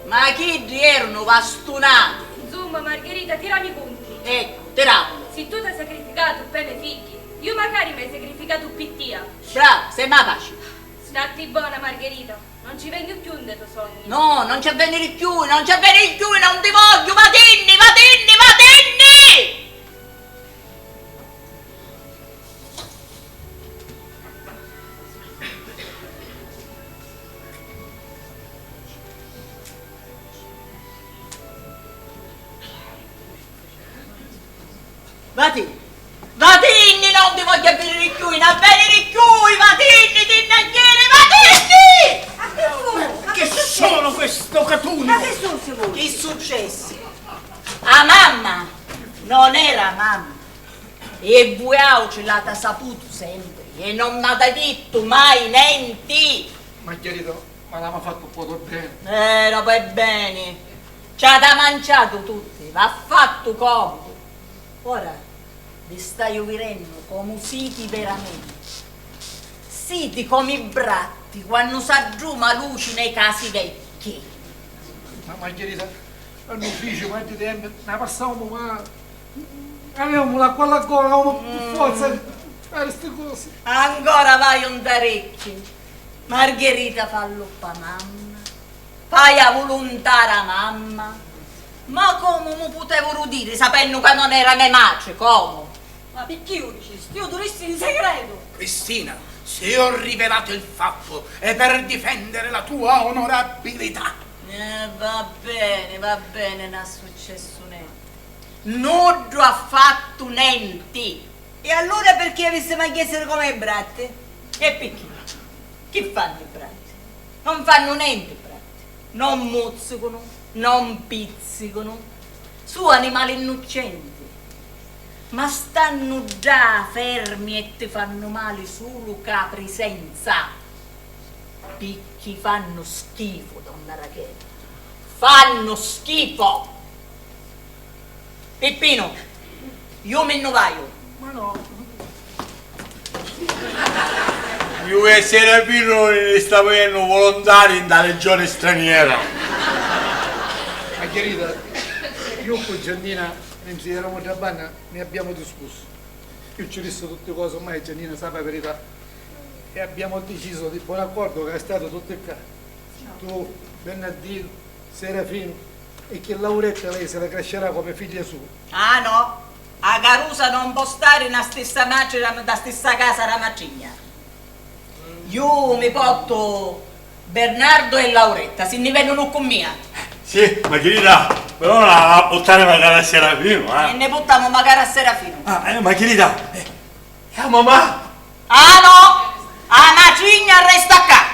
Ma chiddi eranu vastunati. Nzumma, Margherita, tirami i cunti. Eccu, tiramuli. Si tu t'hai sacrificatu pp'e me figghi, ju macari m'hai sacrificatu ppi tia. Brava, sei ma facili. Statti bona, Margherita. Non ci vegnu cchiù nde to sogni. No, non ci avveniri cchiù, non ci avveniri cchiù, non ti vogghiu, vatinni, vatinni, vatinni! Vatinni, vatinni, non ti vogghiu avviriri cchiui, non avveniri cchiui, vatinni, ti nna jiri, vatinni! Ma chi fu? Che sono questo catullo? Ma chi successi? Chi successi? A mamma non era mamma e vuiautri l'ata saputu sempri e non m'ata dittu mai nenti. Ma chiarito, ma l'ama fattu poi beni. Eh, no, poi beni. Ci ata manciatu tutti, v'ha fattu comodu. Ora vi staiu virennu comu siti veramenti. Siti comu i bratti quannu s'adduma luci nei casi vecchi. Ma Margherita, a nu fici, ma di tempi, na passaumu mali. Avemu l'acqua alla gola, avemu più forza di fari sti cosi. Ancora vaiu nta ricchi. Margherita, fallu ppa mamma. Fai a vuluntà ra mamma. Ma comu mu putevuru diri sapennu ca non era me matri, comu? Ma picchì u dicisti? Ju t'u dissi in segretu! Cristina, se ho rivelato il fatto è per difendere la tua onorabilità. Eh, va beni, va beni, non è successu nenti. Nuddu ha fattu nenti. E allura pirchì avissi mai essiri comu i bratti? E picchì? Chi fannu i bratti? Non fannu nenti i bratti. Non muzzicunu, non pizzicunu. Su animali innuccenti. Ma stannu ddà fermi e ti fannu mali sulu câ prisenza. Picchì fannu schifu, donna Rachele. Fannu schifu! Pippinu, ju mi nnu vaiu. Ma no. Ju e Serafinu ni sta venennu volontari nta legioni straniera. Margherita, ju cu Giannina, mentri eramu dda banna, ni abbiamo discussu. Ju ci dissi tutti cosi, ormai Giannina sapi a verità. E abbiamo deciso di buon accordo ca è statu tutti ccà. Tu, Bernardinu, Serafinu, e chi Lauretta lei se la crescerà come figlia sua. Ah no, a carusa non pò stari na stissa matri, nta stissa casa ra matrigna. Ju mi portu Bernardo e Lauretta, si nni vennunu cu mia. Sì, ma chirida, però la, la puttani macari a Serafinu, eh? E nni puttamu macari a Serafinu. Ah, eh, ma chirida, eh, e a mamà? Ah no, a matrigna resta ccà.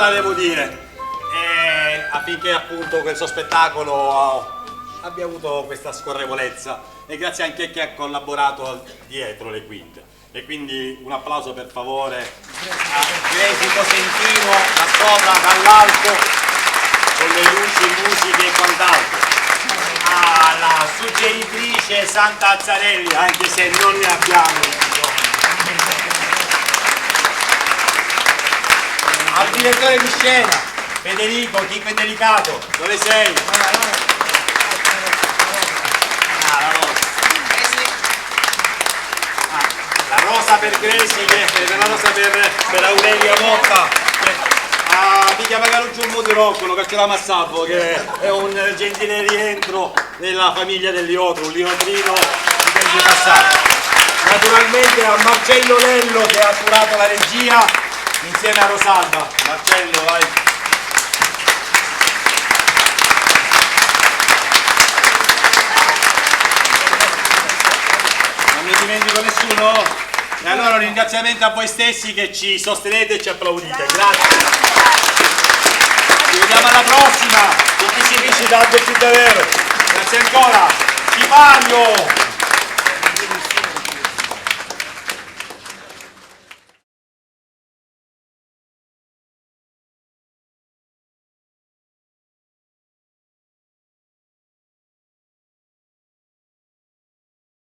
Devo dire, eh, affinché appunto questo spettacolo abbia avuto questa scorrevolezza, e grazie anche a chi ha collaborato dietro le quinte. E quindi un applauso per favore a Gracie Cosentino, da sopra, dall'alto, con le luci, musiche e quant'altro. Alla suggeritrice Santa Azzarelli, anche se non ne abbiamo bisogno. Al direttore di scena, Federico, Chico e Delicato, dove sei? Ah, la rosa. Ah, la rosa per Gracie, che, la rosa per, per Aurelia Motta, che, ah, pigghia magari un giummu di Rocco, lo cascherà Massafo, che è un gentile rientro nella famiglia dell'Iotro, un liotrino di tempi passati. Naturalmente a Marcello Lello che ha curato la regia insieme a Rosalba. Marcello, vai. Non mi dimentico nessuno. E allora un ringraziamento a voi stessi che ci sostenete e ci applaudite. Grazie. Ci vediamo alla prossima con chi si dice tanto più davvero. Grazie ancora. Stipanio!